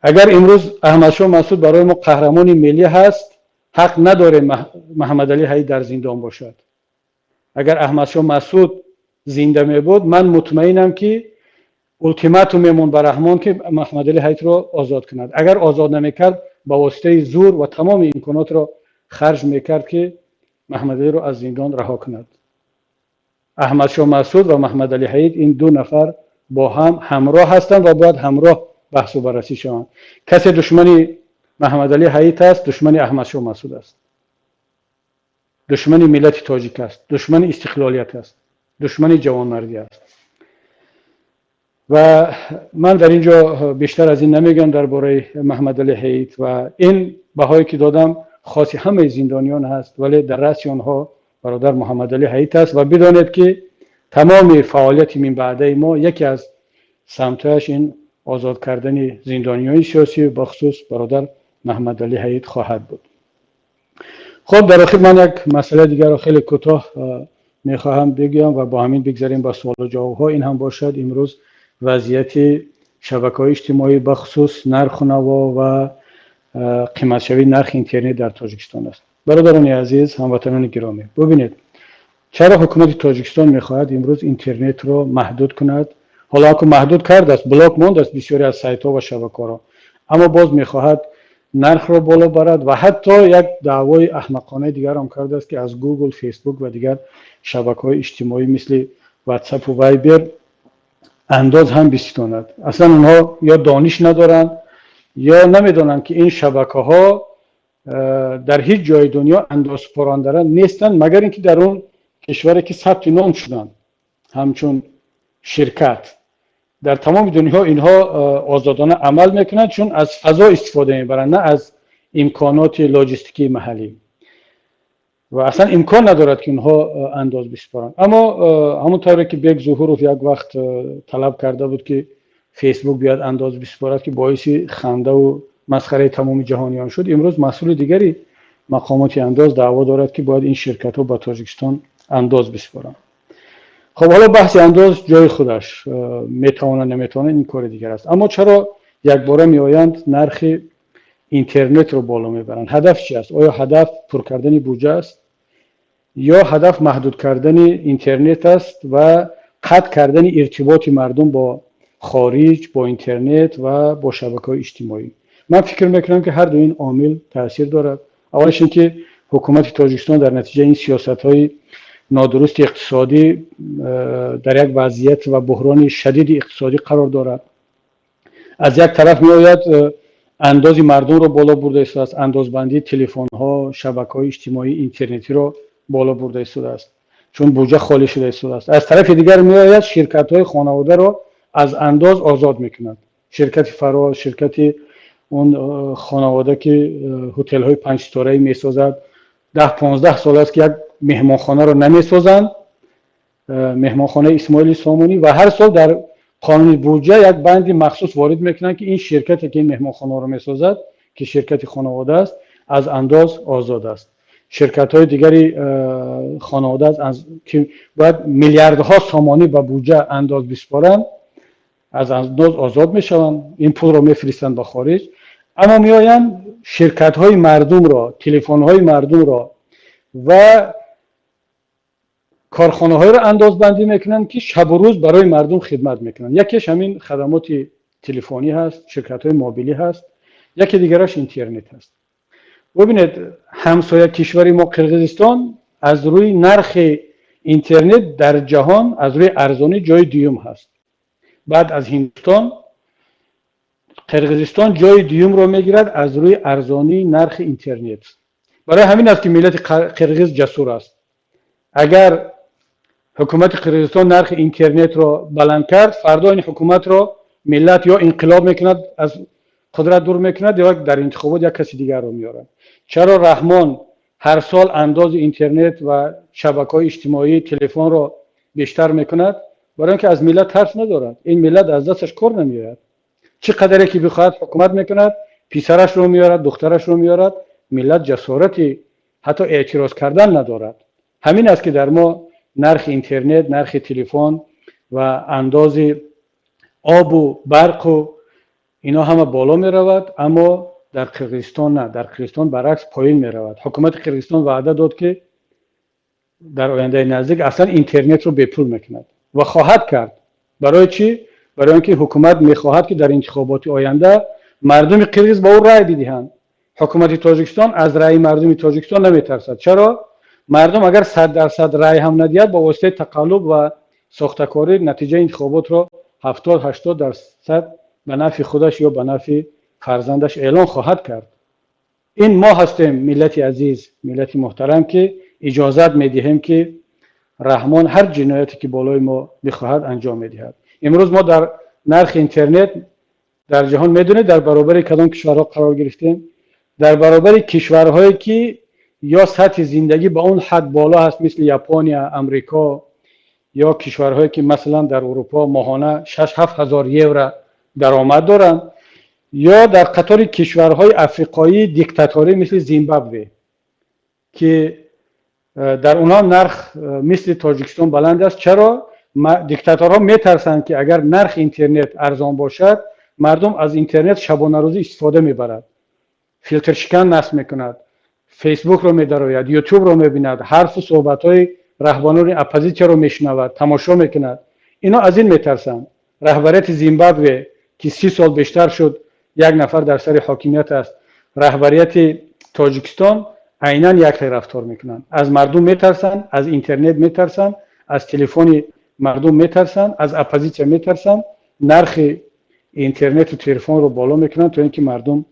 Агар имрӯз Аҳмадшоҳ Масъуд барои мо қаҳрамони миллӣ ҳаст, ҳақ надорем Маҳаммадалӣ Ҳаит дар зиндон бошад. Агар Аҳмадшоҳ Масъуд зинда мебуд, ман мутмаинам, ки ултиматум мемонд ба Раҳмон, ки Маҳаммадалӣ Ҳаитро озод кунад. Агар озод намекард, ба воситаи зур ва тамоми имконотро харҷ мекард, ки Маҳаммадалиро аз зиндон раҳо кунад. Аҳмадшоҳ Масъуд ва Маҳаммадалӣ Ҳаит, ин ду нафар бо ҳам ҳамроҳ ҳастанд ва бояд ҳамроҳ баҳсу баррасӣ шаванд. Касе душмани Маҳаммадалӣ Ҳаит аст, душмани Аҳмадшоҳ Масъуд аст, душмани миллати тоҷик аст, душмани истиқлолият аст, душмани ҷавонмардӣ аст. Ва ман дар ин ҷо бештар аз ин намегӯям дар бораи Маҳаммадалӣ Ҳаит. Ва ин баҳое ки додам, хоси ҳамаи зиндониён ҳаст, вале дар раъси онҳо бародар Муҳаммадалӣ Ҳаит аст. Ва бидонед, ки тамоми фаъолияти минбаъдаи мо яке аз самтҳояш ин озод кардани зиндониёни сиёсӣ, бахусус бародар Маҳаммадалӣ Ҳаит хоҳад буд. Хуб, дар охир ман як масъалаи дигарро хеле кӯтоҳ мехоҳам бигӯям ва бо ҳамин бигзарем ба суолу ҷавобҳо. Ин ҳам бошад имрӯз вазъияти шабакаҳои иҷтимоӣ, бахусус нарху наво ва қиматшавии нархи интернет дар Тоҷикистон аст. Бародарони азиз, ҳамватанони гиромӣ, бубинед, чаро ҳукумати Тоҷикистон мехоҳад имрӯз интернетро маҳдуд кунад? Ҳоло аку маҳдуд кардааст, блок мондааст бисёре аз сайтҳо ва шабакаҳоро, аммо боз мехоҳад нархро боло барад ва ҳатто як даъвои аҳмақонаи дигарам кардааст, ки аз Google, Facebook ва дигар шабакаҳои иҷтимоӣ, мисли WhatsApp-у Viber, андоз ҳам биситонад. Аслан онҳо ё дониш надоранд, ё намедонанд, ки ин шабакаҳо дар ҳеҷ ҷои дунё андозсупоранда нестанд, магар ин ки дар он кишваре ки сабти ном шуданд ҳамчун ширкат. Дар тамоми дунё инҳо озодона амал мекунанд, чун аз фазо истифода мебаранд, на аз имконоти лоҷистикии маҳаллӣ, ва аслан имкон надорад, ки онҳо андоз бисупоранд. Аммо ҳамон тавре ки Бек Зуҳуров як вақт талаб карда буд, ки Фейсбук биёяд андоз бисупорад, ки боиси хандаву масхараи тамоми ҷаҳониён шуд, имрӯз масъули дигари мақомоти андоз даъво дорад, ки бояд ин ширкатҳо ба Тоҷикистон андоз бисупоранд. Хуб, ҳоло баҳси андоз ҷои худаш, метавонанд, наметавонанд, ин кори дигар аст. Аммо чаро якбора меоянд, нархи интернетро боло мебаранд? Ҳадаф чи аст? Оё ҳадаф пур кардани буҷа аст ё ҳадаф маҳдуд кардани интернет аст ва қатъ кардани иртиботи мардум бо хориҷ, бо интернет ва бо шабакаҳои иҷтимоӣ? Ман фикр мекунам, ки ҳар ду ин омил таъсир дорад. Аввалаш ин ки ҳукумати Тоҷикистон дар натиҷаи ин сиёсатҳои нодурусти иқтисодӣ дар як вазъият ва буҳрони шадиди иқтисодӣ қарор дорад. Аз як тараф меояд, андози мардумро боло бурда истодааст, андозбандии телефонҳо, шабакаҳои иҷтимоии интернетиро боло бурда истодааст, чун буҷа холӣ шуда истодааст. Аз тарафи дигар меояд, ширкатҳои хонаводаро аз андоз озод мекунад: ширкати Фароз, ширкати он хонавода, ки ҳотелҳои панҷситораӣ месозад. 10-15 сол аст, ки як меҳмонхонаро намесозанд, меҳмонхонаи Исмоили Сомонӣ, ва ҳар сол дар Қонуни буҷа як банди махсус ворид мекунанд, ки ин ширкате, ки ин меҳмонхонаро месозад, ки ширкати хонавода аст, аз андоз озод аст. Ширкатҳои дигари хонавода аст, ки бояд миллиардҳо сомонӣ ба буҷа андоз биспоранд, аз андоз озод мешаванд, ин пулро мефиристанд ба хориҷ. Аммо меоянд, ширкатҳои мардумро, телефонҳои мардумро ва корхонаҳоеро андозбандӣ мекунанд, ки шабу рӯз барои мардум хидмат мекунанд. Якеш ҳамин хадамоти телефонӣ ҳаст, ширкатҳои мобилӣ ҳаст, яке дигараш интернет ҳаст. Бубинед, ҳамсоя кишвари мо Қирғизистон аз рӯи нархи интернет дар ҷаҳон, аз рӯи арзонӣ ҷои дуюм ҳаст. Баъд аз Ҳиндустон Қирғизистон ҷои дуюмро мегирад аз рӯи арзонии нархи интернет. Барои ҳамин аст, ки миллати қирғиз ҷасур аст. Агар ҳукумати Қирғизистон нархи интернетро баланд кард, фардо ин ҳукуматро миллат ё инқилоб мекунад, аз қудрат дур мекунад, ё дар интихобот як каси дигарро меорад. Чаро Раҳмон ҳар сол андози интернет ва шабакаҳои иҷтимоӣ, телефонро бештар мекунад? Барои он ки аз миллат тарс надорад. Ин миллат аз дасташ кор намеояд. Чӣ қадаре ки бихоҳад, ҳукумат мекунад, писарашро меорад, духтарашро меорад. Миллат ҷасорати ҳатто эътироз кардан надорад. Ҳамин аст, ки дар мо нархи интернет, нархи телефон ва андози обу барқу ино ҳама боло меравад, аммо дар Қирғизистон на, дар Қирғизистон баръакс, поин меравад. Ҳукумати Қирғизистон ваъда дод, ки дар ояндаи наздик аслан интернетро бепул мекунад ва хоҳад кард. Барои чӣ? Барои он ки ҳукумат мехоҳад, ки дар интихоботи оянда мардуми қирғиз ба ӯ рай бидиҳанд. Ҳукумати Тоҷикистон аз раъи мардуми Тоҷикистон наметарсад. Чаро? Мардум агар 100% рай ҳам надиҳад, бо воситаи тақаллуб ва сохтакорӣ натиҷаи интихоботро 70-80% ба нафъи худаш ё ба нафъи фарзандаш эълон хоҳад кард. Ин мо ҳастем, миллати азиз, миллати муҳтарам, ки иҷозат медиҳем, ки Раҳмон ҳар ҷинояте, ки болои мо бихоҳад, анҷом медиҳад. Имрӯз мо дар нархи интернет дар ҷаҳон, медонед, дар баробари кадом кишварҳо қарор гирифтем? Дар баробари кишварҳое, ки ё сатҳи зиндагӣ ба он ҳад боло ҳаст, мисли Япония, Амрико, ё кишварҳое, ки масалан дар Урупо моҳона 6-7 ҳазор евро даромад доранд, ё дар қатори кишварҳои африқоии диктаторӣ, мисли Зимбабве, ки дар онҳо нарх мисли Тоҷикистон баланд аст. Чаро? Диктаторҳо метарсанд, ки агар нархи интернет арзон бошад, мардум аз интернет шабонарӯзӣ истифода мебарад, филтршикан насб мекунад, Фейсбукро медарояд, Ютубро мебинад, ҳарфу суҳбатҳои раҳбарони оппозитсияро мешунавад, тамошо мекунад. Ино аз ин метарсанд. Раҳбарияти Зимбабве, ки 30 сол бештар шуд, як нафар дар сари ҳокимият аст, раҳбарияти Тоҷикистон айнан як хел рафтор мекунанд. Аз мардум метарсанд, аз интернет метарсанд, аз телефони мардум метарсанд, аз оппозитсия метарсанд. Нархи интернету телефонро боло мекунанд, то ин ки мардум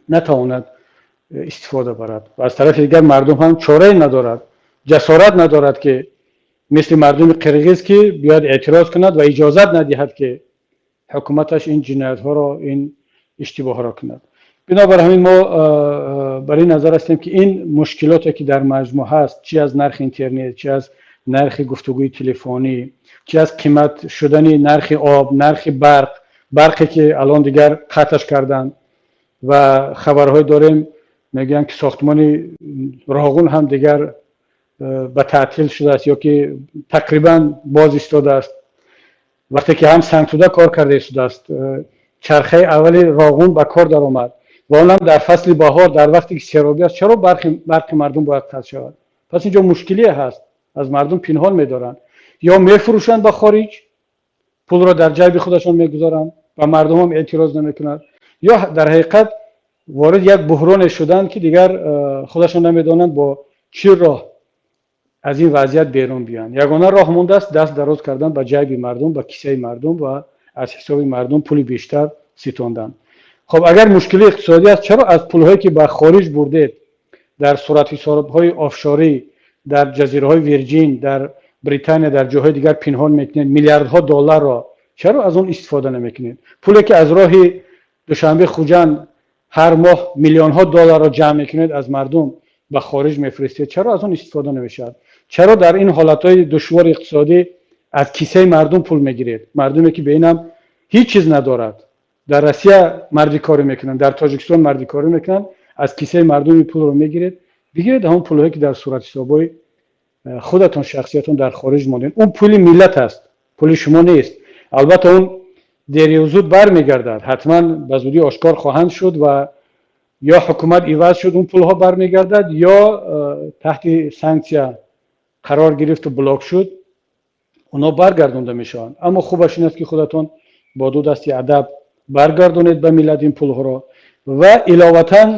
натавонад истифода барад. Ва аз тарафи дигар мардум ҳам чорае надорад, ҷасорат надорад, ки мисли мардуми қирғиз, ки биёяд, эътироз кунад ва иҷозат надиҳад, ки ҳукуматаш ин ҷиноятҳоро, ин иштибоҳро кунад. Бинобар ҳамин мо бар ин назар ҳастем, ки ин мушкилоте, ки дар маҷмӯъ ҳаст, чи аз нархи интернет, чи аз нархи гуфтугӯи телефонӣ, чи аз қимат шудани нархи об, нархи барқ, барқе ки алон дигар қатъаш карданд, ва хабарҳое дорем, мегӯянд, ки сохтмони Роғун ҳам дигар ба таътил шудааст ё ки тақрибан боз истодааст, вақте ки ҳам Сангтуда кор карда истодааст. Чархаи аввали Роғун ба кор даромад ва онам дар фасли баҳор, дар вақте ки серобӣ аст. Чаро барқи мардум бояд қатъ шавад? Пас инҷо мушкилие ҳаст, аз мардум пинҳон медоранд ё мефурӯшанд ба хориҷ, пулро дар ҷайби худашон мегузоранд ва мардумам эътироз намекунад, ё дар ҳақиқат ворид як буҳроне шуданд, ки дигар худашон намедонанд, бо чӣ роҳ аз ин вазъият берун биёянд. Ягона роҳ мондааст: даст дароз кардан ба ҷайби мардум, ба кисаи мардум ва аз ҳисоби мардум пули бештар ситондан. Хоб, агар мушкили иқтисодӣ аст, чаро аз пулҳое, ки ба хориҷ бурдед, дар суратҳисобҳои офшорӣ дар ҷазираҳои Вирҷин, дар Британия, дар ҷоҳои дигар пинҳон мекунед миллиардҳо долларро? Чаро аз он истифода намекунед? Пуле, ки аз роҳи Душанбе Хуҷанд ҳар моҳ миллионҳо долларро ҷамъ мекунед, аз мардум ба хориҷ мефиристед, чаро аз он истифода намешавад? Чаро дар ин ҳолатҳои душвори иқтисодӣ Аз кисаи мардум пул мегиред, мардуме ки ба инам ҳеҷ чиз надорад. Дар Россия мардикорӣ мекунанд, дар Тоҷикистон мардикорӣ мекунанд, аз кисаи мардум ин пулро мегиред. Бигиред ҳамон пулҳое ки дар суратҳисобҳои худатон, шахсиятон дар хориҷ мондед. Он пули миллат аст, пули шумо нест. Албатта, он дер ё зуд бармегардад, ҳатман ба зудӣ ошкор хоҳанд шуд ва ё ҳукумат иваз шуд, он пулҳо бармегардад, ё таҳти санксия қарор гирифту блок шуд, онҳо баргардонда мешаванд. Аммо хубаш ин аст, ки худатон бо ду дасти адаб баргардонед ба миллат ин пулҳоро ва иловатан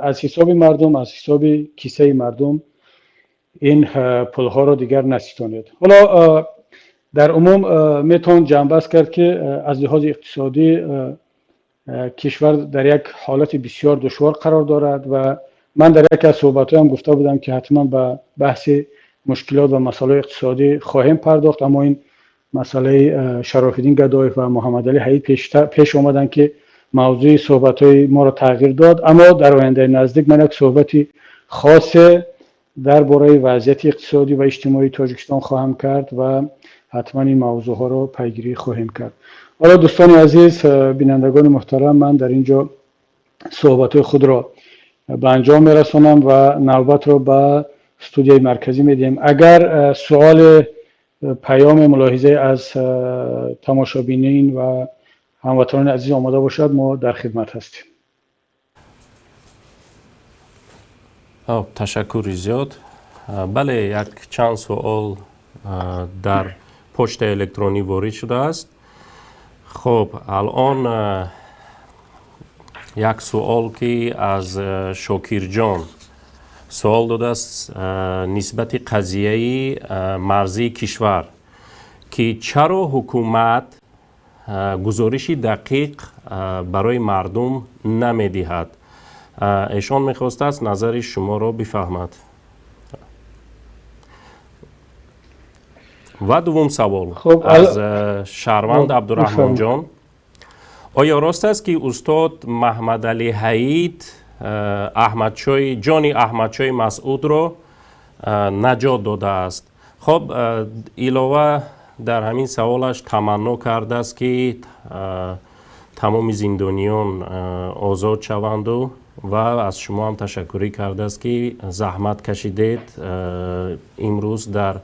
аз ҳисоби мардум, аз ҳисоби кисаи мардум ин пулҳоро дигар наситонед. Ҳоло дар умум метавон ҷамъбаст кард, ки аз лиҳози иқтисодӣ кишвар дар як ҳолати бисёр душвор қарор дорад ва ман дар яке аз суҳбатҳоям гуфта будам, ки ҳатман ба баҳси мушкилот ва масъалаҳои иқтисодӣ хоҳем пардохт. Аммо ин масъалаи Шарофиддин Гадоев ва Муҳаммадалӣ Ҳаид пеш омаданд, ки мавзӯи суҳбатҳои моро тағйир дод. Аммо дар ояндаи наздик ман як суҳбати хосе дар бораи вазъияти иқтисодӣ ва иҷтимоии Тоҷикистон хоҳам кард ва ҳатман ин мавзӯъҳоро пайгирӣ хоҳем кард. Ҳоло, дӯстони азиз, бинандагони муҳтарам, ман дар ин ҷо суҳбатҳои худро ба анҷом мерасонам ва навбатро ба студияи марказӣ медиҳем. Агар суоле, паёми, мулоҳизае аз тамошобинин ва ҳамватанони азиз омода бошад, мо дар хидмат ҳастем. Ташаккури зиёд. Бале, як чанд суол дар почтаи электронӣ ворид шудааст. Хуб, алон як суол, ки аз Шокирҷон суол додааст нисбати қазияи марзии кишвар, ки чаро ҳукумат гузориши дақиқ барои мардум намедиҳад. Эшон мехостааст назари шуморо бифаҳмад. Ва дуввум савол аз шаҳрванд Абдураҳмонҷон: оё рост аст, ки устод Маҳмадалӣ Ҳаид Аҳмадшои ҷони Аҳмадшои Масъудро наҷот додааст? Хоб, илова дар ҳамин саволаш таманно кардааст, ки тамоми зиндониён озод шаванду ва аз шумо ҳам ташаккурӣ кардааст, ки заҳмат кашидед, имрӯз дар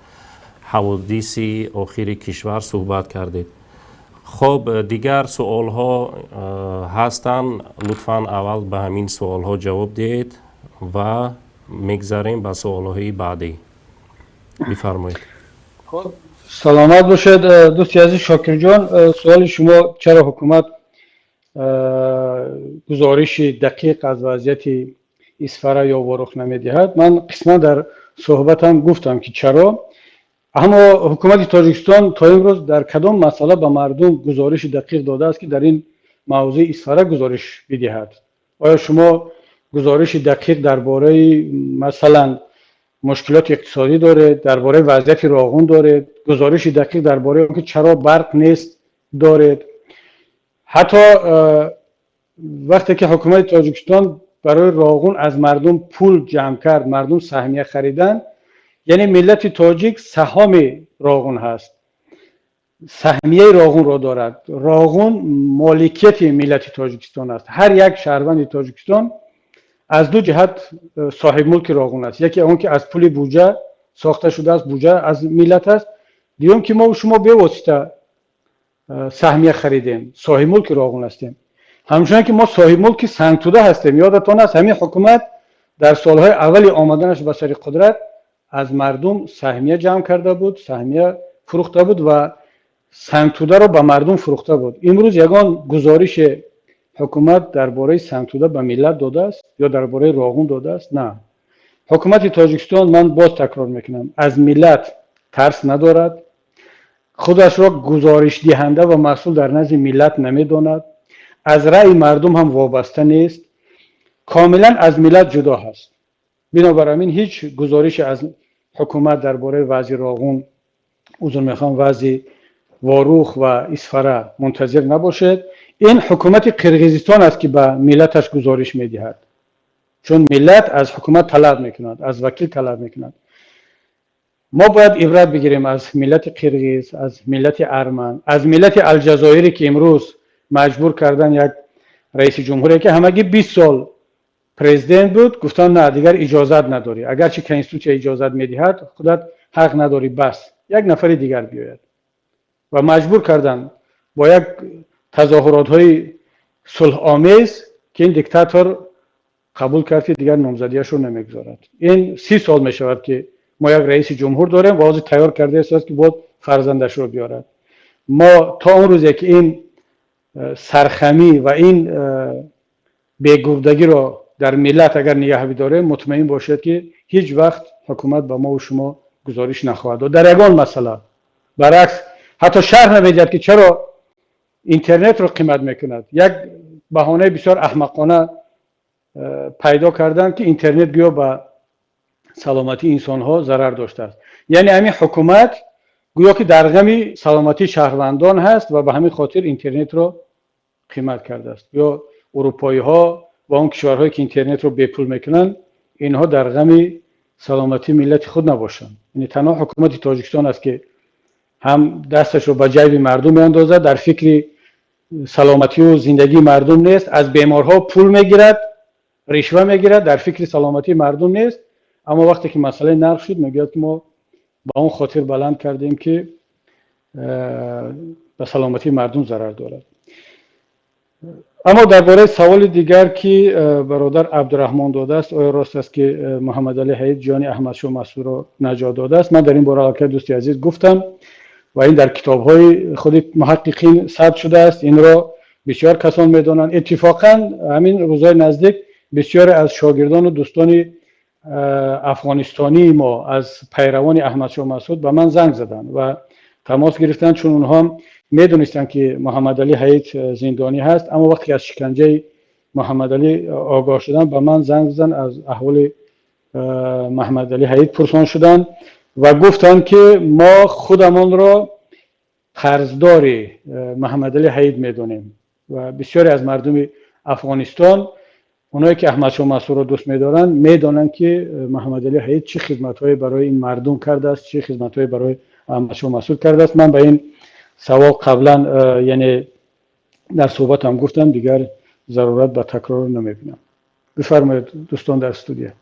ҳаводиси охири кишвар суҳбат кардед. Хоб, дигар суолҳо ҳастанд. Лутфан аввал ба ҳамин суолҳо ҷавоб диҳед ва мегзарем ба суолҳои баъдӣ. Бифармоед. Хоб, саломат бошед, дӯсти азиз Шокирҷон. Суоли шумо, чаро ҳукумат гузориши дақиқ аз вазъияти Исфара ё Ворух намедиҳад, ман қисман дар суҳбатам гуфтам, ки чаро. Аммо ҳукумати Тоҷикистон то имрӯз дар кадом масъала ба мардум гузориши дақиқ додааст, ки дар ин мавзӯи Исфара гузориш бидиҳад? Оё шумо гузориши дақиқ дар бораи, масалан, мушкилоти иқтисодӣ доред, дар бораи вазъияти Роғун доред, гузориши дақиқ дар бораи он ки чаро барқ нест доред? Ҳатто вақте ки ҳукумати Тоҷикистон барои Роғун аз мардум пул ҷамъ кард, мардум саҳмия хариданд, яъне миллати тоҷик саҳоми Роғун ҳаст, саҳмияи Роғунро дорад. Роғун моликияти миллати Тоҷикистон аст. Ҳар як шаҳрванди Тоҷикистон аз ду ҷиҳат соҳибмулки Роғун аст: яке он ки аз пули буҷа сохта шудааст, буҷа аз миллат аст, дуюм ки мо шумо бевосита саҳмия харидем, соҳибмулки Роғун ҳастем. Ҳамчунон ки мо соҳибмулки Сангтуда ҳастем. Ёдатон аст, ҳамин ҳукумат дар солҳои аввали омаданаш ба сари қудрат аз мардум саҳмия ҷамъ карда буд, саҳмия фурӯхта буд ва Сангтударо ба мардум фурӯхта буд. Имрӯз ягон гузориши ҳукумат дар бораи Сангтуда ба миллат додааст ё дар бораи Роғун додааст? На. Ҳукумати Тоҷикистон, ман боз такрор мекунам, аз миллат тарс надорад, худашро гузоришдиҳанда ва масъул дар назди миллат намедонад, аз раъи мардум ҳам вобаста нест, комилан аз миллат ҷудо ҳаст. Бинобар ҳамин ҳеҷ гузорише аз ҳукумат дар бораи вазъи Роғун, узр мехоҳам, вазъи Ворух ва Исфара мунтазир набошед. Ин ҳукумати Қирғизистон аст, ки ба миллаташ гузориш медиҳад, чун миллат аз ҳукумат талаб мекунад, аз вакил талаб мекунад. Мо бояд ибрат бигирем аз миллати қирғиз, аз миллати арман, аз миллати Алҷазоире, ки имрӯз маҷбур кардан як раиси ҷумҳуре, ки ҳамагӣ 20 сол президент буд, гуфтан: «На, дигар иҷозат надорӣ, агарчи конститутсия иҷозат медиҳад, худат ҳақ надорӣ, бас, як нафари дигар биёяд». Ва маҷбур кардан бо як тазоҳуротҳои сулҳомез, ки ин диктатор қабул кард, ки дигар номзадиашро намегузорад. Ин 30 сол мешавад, ки мо як раиси ҷумҳур дорем ва ҳозир тайёр кардааст, ки боз фарзандашро биёрад. Мо то он рӯзе ки ин сархамӣ ва ин бегурдагиро дар миллат агар нигаҳ бидорем, мутмаин бошед, ки ҳеҷ вақт ҳукумат ба мову шумо гузориш нахоҳад дод дар ягон масъала. Баръакс, ҳатто шарҳ намедиҳад, ки чаро интернетро қимат мекунад. Як баҳонаи бисёр аҳмақона пайдо карданд, ки интернет гӯё ба саломатии инсонҳо зарар доштааст. Яъне ҳамин ҳукумат гӯё ки дар ғами саломатии шаҳрвандон ҳаст ва ба ҳамин хотир интернетро қимат кардааст. Ё урупоиҳо ва он кишварҳое, ки интернетро бепул мекунанд, инҳо дар ғами саломатии миллати худ набошанд? Яъне танҳо ҳукумати Тоҷикистон аст, ки ҳам дасташро ба ҷайби мардум меандозад, дар фикри саломатию зиндагии мардум нест, аз беморҳо пул мегирад, ришва мегирад, дар фикри саломатии мардум нест, аммо вақте ки масъалаи нарх шуд, мегӯяд, ки мо ба он хотир баланд кардем, ки ба саломатии мардум зарар дорад. Аммо дар бораи саволи дигар, ки бародар Абдураҳмон додааст, оё рост аст, ки Муҳаммадалӣ Ҳаид ҷони Аҳмадшоҳ Масудро наҷот додааст, ман дар ин бора аллакай, дӯсти азиз, гуфтам ва ин дар китобҳои худи муҳаққиқин сабт шудааст. Инро бисёр касон медонанд. Иттифоқан, ҳамин рӯзҳои наздик бисёре аз шогирдону дӯстони афғонистонии мо, аз пайравони Аҳмадшоҳ Масуд, ба ман занг заданд ва тамос гирифтанд, чун онҳо медонистанд, ки Муҳаммадалӣ Ҳаид зиндонӣ ҳаст. Аммо вақте ки аз шиканҷаи Муҳаммадалӣ огоҳ шуданд, ба ман занг заданд, аз аҳволи Муҳаммадалӣ Ҳаид пурсон шуданд ва гуфтанд, ки мо худамонро қарздори Муҳаммадалӣ Ҳаид медонем. Ва бисёре аз мардуми Афғонистон, онҳое ки Аҳмадшоҳ Масудро дӯст медоранд, медонанд, ки Муҳаммадалӣ Ҳаид чӣ хизматҳое барои ин мардум кардааст, чӣ хизматҳое барои Аҳмадшоҳ Масуд кардааст. Ман ба ин савол қаблан, яъне дар суҳбатам гуфтам, дигар зарурат ба такрор намебинам. Бифармоед, дӯстон дар студия.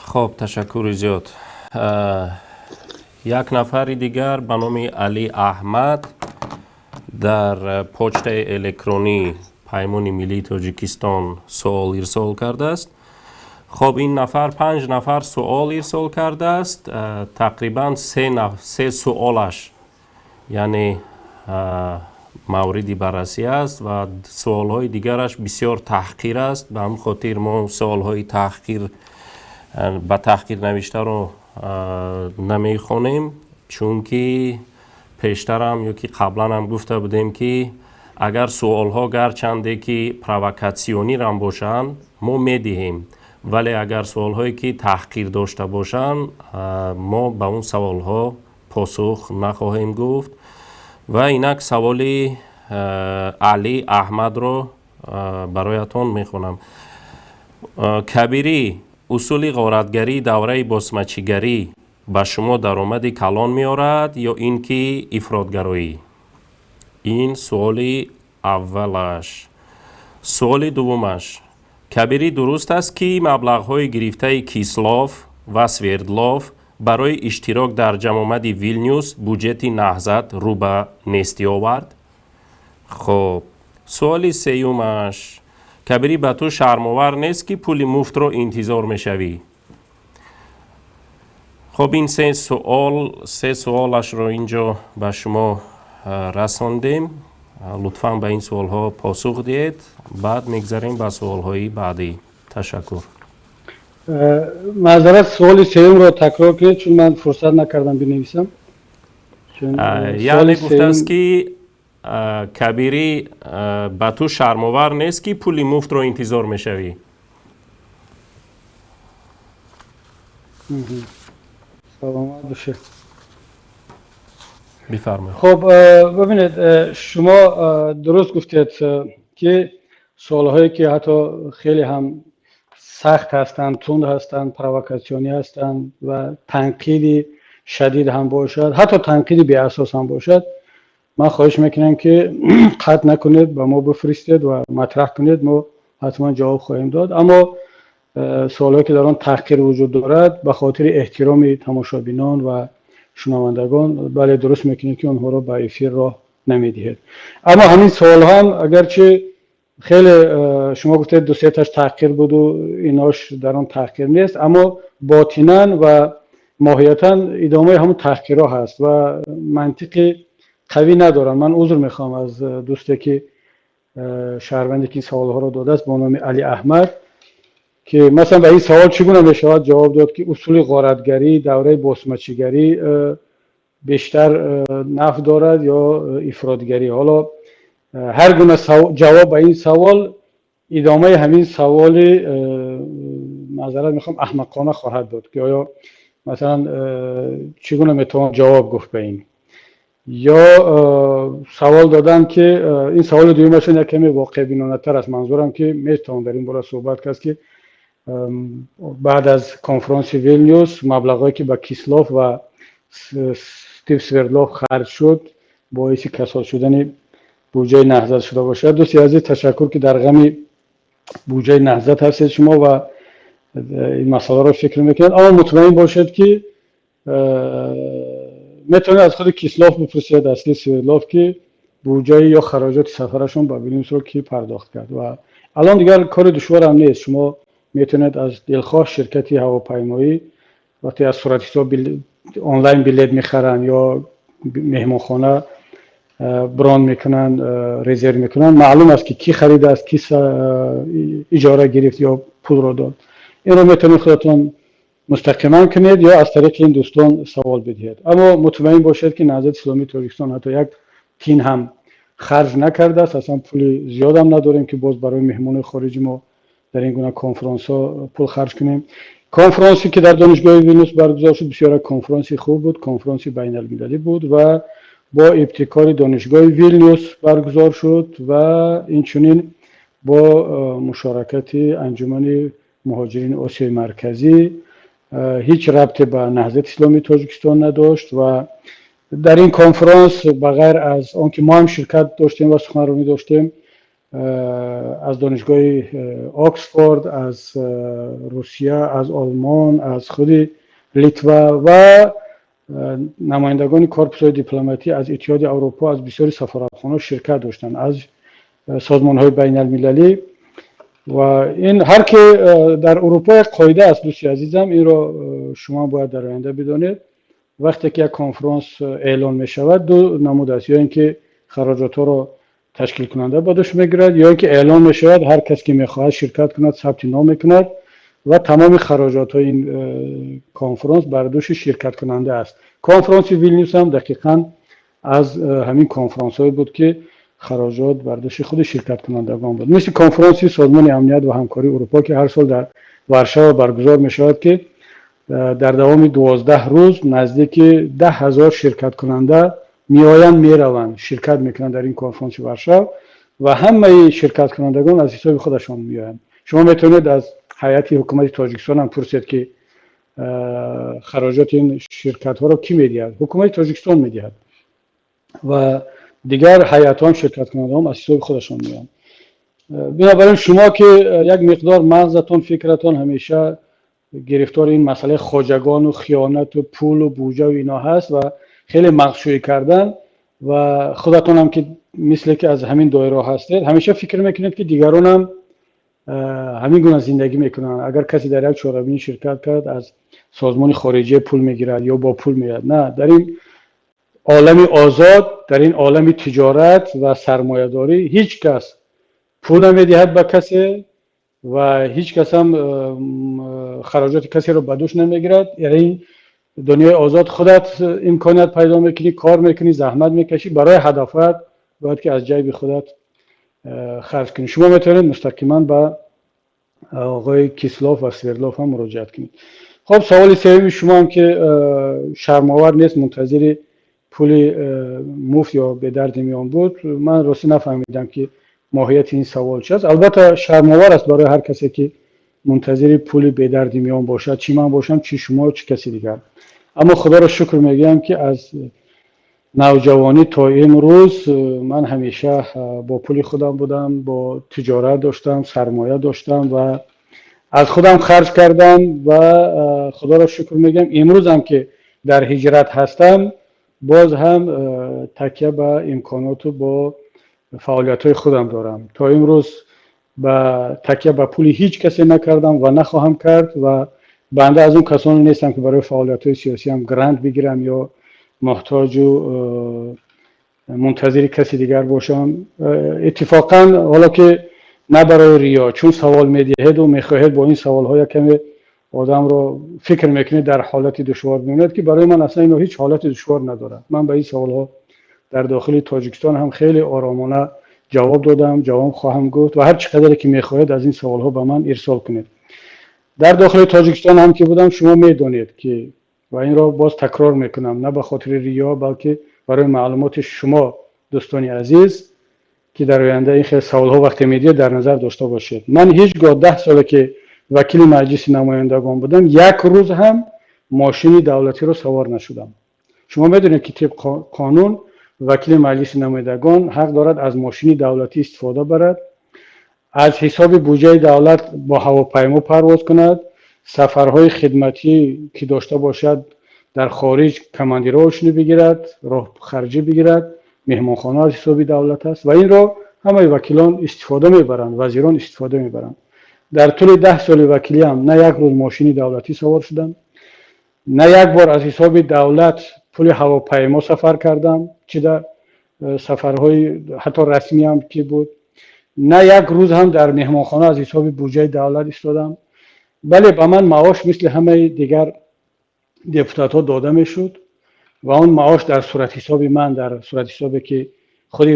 Хоб, ташаккури зиёд. Як нафари дигар ба номи Али Аҳмад дар почтаи электронӣ Паймони миллии Тоҷикистон суол ирсол кардааст. Хоб, ин нафар, панҷ нафар суол ирсол кардааст. Тақрибан се суолаш, яъне, мавриди баррасӣ аст ва суолҳои дигараш бисёр таҳқир аст. Ба ҳамин хотир мо суолҳои таҳқир, ба таҳқир навиштаро намехонем, чунки пештарам ё ки қаблан ҳам гуфта будем, ки агар суолҳо гарчанде ки провокатсионирам бошанд, мо медиҳем, вале агар суолҳое ки таҳқир дошта бошанд, мо ба он саволҳо посух нахоҳем гуфт. Ва инак саволи Али Аҳмадро бароятон мехонам. Кабирӣ, усули ғоратгарии давраи босмачигарӣ ба шумо даромади калон меорад ё ин ки ифротгароӣ? Ин суоли аввалаш. Суоли дуввумаш: Кабирӣ, дуруст аст, ки маблағҳои гирифтаи Кислов ва Свердлов барои иштирок дар ҷамъомади Вилнюс буҷети Наҳзат рӯ ба нестӣ овард? Хуб, суоли сеюмаш: Кабирӣ, ба ту шармовар нест, ки пули муфтро интизор мешавӣ? Хуб, ин се суол, се суолашро ин ҷо ба шумо расондем. Лутфан ба ин суолҳо посух диҳед, баъд мегзарем ба суолҳои баъдӣ. Ташаккур. Маъзарат, суоли сеюмро такрор кунед, чун ман фурсат накардам бинависам. Яъне гуфтааст, ки Кабирӣ, ба ту шармовар нест, ки пули муфтро интизор мешавӣ? Саломат бошед. Бифармоед. Хуб, бибинед, шумо дуруст гуфтед, ки суолҳое ки ҳатто хеле ҳам Сахт ҳастанд, тунд ҳастанд, провокатсионӣ ҳастанд ва танқиди шадид ҳам бошад, ҳатто танқиди беасос ҳам бошад, ман хоҳиш мекунам, ки қатъ накунед, ба мо бифиристед ва матраҳ кунед, мо ҳатман ҷавоб хоҳем дод. Аммо суолҳое, ки дар он таҳқир вуҷуд дорад, ба хотири эҳтироми тамошобинон ва шунавандагон, бале, дуруст мекунед, ки онҳоро ба эфир роҳ намедиҳед. Аммо ҳамин суолҳо ҳам, агарчи хеле шумо гуфтед, ду сеташ таҳқир буду инош дар он таҳқир нест, аммо ботинан ва моҳиятан идомаи ҳамон таҳқирҳо ҳаст ва мантиқи қавӣ надоранд. Ман узр мехоҳам аз дӯсте, ки шаҳрванде, ки ин саволҳоро додааст бо номи Али Аҳмад, ки масалан ба ин савол чӣ гуна мешавад ҷавоб дод, ки усули ғоратгарӣ давраи босмачигарӣ бештар нафъ дорад ё ифротгарӣ? Ҳоло ҳар гуна ҷавоб ба ин савол идомаи ҳамин саволи, маъзарат мехоҳам, аҳмақона хоҳад буд, ки оё масалан чӣ гуна метавон ҷавоб гуфт ба ин? Ё савол додам, ки ин саволи дуюмашон як каме воқеъбинонатар аст, манзурам, ки метавон дар ин бора суҳбат кард, ки баъд аз конфронси Вилнюс маблағҳое, ки ба Кислов ва Стив Свердлов харҷ шуд, боиси касод шудани буҷаи Наҳзат шуда бошад. Дӯсти азиз, ташаккур, ки дар ғами буҷаи Наҳзат ҳастед шумо ва ин масъаларо фикр мекунед. Аммо мутмаин бошед, ки метавонед аз худи Кислов бипурсед, аз Стив Свердлов, ки буҷаи ё хароҷоти сафарашон ба Вилнюсро кӣ пардохт кард. Ва алон дигар кори душворам нест, шумо метавонед аз дилхоҳ ширкати ҳавопаймоӣ, вақте аз суратҳисоб онлайн билет мехаранд ё меҳмонхона брон мекунанд, резерв мекунанд, маълум аст, ки кӣ харидааст, кӣ иҷора гирифт ё пулро дод. Инро метавонед худатон мустақиман кунед ё аз тариқи ин дӯстон савол бидиҳед. Аммо мутмаин бошед, ки Наҳзати Исломии Тоҷикистон ҳатто як тин ҳам харҷ накардааст. Аслан пули зиёдам надорем, ки боз барои меҳмонои хориҷи мо дар ин гуна конфронсҳо пул харҷ кунем. Конфронсе, ки дар донишгоҳи Вилнюс баргузор шуд, бисёр конфронси хуб буд, конфронси байналмилалӣ буд ва бо ибтикори донишгоҳи Вилнюс баргузор шуд ва инчунин бо мушоракати Анҷумани муҳоҷирини Осиёи Марказӣ. Ҳеҷ рабте ба Наҳзати Исломии Тоҷикистон надошт. Ва дар ин конфронс, ба ғайр аз он ки мо ҳам ширкат доштем ва суханронӣ доштем, аз донишгоҳи Оксфорд, аз Русия, аз Олмон, аз худи Литва ва намояндагони корпусҳои дипломатӣ аз Иттиҳоди Аврупо, аз бисёри сафоратхонаҳо ширкат доштанд, аз созмонҳои байналмилалӣ. Ва ин ҳар ки дар Урупо як қоида аст, дӯсти азизам, инро шумо бояд дар оянда бидонед: вақте ки як конфронс эълон мешавад, ду намуд аст: ё ин ки хароҷотҳоро ташкилкунанда ба дӯш мегирад, ё ин ки эълон мешавад, ҳар кас, ки мехоҳад ширкат кунад, сабти ном мекунад ва тамоми хароҷотҳои ин конфронс бар дӯши ширкаткунанда аст. Конфронси Вилнюс ҳам дақиқан аз ҳамин конфронсҳое буд, ки хароҷот бар дӯши худи ширкаткунандагон буд, мисли конфронси Созмони Амният ва Ҳамкории Урупо, ки ҳар сол дар Варшава баргузор мешавад, ки дар давоми 12 рӯз наздики 10 000 ширкаткунанда меоянд, мераванд, ширкат мекунанд дар ин конфронси Варшав ва ҳамаи ширкаткунандагон аз ҳисоби худашон меоянд. Шумо метавонед аз ҳайати ҳукумати Тоҷикистон ҳам пурсед, ки хароҷоти ин ширкатҳоро кӣ медиҳад. Ҳукумати Тоҷикистон медиҳад ва дигар ҳайатҳоам, ширкаткунандаҳом аз ҳисоби худашон меоянд. Бинобар ин шумо, ки як миқдор мағзатон, фикратон ҳамеша гирифтори ин масъалаи хоҷагону хиёнату пулу буҷаву ино ҳаст ва хеле мағзшӯӣ кардан ва худатонам, ки мисле ки аз ҳамин доираҳо ҳастед, ҳамеша фикр мекунед, ки дигаронам ҳамин гуна зиндагӣ мекунанд. Агар касе дар як чорабинӣ ширкат кард, аз созмони хориҷия пул мегирад ё бо пул меояд. На, дар ин олами озод, дар ин олами тиҷорат ва сармоядорӣ ҳеҷ кас пул намедиҳад ба касе ва ҳеҷ кас ҳам хароҷоти касеро ба дӯш намегирад. Яъне ин дунёи озод, худат имконият пайдо мекунӣ, кор мекунӣ, заҳмат мекашӣ, барои ҳадафат бояд ки аз ҷайби худат харҷ кунӣ. Шумо метавонед мустақиман ба оғои Кислов ва Свердлов ҳам муроҷиат кунед. Хоб, саволи сеюми шумоам, ки шармовар нест, мунтазири пули муфт ё бедарди миён буд, ман ростӣ нафаҳмидам, ки моҳияти ин савол чи аст. Албатта, шармовар аст барои ҳар касе, ки Мунтазири пули бедарди миён бошад, чӣ ман бошам, чӣ шумо, чӣ каси дигар. Аммо Худоро шукр мегӯям, ки аз навҷавонӣ то имрӯз ман ҳамеша бо пули худам будам, бо тиҷорат доштам, сармоя доштам ва аз худам харҷ кардам. Ва Худоро шукр мегӯям, имрӯзам ки дар ҳиҷрат ҳастам, боз ҳам такя ба имконоту бо фаъолиятҳои худам дорам. То имрӯз ба такя ба пули ҳеҷ касе накардам ва нахоҳам кард. Ва банда аз он касоне нестам, ки барои фаъолиятҳои сиёсиам грант бигирам ё муҳтоҷу мунтазири каси дигар бошам. Иттифоқан, ҳоло ки на барои риё, чун савол медиҳеду мехоҳед бо ин саволҳо як каме одамро фикр мекунед, дар ҳолати душвор мемонад, ки барои ман аслан ино ҳеҷ ҳолати душвор надорад. Ман ба ин саволҳо дар дохили Тоҷикистон ҳам хеле оромона ҷавоб додам, ҷавоб хоҳам гуфт ва ҳар чӣ қадаре ки мехоҳед, аз ин саволҳо ба ман ирсол кунед. Дар дохили Тоҷикистон ҳам ки будам, шумо медонед ки, ва инро боз такрор мекунам, на ба хотири риё, балки барои маълумоти шумо, дӯстони азиз, ки дар оянда ин хел саволҳо вақте медиҳед, дар назар дошта бошед. Ман ҳеҷ гоҳ 10 соле ки вакили Маҷлиси намояндагон будам, як рӯз ҳам мошини давлатиро савор нашудам. Шумо медонед, ки тибқ қонун вакили Маҷлиси намояндагон ҳақ дорад аз мошини давлатӣ истифода барад, аз ҳисоби буҷаи давлат бо ҳавопаймо парвоз кунад, сафарҳои хидматӣ ки дошта бошад дар хориҷ, командировочный бигирад, роҳхарҷӣ бигирад, меҳмонхона аз ҳисоби давлат аст ва инро ҳамаи вакилон истифода мебаранд, вазирон истифода мебаранд. Дар тӯли 10 соли вакилиам на як рӯз мошини давлатӣ савор шудам, на як бор аз ҳисоби давлат пули ҳавопаймо сафар кардам, чӣ дар сафарҳои ҳатто расмиам ки буд, на як рӯз ҳам дар меҳмонхона аз ҳисоби буҷаи давлат истодам. Бале, ба ман маош мисли ҳамаи дигар депутатҳо дода мешуд ва он маош дар суратҳисоби ман, дар суратҳисобе ки худи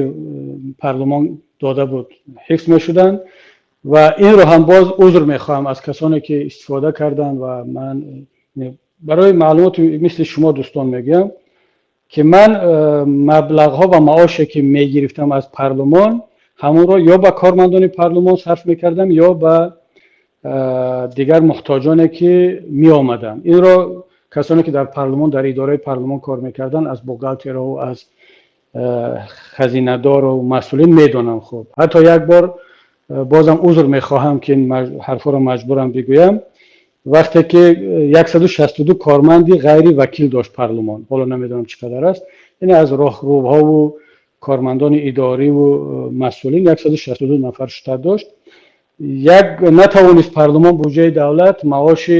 парлумон дода буд, ҳифз мешуданд. Ва инро ҳам боз узр мехоҳам аз касоне ки истифода карданд. Ва ман барои маълумоти мисли шумо дӯстон мегӯям, ки ман маблағҳо ва маоше ки мегирифтам аз парлумон, ҳамонро ё ба кормандони парлумон сарф мекардам, ё ба дигар муҳтоҷоне ки меомаданд. Инро касоне ки дар парлумон, дар идораи парлумон кор мекарданд, аз бухгалтерову аз хазинадору масъулин медонам хуб. Ҳатто як бор, бозам узр мехоҳам, ки ин ҳарфҳоро маҷбурам бигӯям, вақте ки 162 корманди ғайри вакил дошт парлумон, ҳоло намедонам чӣ қадар аст, яъне аз роҳрӯҳову кормандони идориву масъулин 162 нафар штат дошт. Як натавонист парлумон, буҷаи давлат, маоши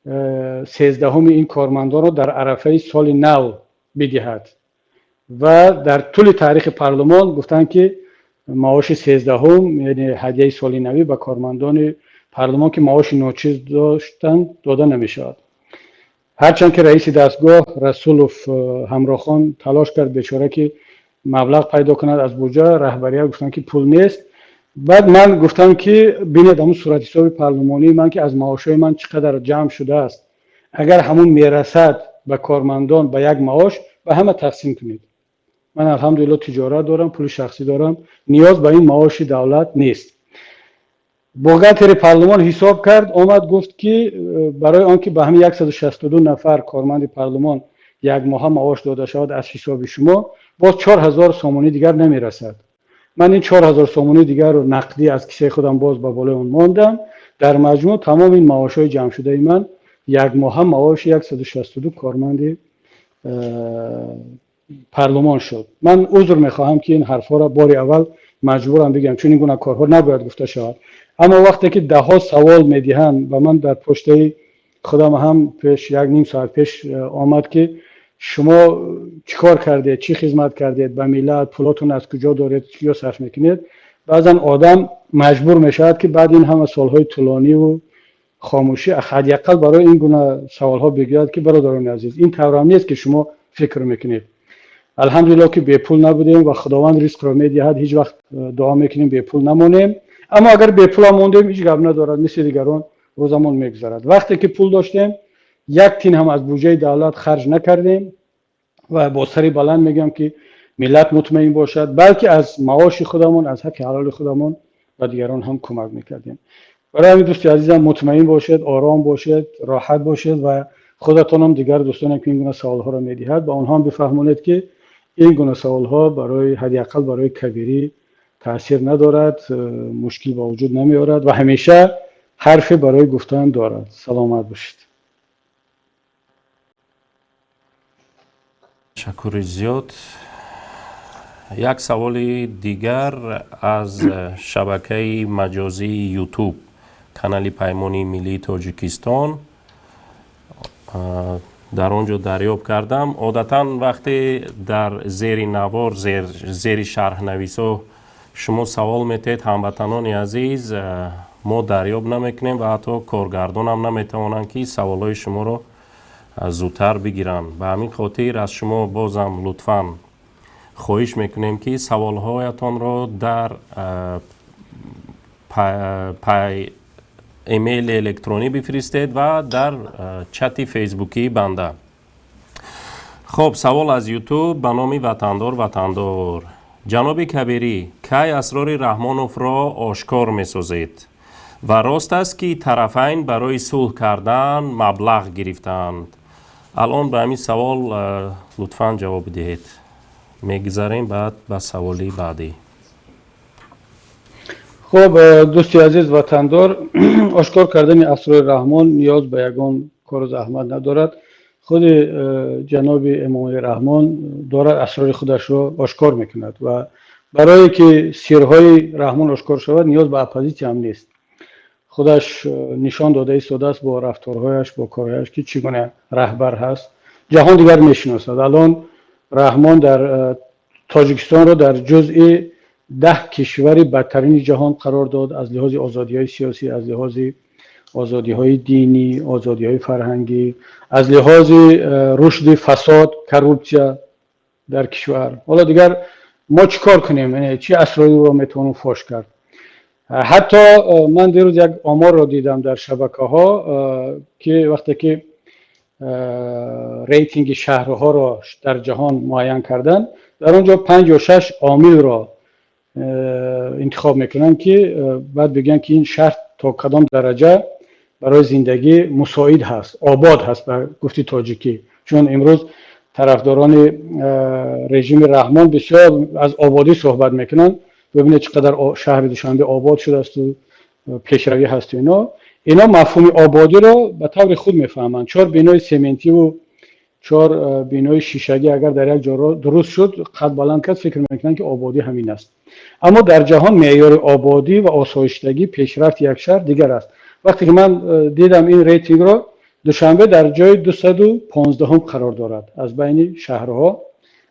13-уми ин кормандонро дар арафаи соли нав бидиҳад. Ва дар тӯли таърихи парлумон гуфтанд, ки маоши 13-ум, яъне ҳадияи соли навӣ, ба кормандони парлумон, ки маоши ночиз доштанд, дода намешавад. Ҳарчанд ки раиси дастгоҳ Расулов Ҳамрохон талош кард, бечора, ки маблағ пайдо кунад аз буҷа, раҳбарият гуфтанд, ки пул нест. Баъд ман гуфтам, ки бинед, ҳамун суратҳисоби парлумонии ман, ки аз маошҳои ман чӣ қадар ҷамъ шудааст, агар ҳамун мерасад ба кормандон, ба як маош ба ҳама тақсим кунед. Ман, алҳамдулилло, тиҷорат дорам, пули шахсӣ дорам, ниёз ба ин маоши давлат нест. Бухгалтери парлумон ҳисоб кард, омад, гуфт, ки барои он ки ба ҳамин 162 нафар корманди парлумон як моҳа маош дода шавад аз ҳисоби шумо, боз 4000 сомонӣ дигар намерасад. Ман ин 4000 сомонӣ дигарро нақдӣ аз кисаи худам боз ба болои он мондам. Дар маҷмӯъ тамоми ин маошҳои ҷамъшудаи ман як моҳа маоши 162 корманди парлумон шуд. Ман узр мехоҳам, ки ин ҳарфҳоро бори аввал маҷбурам бигӯям, чун ин гуна корҳо набояд гуфта шавад. Аммо вақте ки даҳҳо савол медиҳанд ба ман, дар поштаи худам ҳам пеш як ним соат пеш омад, ки шумо чӣ кор кардед, чӣ хизмат кардед ба миллат, пулотон аз куҷо доред, куҷо сарф мекунед, баъзан одам маҷбур мешавад, ки баъд ин ҳама солҳои тӯлониву хомӯшӣ ҳадди ақал барои ин гуна саволҳо бигӯяд, ки бародарони азиз, ин таврам нест, ки шумо фикр мекунед. Алҳамдулилло, ки бепул набудем ва Худованд ризқро медиҳад. Ҳеҷ вақт дуо мекунем, бепул намонем. Аммо агар бепулам мондем, ҳеҷ гап надорад, мисли дигарон рӯзамон мегузарад. Вақте ки пул доштем, як тин ҳам аз буҷаи давлат харҷ накардем ва бо сари баланд мегӯям, ки миллат мутмаин бошад, балки аз маоши худамон, аз ҳаққи ҳалоли худамон ба дигарон ҳам кӯмак мекардем. Барои ҳамин, дӯсти азизам, мутмаин бошед, ором бошед, роҳат бошед ва худатонам дигар дӯстоне, ки ин гуна саволҳоро медиҳад, ба онҳо ҳам бифаҳмонед, ки ин гуна саволҳо барои ҳадди ақал барои Кабирӣ таъсир надорад, мушкил ба вуҷуд намеорад ва ҳамеша ҳарфе барои гуфтан дорад. Саломат бошед. Ташаккури зиёд. Як саволи дигар аз шабакаи маҷозии Ютуб, канали Паймони миллии Тоҷикистон, дар он ҷо дарёб кардам. Одатан вақте дар зери навор, зери шарҳнависо шумо савол метаҳед, ҳамватанони азиз, мо дарёб намекунем ва ҳатто коргардонам наметавонанд, ки саволҳои шуморо зудтар бигиранд. Ба ҳамин хотир аз шумо бозам лутфан хоҳиш мекунем, ки саволҳоятонро дар эмейли электронӣ бифиристед ва дар чати фейсбукии банда. Хоб, савол аз Ютуб ба номи Ватандор. Ватандор: ҷаноби Кабирӣ, кай асрори Раҳмоновро ошкор месозед ва рост аст, ки тарафайн барои сулҳ кардан маблағ гирифтаанд? Алон ба ҳамин савол лутфан ҷавоб диҳед, мегузарем баъд ба саволи баъдӣ. Хуб, дӯсти азиз Ватандор, ошкор кардани асрори Раҳмон ниёз ба ягон кору заҳмат надорад. Худи ҷаноби Эмомалӣ Раҳмон дорад асрори худашро ошкор мекунад ва барое ки сирҳои Раҳмон ошкор шавад, ниёз ба оппозитсия ҳам нест. Худаш нишон дода истодааст бо рафторҳояш, бо корҳояш, ки чӣ гуна раҳбар ҳаст. Ҷаҳон дигар мешиносад. Алон Раҳмон дар Тоҷикистонро дар ҷузъи 10 кишвари бадтарини ҷаҳон қарор дод аз лиҳози озодиҳои сиёсӣ, аз лиҳози озодиҳои динӣ, озодиҳои фарҳангӣ, аз лиҳози рушди фасод, коррупсия дар кишвар. Ҳоло дигар мо чӣ кор кунем, чӣ асрориро метавонем фош кард? Ҳатто ман дирӯз як оморро дидам дар шабакаҳо, ки вақте ки рейтинги шаҳрҳоро дар ҷаҳон муайян карданд, дар он ҷо панҷ ё шаш омилро интихоб мекунанд, ки баъд бигӯянд, ки ин шаҳр то кадом дараҷа барои зиндагӣ мусоид ҳаст, обод ҳаст, ба гуфти тоҷикӣ. Чун имрӯз тарафдорони режими Раҳмон бисёр аз ободӣ суҳбат мекунанд. Бибинед, чӣ қадар шаҳри Душанбе обод шудаасту пешравӣ ҳасту ино мафҳуми ободиро ба таври худ мефаҳманд. Чор бинои сементиву чор бинои шишагӣ агар дар як ҷо дуруст шуд, қад баланд кард, фикр мекунанд, ки ободӣ ҳамин аст. Аммо дар ҷаҳон меъёри ободӣ ва осоиштагӣ, пешрафти як шаҳр дигар аст. Вақте ки ман дидам ин рейтингро, Душанбе дар ҷои 215-ум қарор дорад аз байни шаҳрҳо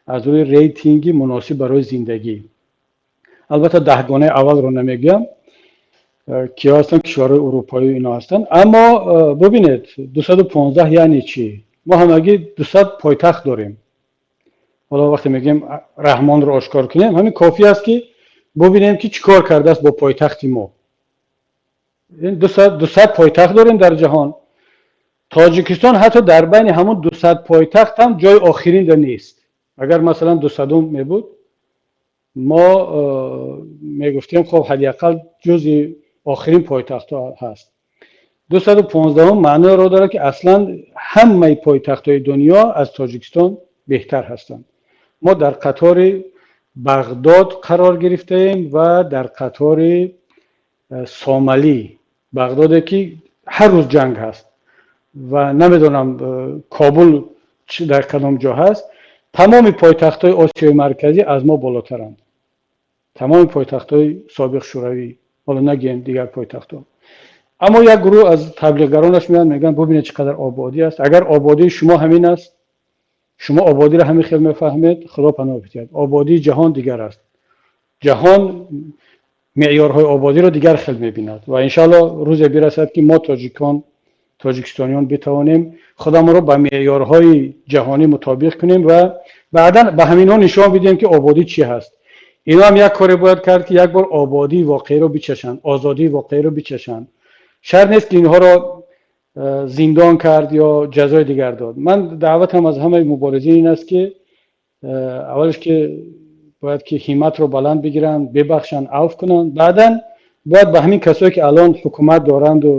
аз рӯи рейтинги муносиб барои зиндагӣ. Албатта, даҳгонаи аввалро намегӯям, киҳо ҳастанд, кишварҳои урупоӣ ино ҳастанд. Аммо бубинед, 215 яъне чӣ? Мо ҳамагӣ 200 пойтахт дорем. Ҳоло вақте мегӯем Раҳмонро ошкор кунем, ҳамин кофӣ аст, ки бубинем, ки чӣ кор кардааст бо пойтахти мо. 200 пойтахт дорем дар ҷаҳон. Тоҷикистон ҳатто дар байни ҳамон 200 пойтахт ҳам ҷои охиринда нест. Агар масалан 200-ум мебуд, мо мегуфтем, хоб, ҳадди ақал ҷузъи охирин пойтахтҳо ҳаст. 215-ум маъноеро дорад, ки аслан ҳамаи пойтахтҳои дунё аз Тоҷикистон беҳтар ҳастанд. Мо дар қатори Бағдод қарор гирифтаем ва дар қатори Сомалӣ. Бағдоде, ки ҳар рӯз ҷанг ҳаст ва намедонам, Кобул дар кадом ҷо ҳаст. Тамоми пойтахтҳои Осиёи Марказӣ аз мо болотаранд, тамоми пойтахтҳои собиқ Шӯравӣ, ҳоло нагӯем дигар пойтахтҳо. Аммо як гурӯҳ аз таблиғгаронаш меянд, мегӯянд, бубинед, чӣ қадар ободӣ аст. Агар ободии шумо ҳамин аст, шумо ободиро ҳамин хел мефаҳмед, Худо паноҳ бидиҳад. Ободии ҷаҳон дигар аст. Ҷаҳон меъёрҳои ободиро дигар хел мебинад ва иншоалло рӯзе бирасад, ки мо, тоҷикон, тоҷикистониён, битавонем худамонро ба меъёрҳои ҷаҳонӣ мутобиқ кунем ва баъдан ба ҳаминҳо нишон бидиҳем, ки ободӣ чӣ ҳаст. Ино ҳам як коре бояд кард, ки як бор ободии воқеиро бичашанд, озодии воқеиро бичашанд. Шарт нест, ки инҳоро зиндон кард ё ҷазои дигар дод. Ман даъватам аз ҳамаи муборизин ин аст, ки аввалш ки бояд ки ҳимматро баланд бигиранд, бибахшанд, авф кунанд, баъдан Бояд ба ҳамин касое, ки алон ҳукумат доранду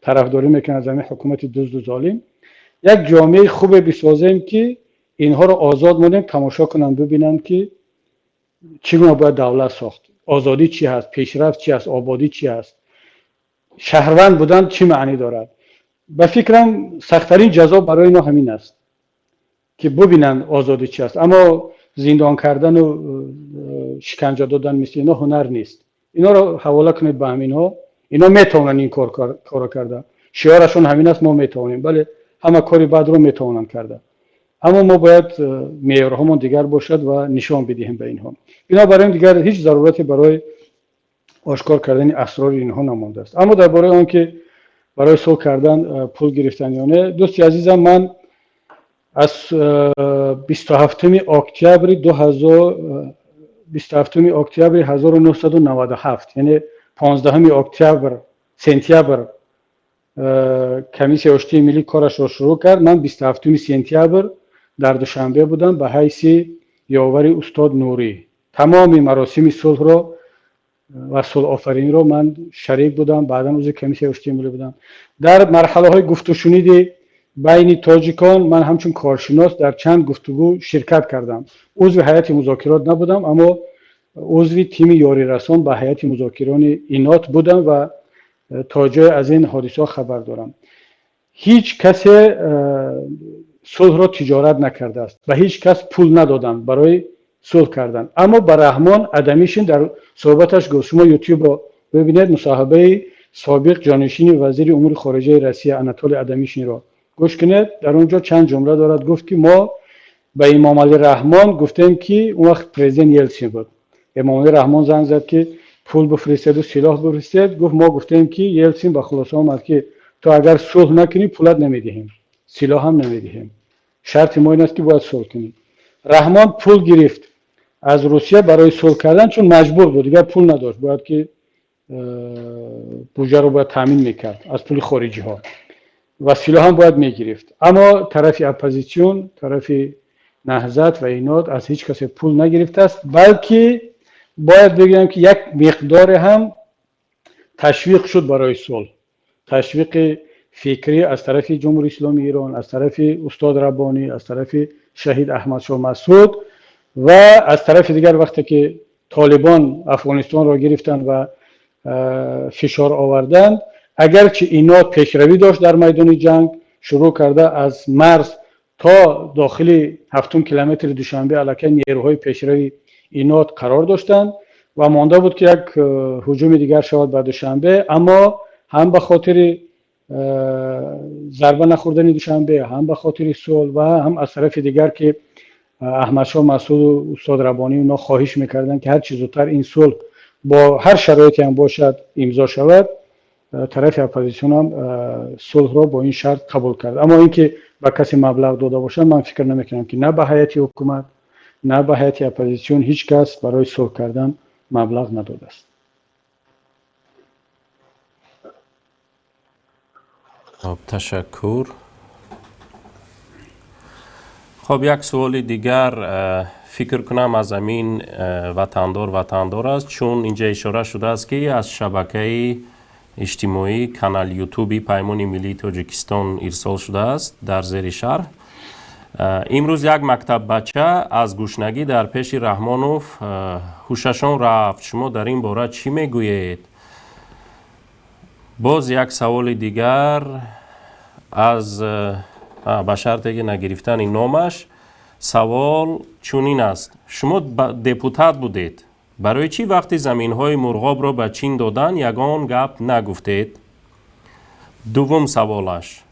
тарафдорӣ мекунанд аз ҳамин ҳукумати дузду золим, як ҷомеаи хубе бисозем, ки инҳоро озод монем, тамошо кунанд, бибинанд, ки чӣ гуна бояд давлат сохт, озодӣ чӣ ҳаст, пешрафт чӣ ҳаст, ободӣ чӣ ҳаст, шаҳрванд будан чӣ маънӣ дорад. Ба фикрам, сахттарин ҷазо барои инҳо ҳамин аст, ки бубинанд озодӣ чӣ аст. Аммо зиндон кардану шиканҷа додан мисли инҳо ҳунар нест. Инҳоро ҳавола кунед ба ҳаминҳо, инҳо метавонанд ин корро карда. Шиорашон ҳамин аст: мо метавонем. Бале, ҳама кори бадро метавонанд карда, аммо мо бояд меъёрҳомон дигар бошад ва нишон бидиҳем ба инҳо. Бинобар ин дигар ҳеҷ зарурате барои ошкор кардани асрори инҳо намондааст. Аммо дар бораи он ки барои сулҳ кардан пул гирифтан ё не, дӯсти азизам, ман аз 27 октябри 27 октябри 1997, яъне 15 октябр, сентябр комиссияи оштии миллӣ корашро шурӯъ кард, ман 27 сентябр дар Душанбе будам ба ҳайси ёвари устод Нурӣ. Тамоми маросими сулҳро ва сулҳофариниро ман шарик будам, баъдан узви комиссияи оштии миллӣ будам. Дар марҳалаҳои гуфтушуниди байни тоҷикон ман ҳамчун коршинос дар чанд гуфтугӯ ширкат кардам. Узви ҳайати музокирот набудам, аммо узви тими ёрирасон ба ҳайати музокирони ИНОТ будам ва то ҷое аз ин ҳодисаҳо хабар дорам. Ҳеҷ касе сулҳро тиҷорат накардааст, ба ҳеҷ кас пул надоданд барои сулҳ кардан. Аммо ба Раҳмон Адамишин дар суҳбаташ гуфт, шумо Ютубро бибинед, мусоҳибаи собиқ ҷонишини вазири умури хориҷаи Россия Анатолий Адамишинро гӯш кунед, дар он ҷо чанд ҷумла дорад. Гуфт, ки мо ба Имомалӣ Раҳмон гуфтем, ки он вақт президент Елсин буд, Эмомалӣ Раҳмон занг зад, ки пул бифиристеду силоҳ бифиристед. Гуфт, мо гуфтем, ки Елсин ба хулоса омад, ки ту агар сулҳ накунӣ, пулат намедиҳем, силоҳ ҳам намедиҳем, шарти мо ин аст, ки бояд сулҳ кунӣ. Раҳмон пул гирифт аз Русия барои сулҳ кардан, чун маҷбур буд, дигар пул надошт, бояд ки буҷаро бояд таъмин мекард аз пули хориҷиҳо ва силоҳ ҳам бояд мегирифт. Аммо тарафи оппозитсион, тарафи Наҳзат ва ИНОТ аз ҳеҷ касе пул нагирифтааст, балки бояд бигӯям, ки як миқдоре ҳам ташвиқ шуд барои сулҳ, ташвиқи фикрӣ аз тарафи Ҷумҳури Исломии Эрон, аз тарафи устод Раббонӣ, аз тарафи шаҳид Аҳмадшоҳ Масъуд ва аз тарафи дигар вақте ки Толибон Афғонистонро гирифтанд ва фишор оварданд. Агарчи ИНОТ пешравӣ дошт дар майдони ҷанг, шурӯъ карда аз марз то дохили ҳафтум километри Душанбе аллакай нерӯҳои пешрави ИНОТ қарор доштанд ва монда буд, ки як ҳуҷуми дигар шавад ба Душанбе, аммо ҳам ба хотири зарба нахӯрдани Душанбе, ҳам ба хотири сулҳ ва ҳам аз тарафи дигар, ки Аҳмадшоҳ Масъуду устод Раббонӣ онҳо хоҳиш мекарданд, ки ҳарчи зудтар ин сулҳ бо ҳар шароите ҳам бошад имзо шавад, тарафи оппозитсион ҳам сулҳро бо ин шарт қабул кард. Аммо ин ки ба касе маблағ дода бошанд, ман фикр намекунам, ки на ба ҳайати ҳукумат, на ба ҳайати оппозитсион ҳеҷ кас барои сулҳ кардан маблағ надодааст. Хоб, ташаккур. Хоб, як суоли дигар, фикр кунам, аз ҳамин ватандор аст, чун инҷа ишора шудааст, ки аз шабакаи иҷтимоӣ, канал Ютуби Паймони миллии Тоҷикистон ирсол шудааст. Дар зери шарҳ: имрӯз як мактаббача аз гушнагӣ дар пеши Раҳмонов ҳушашон рафт, шумо дар ин бора чӣ мегӯед? Боз як саволи дигар аз ба шарте ки нагирифтани номаш. Савол чунин аст: шумо депутат будед, барои чӣ вақти заминҳои Мурғобро ба Чин додан ягон гап нагуфтед? Дуввум саволаш: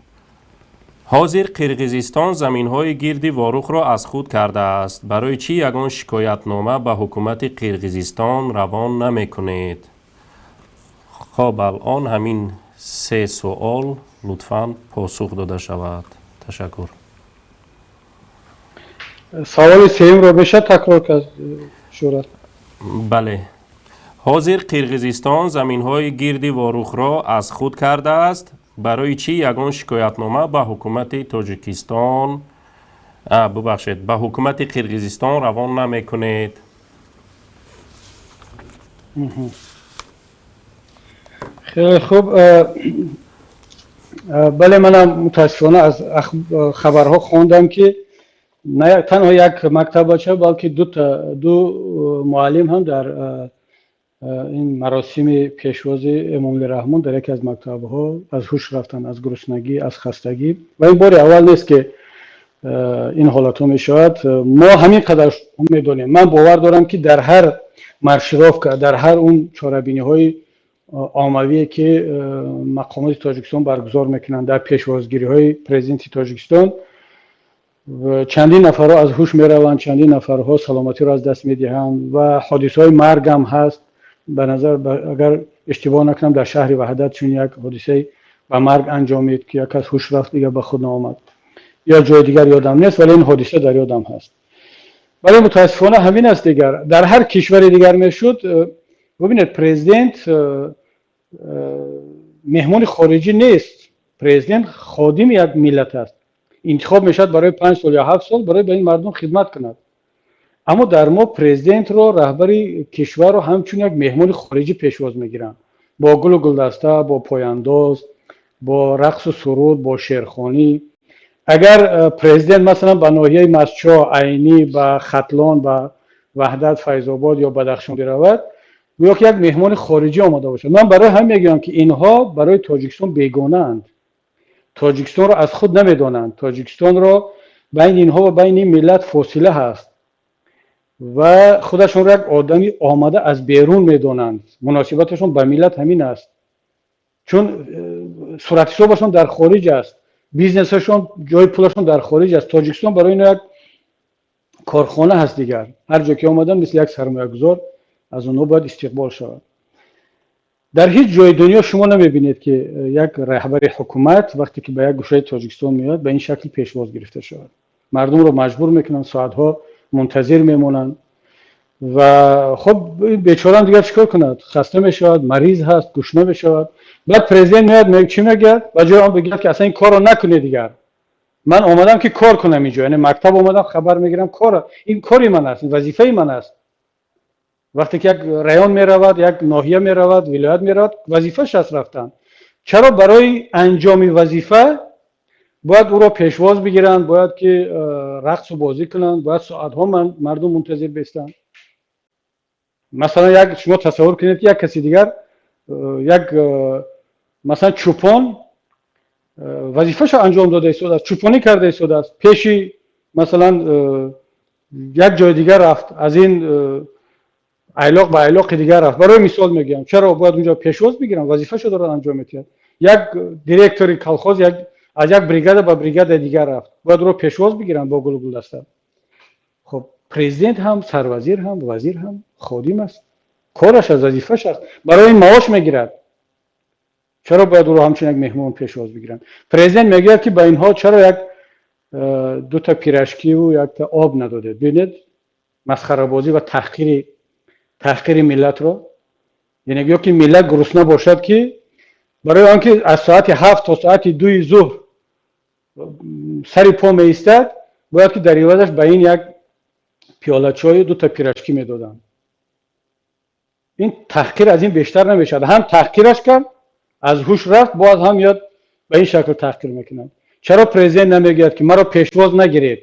ҳозир Қирғизистон заминҳои гирди Ворухро аз худ кардааст, барои чӣ ягон шикоятнома ба ҳукумати Қирғизистон равон намекунед? Хоб, алон ҳамин се суол лутфан посух дода шавад. Ташаккур. Саволи сеюмро мешавад такрор кард, Шӯҳрат? Бале. Ҳозир Қирғизистон заминҳои гирди Ворухро аз худ кардааст, барои чӣ ягон шикоятнома ба ҳукумати Тоҷикистон, бубахшед, ба ҳукумати Қирғизистон равон намекунед? Хеле хуб. Бале, манам мутаассифона аз хабарҳо хондам, ки на танҳо як мактаббача, балки ду муаллим ҳам дар ин маросими пешвози Эмомалӣ Раҳмон дар яке аз мактабҳо аз ҳуш рафтанд, аз гуруснагӣ, аз хастагӣ. Ва ин бори аввал нест, ки ин ҳолатҳо мешавад. Мо ҳамин қадар медонем. Ман бовар дорам, ки дар ҳар маршировка, дар ҳар он чорабиниҳои оммавие, ки мақомоти Тоҷикистон баргузор мекунанд, дар пешвозгириҳои президенти Тоҷикистон чандин нафарҳо аз ҳуш мераванд, чандин нафарҳо саломатиро аз даст медиҳанд ва ҳодисаҳои марг ҳам ҳаст. Ба назар, агар иштибоҳ накунам, дар шаҳри Ваҳдат чун як ҳодисаи ба марг анҷомид, ки як кас ҳуш рафт, дигар ба худ наомад, ё ҷои дигар ёдам нест, вале ин ҳодиса дар ёдам ҳаст. Вале мутаассифона ҳамин аст дигар. Дар ҳар кишвари дигар мешуд. Бубинед, президент меҳмони хориҷӣ нест, президент ходими як миллат аст, интихоб мешавад барои 5 сол ё 7 сол, барои ба ин мардум хидмат кунад. Аммо дар мо президентро, раҳбари кишварро ҳамчун як меҳмони хориҷӣ пешвоз мегиранд, бо гулу гулдаста, бо пояндоз, бо рақсу суруд, бо шеърхонӣ. Агар президент масалан ба ноҳияи Мастчоҳ, Айнӣ, ба Хатлон, ба Ваҳдат, Файзобод ё Бадахшон биравад, гӯё ки як меҳмони хориҷӣ омода бошад. Ман барои ҳамин мегӯям, ки инҳо барои Тоҷикистон бегонаанд, Тоҷикистонро аз худ намедонанд. Тоҷикистонро, байни инҳо ва байни ин миллат фосила ҳаст ва худашонро як одами омада аз берун медонанд. Муносибаташон ба миллат ҳамин аст, чун суратҳисобашон дар хориҷ аст, бизнесашон, ҷои пулашон дар хориҷ аст. Тоҷикистон барои инҳо як корхона ҳаст дигар. Ҳар ҷо ки омадан, мисли як сармоягузор аз онҳо бояд истиқбол шавад. Дар ҳеҷ ҷои дунё шумо намебинед, ки як раҳбари ҳукумат вақте ки ба як гӯшаи Тоҷикистон меояд, ба ин шакл пешвоз гирифта шавад. Мардумро маҷбур мекунанд, соатҳо мунтазир мемонанд ва хоб бечораам дигар чӣ кор кунад? Хаста мешавад, мариз ҳаст, гушна мешавад. Баъд президент меояд, чӣ мегӯяд? Ба ҷои он бигӯяд, ки аслан ин корро накунед дигар, ман омадам, ки кор кунам инҷо, яъне мактаб омадам, хабар мегирам, кор, ин кори ман аст, ин вазифаи ман аст. Вақте ки як район меравад, як ноҳия меравад, вилоят меравад, вазифааш аст рафтан. Чаро барои анҷоми вазифа бояд ӯро пешвоз бигиранд, бояд ки рақсу бозӣ кунанд, бояд соатҳо мардум мунтазир бистанд? Масалан, як шумо тасаввур кунед, ки як каси дигар, як масалан чӯпон вазифаашро анҷом дода истодааст, чӯпонӣ карда истодааст, пеши масалан як ҷои дигар рафт, аз ин айлоқ ба айлоқи дигар рафт, барои мисол мегӯям. Чаро бояд унҷо пешвоз бигирам? Вазифаашо дорад, анҷом медиҳад. Як директори колхоз як аз як бригада ба бригадаи дигар рафт, бояд ӯро пешвоз бигиранд бо гулу гулдаста? Хоб, президент ҳам, сарвазир ҳам, вазир ҳам ходим аст, кораш аст, вазифааш аст, барои ин маош мегирад. Чаро бояд ӯро ҳамчун як меҳмон пешвоз бигиранд? Президент мегӯяд, ки ба инҳо чаро як дута пирожкиву якта об надодед? Бинед, масхарабозӣ ва таҳқири миллатро. Яъне гӯё ки миллат гурусна бошад, ки барои он ки аз соати 7 то соати 2-и зуҳр сари по меистад, бояд ки дар ивазаш ба ин як пиёла чою дута пирожки медоданд. Ин таҳқир аз ин бештар намешавад. Ҳам таҳқираш кард, аз ҳуш рафт, боз ҳам ёд ба ин шакл таҳқир мекунанд. Чаро президент намегӯяд, ки маро пешвоз нагиред,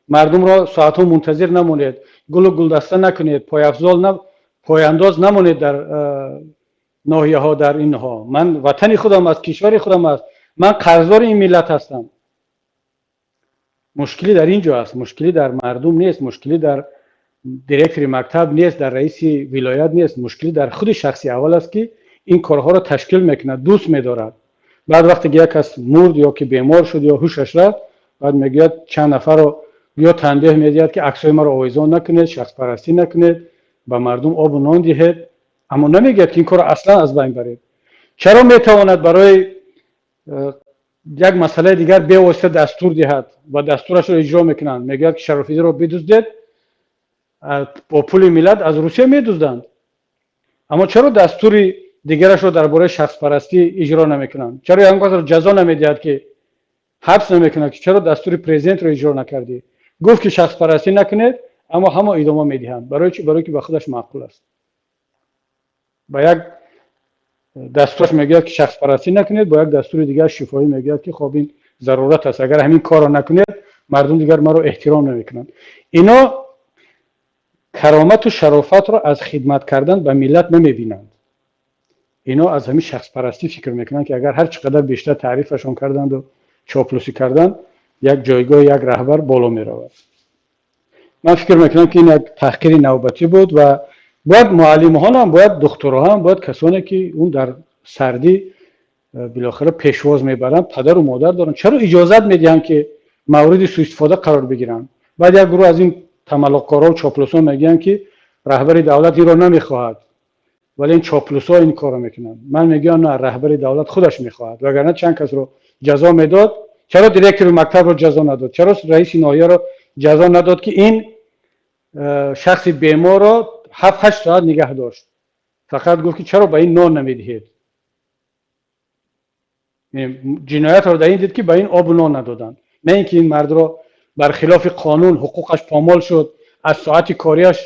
мардумро соатҳо мунтазир намонед, гулу гулдаста накунед, пойафзол, пояндоз намонед дар ноҳияҳо, дар инҳо? Ман ватани худам аст, кишвари худам аст, ман қарздори ин миллат ҳастам. Мушкилӣ дар ин ҷо аст. Мушкилӣ дар мардум нест, мушкилӣ дар директори мактаб нест, дар раиси вилоят нест, мушкилӣ дар худи шахси аввал аст, ки ин корҳоро ташкил мекунад, дӯст медорад. Баъд вақте ки як кас мурд ё ки бемор шуд ё ҳушаш рафт, баъд мегӯяд, чанд нафарро ё танбеҳ медиҳад, ки аксҳои маро овезон накунед, шахспарастӣ накунед, ба мардум обу нон диҳед. Аммо намегӯяд, ки ин корро аслан аз байн баред. Чаро метавонад барои як масъалаи дигар бевосита дастур диҳад ва дастурашро иҷро мекунанд? Мегӯяд, ки Шарофиддинро бидуздед, бо пули миллат аз Русия медузданд. Аммо чаро дастури дигарашро дар бораи шахспарастӣ иҷро намекунанд? Чаро ягон касро ҷазо намедиҳад, ки ҳабс намекунад, ки чаро дастури президентро иҷро накардӣ? Гуфт, ки шахспарастӣ накунед, аммо ҳамо идома медиҳанд. Барои чӣ? Барои ки ба худаш маъқул аст. Ба як Дастураш мегӯяд, ки шахспарастӣ накунед, бо як дастури дигар шифоҳӣ мегӯяд, ки хоб, ин зарурат аст, агар ҳамин корро накунед, мардум дигар маро эҳтиром намекунанд. Ино каромату шарофатро аз хидмат кардан ба миллат намебинанд. Ино аз ҳамин шахспарастӣ фикр мекунанд, ки агар ҳар чӣ қадар бештар таърифашон карданду чоплусӣ карданд, як ҷойгоҳи як раҳбар боло меравад. Ман фикр мекунам, ки ин як таҳқири навбатӣ буд ва бояд муаллимҳонам, бояд духтурҳоам, бояд касоне, ки он дар сардӣ билохира пешвоз мебаранд, падару модар доранд, чаро иҷозат медиҳанд, ки мавриди суистифода қарор бигиранд? Баъд як гурӯҳ аз ин тамаллуқкорҳо, чоплусон мегӯянд, ки раҳбари давлат инро намехоҳад, вале ин чоплусҳо ин корро мекунанд. Ман мегӯям, на, раҳбари давлат худаш мехоҳад, вагарна чанд касро ҷазо медод. Чаро директори мактабро ҷазо надод? Чаро раиси ноҳияро ҷазо надод, ки ин шахси беморро 7-8 соат нигаҳ дошт, фақат гуфт, ки чаро ба ин нон намедиҳед? Ҷиноятро дар ин дид, ки ба ин обу нон надоданд, на ин ки ин мардро бар хилофи қонун ҳуқуқаш помол шуд, аз соати кориаш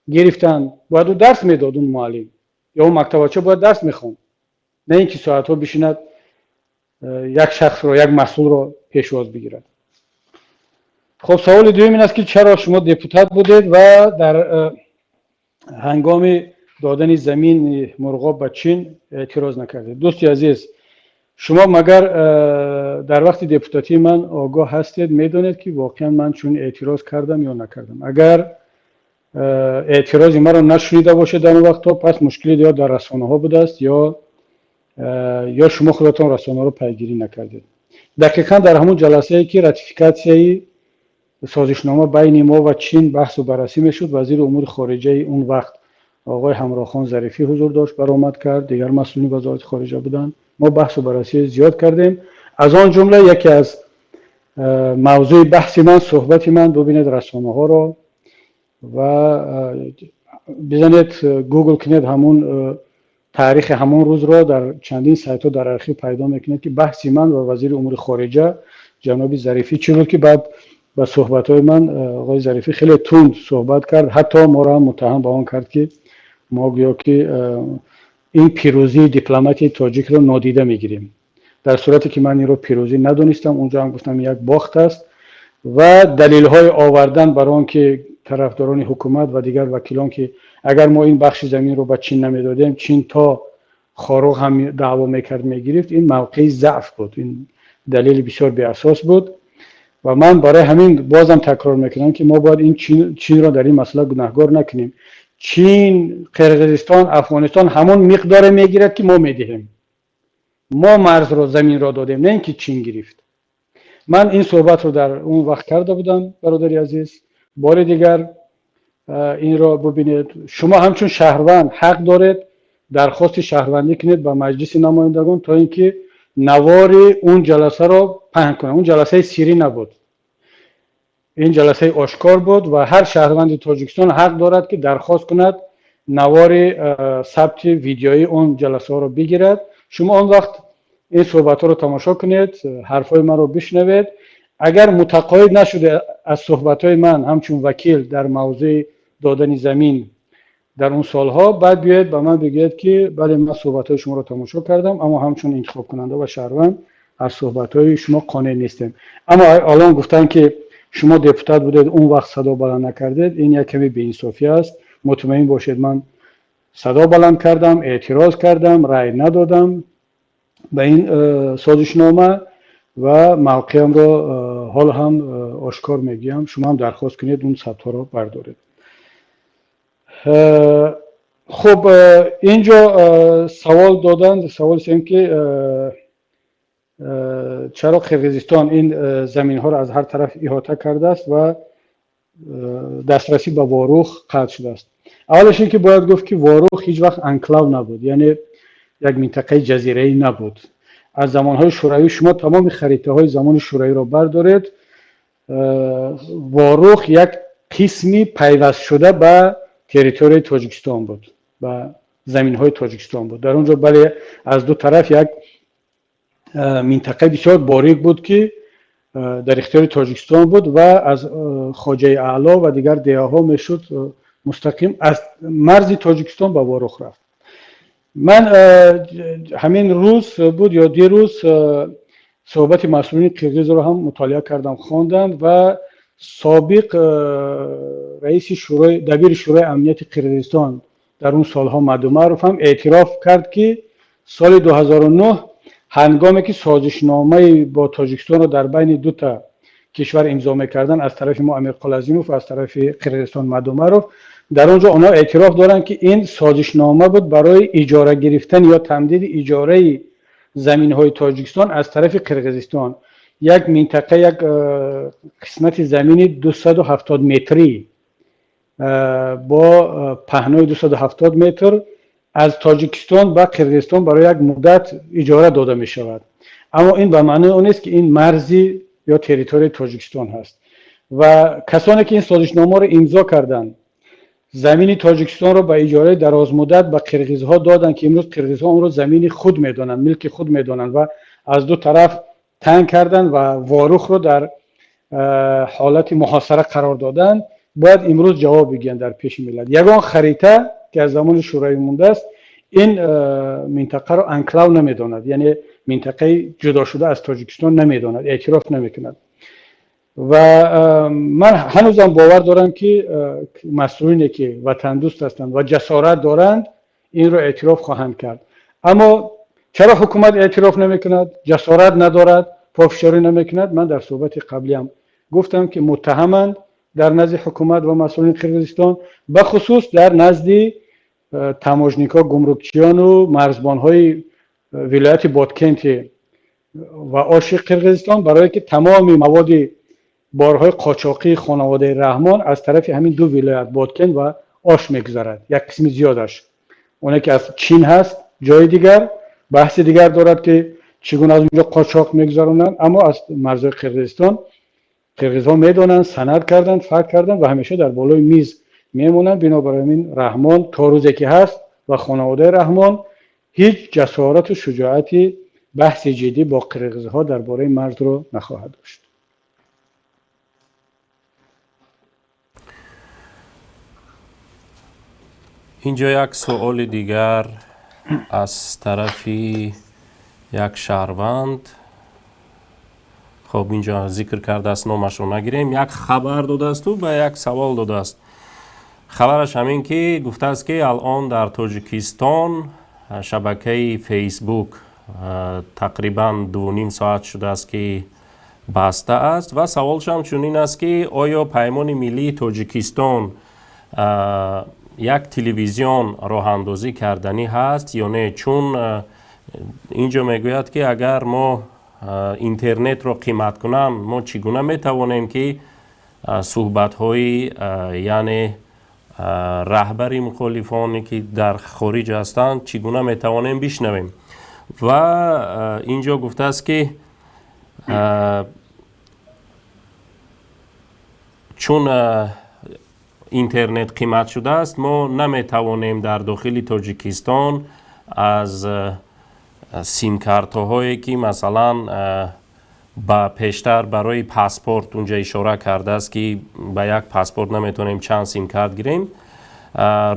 гирифтанд. Бояд ӯ дарс медод, он муаллим ё он мактабача бояд дарс мехонд, на ин ки соатҳо бишинад, як шахсро, як масъулро пешвоз бигирад. Хуб, саволи дуюм ин аст, ки чаро шумо депутат будед ва дар ҳангоми додани замини Мурғоб ба Чин эътироз накардед? Дӯсти азиз, шумо магар дар вақти депутатии ман огоҳ ҳастед, медонед, ки воқеан ман чун эътироз кардам ё накардам. Агар эътирози маро нашунида бошед дар он вақтҳо, пас мушкили ё дар расонаҳо будааст, ё шумо худатон расонаро пайгирӣ накардед. Дақиқан дар ҳамон ҷаласае, ки ратификатсияи созишнома байни мо ва Чин баҳсу баррасӣ мешуд, вазири умури хориҷаи он вақт оғои Ҳамроҳхон Зарифӣ ҳузур дошт, баромад кард, дигар масъулини вазорати хориҷа буданд. Мо баҳсу баррасӣ зиёд кардем. Аз он ҷумла яке аз мавзӯи баҳси ман, суҳбати ман, бубинед расонаҳоро ва бизанед, гугл кунед ҳамун таърихи ҳамон рӯзро, дар чандин сайтҳо дар архив пайдо мекунед, ки баҳси ман ва вазири умури хориҷа ҷаноби Зарифӣ чӣ буд, ки баъд ба суҳбатҳои ман оғои Зарифӣ хеле тунд суҳбат кард, ҳатто моро ҳам муттаҳам ба он кард, ки мо гӯё ки ин пирӯзии дипломатияи тоҷикро нодида мегирем, дар сурате ки ман инро пирӯзӣ надонистам. Унҷо ҳам гуфтам, як бохт аст ва далелҳои овардан бар он ки тарафдорони ҳукумат ва дигар вакилон, ки агар мо ин бахши заминро ба Чин намедодем, Чин то Хоруғ ҳам даъво мекард, мегирифт, ин мавқеи заъф буд, ин далели бисёр беасос буд. Ва ман барои ҳамин бозам такрор мекунам, ки мо бояд ин Чинро дар ин масъала гунаҳгор накунем. Чин, Қирғизистон, Афғонистон ҳамон миқдоре мегирад, ки мо медиҳем. Мо марзро, заминро додем, на ин ки Чин гирифт. Ман ин суҳбатро дар он вақт карда будам. Бародари азиз, бори дигар инро бубинед. Шумо ҳамчун шаҳрванд ҳақ доред дархости шаҳрвандӣ кунед ба Маҷлиси намояндагон, то ин ки навори он ҷаласаро паҳн кунад. Он ҷаласаи сирӣ набуд, ин ҷаласаи ошкор буд ва ҳар шаҳрванди Тоҷикистон ҳақ дорад, ки дархост кунад, навори сабти видеоии он ҷаласаҳоро бигирад. Шумо он вақт ин суҳбатҳоро тамошо кунед, ҳарфҳои маро бишнавед. Агар мутақоид нашуде аз суҳбатҳои ман ҳамчун вакил дар мавзӯи додани замин дар он солҳо, баъд биёед ба ман бигӯед, ки бале, ман суҳбатҳои шуморо тамошо кардам, аммо ҳамчун интихобкунанда ва шаҳрванд аз суҳбатҳои шумо қонеъ нестем. Аммо ҳолон гуфтанд, ки шумо депутат будед, он вақт садо баланд накардед, ин як каме беинсофӣ аст. Мутмаин бошед, ман садо баланд кардам, эътироз кардам, рай надодам ба ин созишнома ва мавқеамро ҳоло ҳам ошкор мегӯям. Шумо ҳам дархост кунед, он сабтҳоро бардоред. Хуб, инҷо савол доданд. Савол сем, ки чаро Қирғизистон ин заминҳоро аз ҳар тараф иҳота кардааст ва дастрасӣ ба Ворух қатъ шудааст? Аввалаш ин ки бояд гуфт, ки Ворух ҳеҷ вақт анклав набуд, яъне як минтақаи ҷазираӣ набуд. Аз замонҳои шӯравӣ, шумо тамоми харитаҳои замони шӯравиро бардоред, Ворух як қисми пайвастшуда ба территорияи Тоҷикистон буд, ба заминҳои Тоҷикистон буд. Дар он ҷо, бале, аз ду тараф як минтақаи бисёр борик буд, ки дар ихтиёри Тоҷикистон буд ва аз Хоҷаи Аъло ва дигар деҳаҳо мешуд мустақим аз марзи Тоҷикистон ба Ворух рафт. Ман ҳамин рӯз буд ё дирӯз суҳбати масъулини қирғизро ҳам мутолиа кардам, хондам ва собиқ раиси шӯрои дабири Шӯрои амнияти Қирғизистон дар он солҳо Мадумаров ҳам эътироф кард, ки соли 2009 ҳангоме ки созишномаи бо Тоҷикистонро дар байни дута кишвар имзо мекарданд, аз тарафи мо Амирқул Азимов ва аз тарафи Қирғизистон Мадумаров, дар он ҷо онҳо эътироф доранд, ки ин созишнома буд барои иҷора гирифтан ё тамдиди иҷораи заминҳои Тоҷикистон аз тарафи Қирғизистон. Як минтақа, як қисмати замини 270 метрӣ бо паҳнои 270 метр аз Тоҷикистон ба Қирғизистон барои як муддат иҷора дода мешавад. Аммо ин ба маънои он нест, ки ин марзи ё территорияи Тоҷикистон ҳаст. Ва касоне ки ин созишномаро имзо карданд, замини Тоҷикистонро ба иҷораи дарозмуддат ба қирғизҳо доданд, ки имрӯз қирғизҳо онро замини худ медонанд, милки худ медонанд ва аз ду тараф танг карданд ва Ворухро дар ҳолати муҳосара қарор доданд, бояд имрӯз ҷавоб бигӯянд дар пеши миллат. Ягон харита, ки аз замони Шӯравӣ мондааст, ин минтақаро анклав намедонад, яъне минтақаи ҷудошуда аз Тоҷикистон намедонад, эътироф намекунад. Ва ман ҳанӯзам бовар дорам, ки масъулине, ки ватандӯст ҳастанд ва ҷасорат доранд, инро эътироф хоҳанд кард. Аммо чаро ҳукумат эътироф намекунад, ҷасорат надорад, пофишорӣ намекунад? Ман дар суҳбати қаблиам гуфтам, ки муттаҳаманд дар назди ҳукумат ва масъулини Қирғизистон, бахусус дар назди таможникҳо, гумрукчиёну марзбонҳои вилояти Боткенти ва Оши Қирғизистон, барое ки тамоми маводи борҳои қочоқии хонаводаи Раҳмон аз тарафи ҳамин ду вилоят, Боткент ва Ош, мегузарад. Як қисми зиёдаш, оне ки аз Чин ҳаст, ҷои дигар баҳси дигар дорад, ки чӣ гуна аз онҷо қочоқ мегузаронанд, аммо аз марзҳои Қирғизистон қирғизҳо медонанд, санад карданд, факт карданд ва ҳамеша дар болои миз мемонанд. Бинобар ҳамин Раҳмон то рӯзе ки ҳаст ва хонаводаи Раҳмон ҳеҷ ҷасорату шуҷоати баҳси ҷиддӣ бо қирғизҳо дар бораи марзро нахоҳад дошт. Инҷо як суоли дигар аз тарафи як шаҳрванд. Хоб, инҷо зикр кардааст, номашро нагирем, як хабар додаасту ба як савол додааст. Хабараш ҳамин ки гуфтааст, ки алон дар Тоҷикистон шабакаи Фейсбук тақрибан 2,5 соат шудааст, ки баста аст, ва саволшам чунин аст, ки оё Паймони миллии Тоҷикистон як телевизион роҳандозӣ карданӣ ҳаст ё не? Чун инҷо мегӯяд, ки агар мо интернетро қимат кунам, мо чӣ гуна метавонем, ки суҳбатҳои, яъне раҳбари мухолифоне, ки дар хориҷ ҳастанд, чӣ гуна метавонем бишнавем? Ва инҷо гуфтааст, ки чун интернет қимат шудааст, мо наметавонем дар дохили Тоҷикистон аз симкартҳое, ки масалан ба пештар барои паспорт, унҷа ишора кардааст, ки ба як паспорт наметавонем чанд симкарт гирем.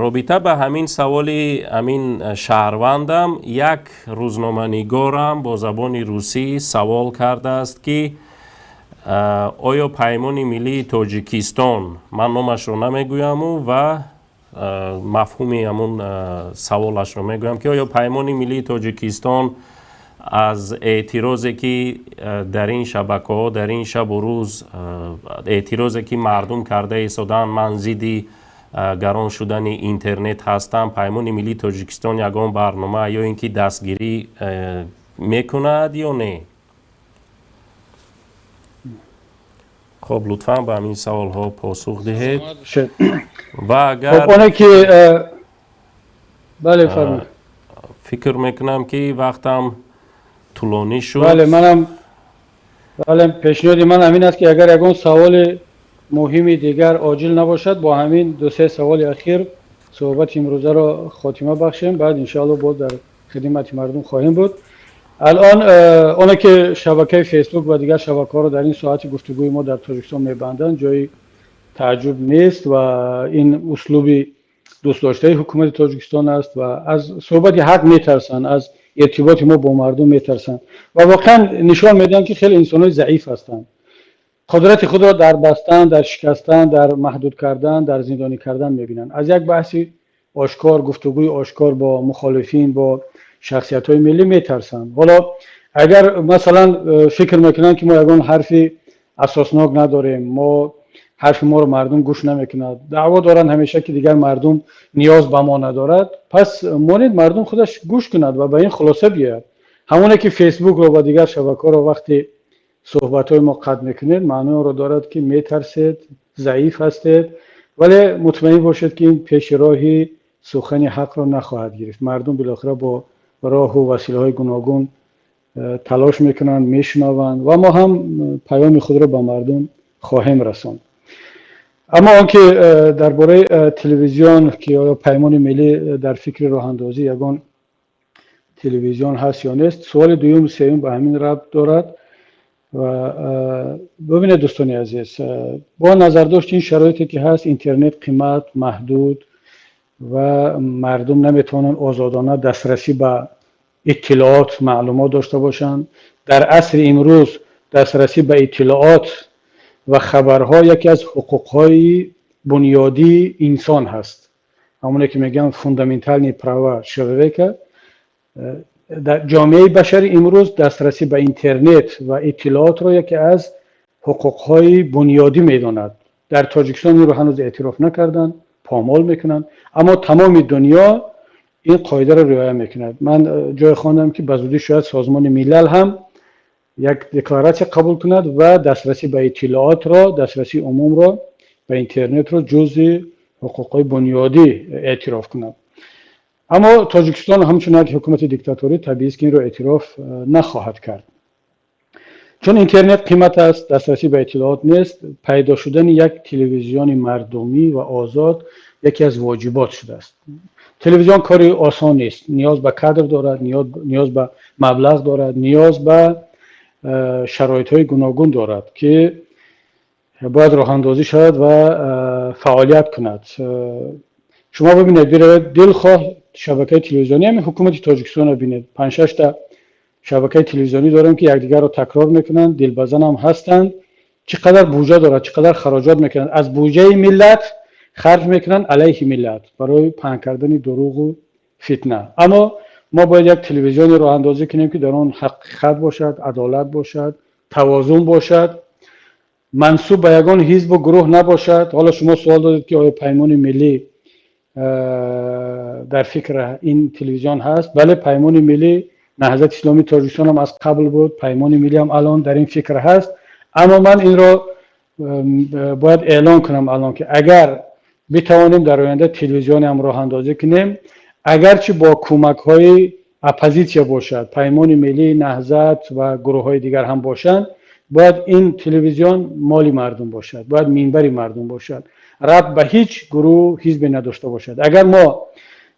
Робита ба ҳамин саволи ҳамин шаҳрвандам як рӯзноманигорам бо забони русӣ савол кардааст, ки оё Паймони миллии Тоҷикистон, ман номашро намегӯяму ва мафҳуми ҳамун саволашро мегӯям, ки оё Паймони миллии Тоҷикистон аз эътирозе, ки дар ин шабакаҳо дар ин шабу рӯз эътирозе, ки мардум карда истодаанд, ман зидди гарон шудани интернет ҳастам, Паймони миллии Тоҷикистон ягон барнома ё ин ки дастгирӣ мекунад ё не? Хоб, лутфан ба ҳамин саволҳо посух диҳед. Ва агар оне ки бале, фармоед. Фикр мекунам, ки вақтам тӯлонӣ шуд. Бале, манам, бале, пешниҳоди ман ҳамин аст, ки агар ягон саволи муҳими дигар оҷил набошад, бо ҳамин ду-се саволи ахир суҳбати имрӯзаро хотима бахшем. Баъд иншоалло боз дар хидмати мардум хоҳем буд. Алон оне ки шабакаи Фейсбук ва дигар шабакаҳоро дар ин соати гуфтугӯи мо дар Тоҷикистон мебанданд, ҷои тааҷҷуб нест ва ин услуби Дӯстдоштаи ҳукумати Тоҷикистон аст ва аз суҳбати ҳақ метарсанд, аз иртиботи мо бо мардум метарсанд ва воқеан нишон медиҳанд, ки хеле инсонҳои заиф ҳастанд. Қудрати худро дар бастан, дар шикастан, дар маҳдуд кардан, дар зиндонӣ кардан мебинанд. Аз як баҳси ошкор, гуфтугӯи ошкор бо мухолифин, бо шахсиятҳои миллӣ метарсанд. Ҳоло агар, масалан, фикр мекунанд, ки мо ягон ҳарфи асоснок надорем, мо ҳарфи моро мардум гӯш намекунад, даъво доранд ҳамеша, ки дигар мардум ниёз ба мо надорад, пас монед, мардум худаш гӯш кунад ва ба ин хулоса биёяд. Ҳамоне ки Фейсбукро ва дигар шабакаҳоро вақти суҳбатҳои мо қатъ мекунед, маънои онро дорад, ки метарсед, заиф ҳастед. Вале мутмаин бошед, ки ин пеши роҳи сухани ҳақро нахоҳад гирифт. Мардум билохира бо роҳу василаҳои гуногун талош мекунанд, мешунаванд ва мо ҳам паёми худро ба мардум хоҳем расонд. Аммо он ки дар бораи телевизион, ки оё Паймони миллӣ дар фикри роҳандозӣ ягон телевизион ҳаст ё нест, суоли дуюму сеюм ба ҳамин рабт дорад. Ва бибинед, дӯстони азиз, бо назардошти ин шароите, ки ҳаст, интернет қимат, маҳдуд ва мардум наметавонанд озодона дастрасӣ ба иттилоот, маълумот дошта бошанд. Дар асри имрӯз дастрасӣ ба иттилоот ва хабарҳо яке аз ҳуқуқҳои бунёдии инсон ҳаст, ҳамоне ки мегӯянд фундаментальные права человека. Дар ҷомеаи башари имрӯз дастрасӣ ба интернет ва иттилоотро яке аз ҳуқуқҳои бунёдӣ медонад. Дар Тоҷикистон инро ҳанӯз эътироф накарданд, помол мекунанд, аммо тамоми дунё ин қоидаро риоя мекунад. Ман ҷое хондам, ки ба зудӣ шояд Созмони Милал ҳам як декларатсия қабул кунад ва дастрасӣ ба иттилоотро, дастрасии умумро ба интернетро ҷузъи ҳуқуқҳои бунёдӣ эътироф кунад. Аммо Тоҷикистон ҳамчун як ҳукумати диктаторӣ, табиист, ки инро эътироф нахоҳад кард. Чун интернет қимат аст, дастрасӣ ба иттилоот нест, пайдо шудани як телевизиони мардумӣ ва озод яке аз воҷибот шудааст. Телевизион кори осон нест, ниёз ба кадр дорад, ниёз ба маблағ дорад, ниёз ба шароитҳои гуногун дорад, ки бояд роҳандозӣ шавад ва фаъолият кунад. Шумо бибинед, биравед, дилхоҳ шабакаи телевизионӣ ҳамин ҳукумати Тоҷикистонро бинед. Панҷшашта шабакаи телевизионӣ дорем, ки якдигарро такрор мекунанд, дилбазанам ҳастанд. Чӣ қадар буҷа дорад, чӣ қадар хароҷот мекунанд, аз буҷаи миллат харҷ мекунанд алайҳи миллат барои паҳн кардани дурӯғу фитна. Аммо мо бояд як телевизионе роҳандозӣ кунем, ки дар он ҳақиқат бошад, адолат бошад, тавозун бошад, мансуб ба ягон ҳизбу гурӯҳ набошад. Ҳоло шумо суол додед, ки оё Паймони миллӣ дар фикр ин телевизион ҳаст. Бале, Паймони миллӣ, Наҳзати Исломии Тоҷикистон ҳам аз қабл буд, Паймони миллӣ ҳам алон дар ин фикр ҳаст. Аммо ман инро бояд эълон кунам алон, ки агар битавонем дар оянда телевизионе ҳам роҳандозӣ кунем, агарчи бо кӯмакҳои оппозитсия бошад, Паймони миллӣ, Наҳзат ва гурӯҳҳои дигар ҳам бошанд, бояд ин телевизион моли мардум бошад, бояд минбари мардум бошад, рабт ба ҳеҷ гурӯҳ, ҳизбе надошта бошад. Агар мо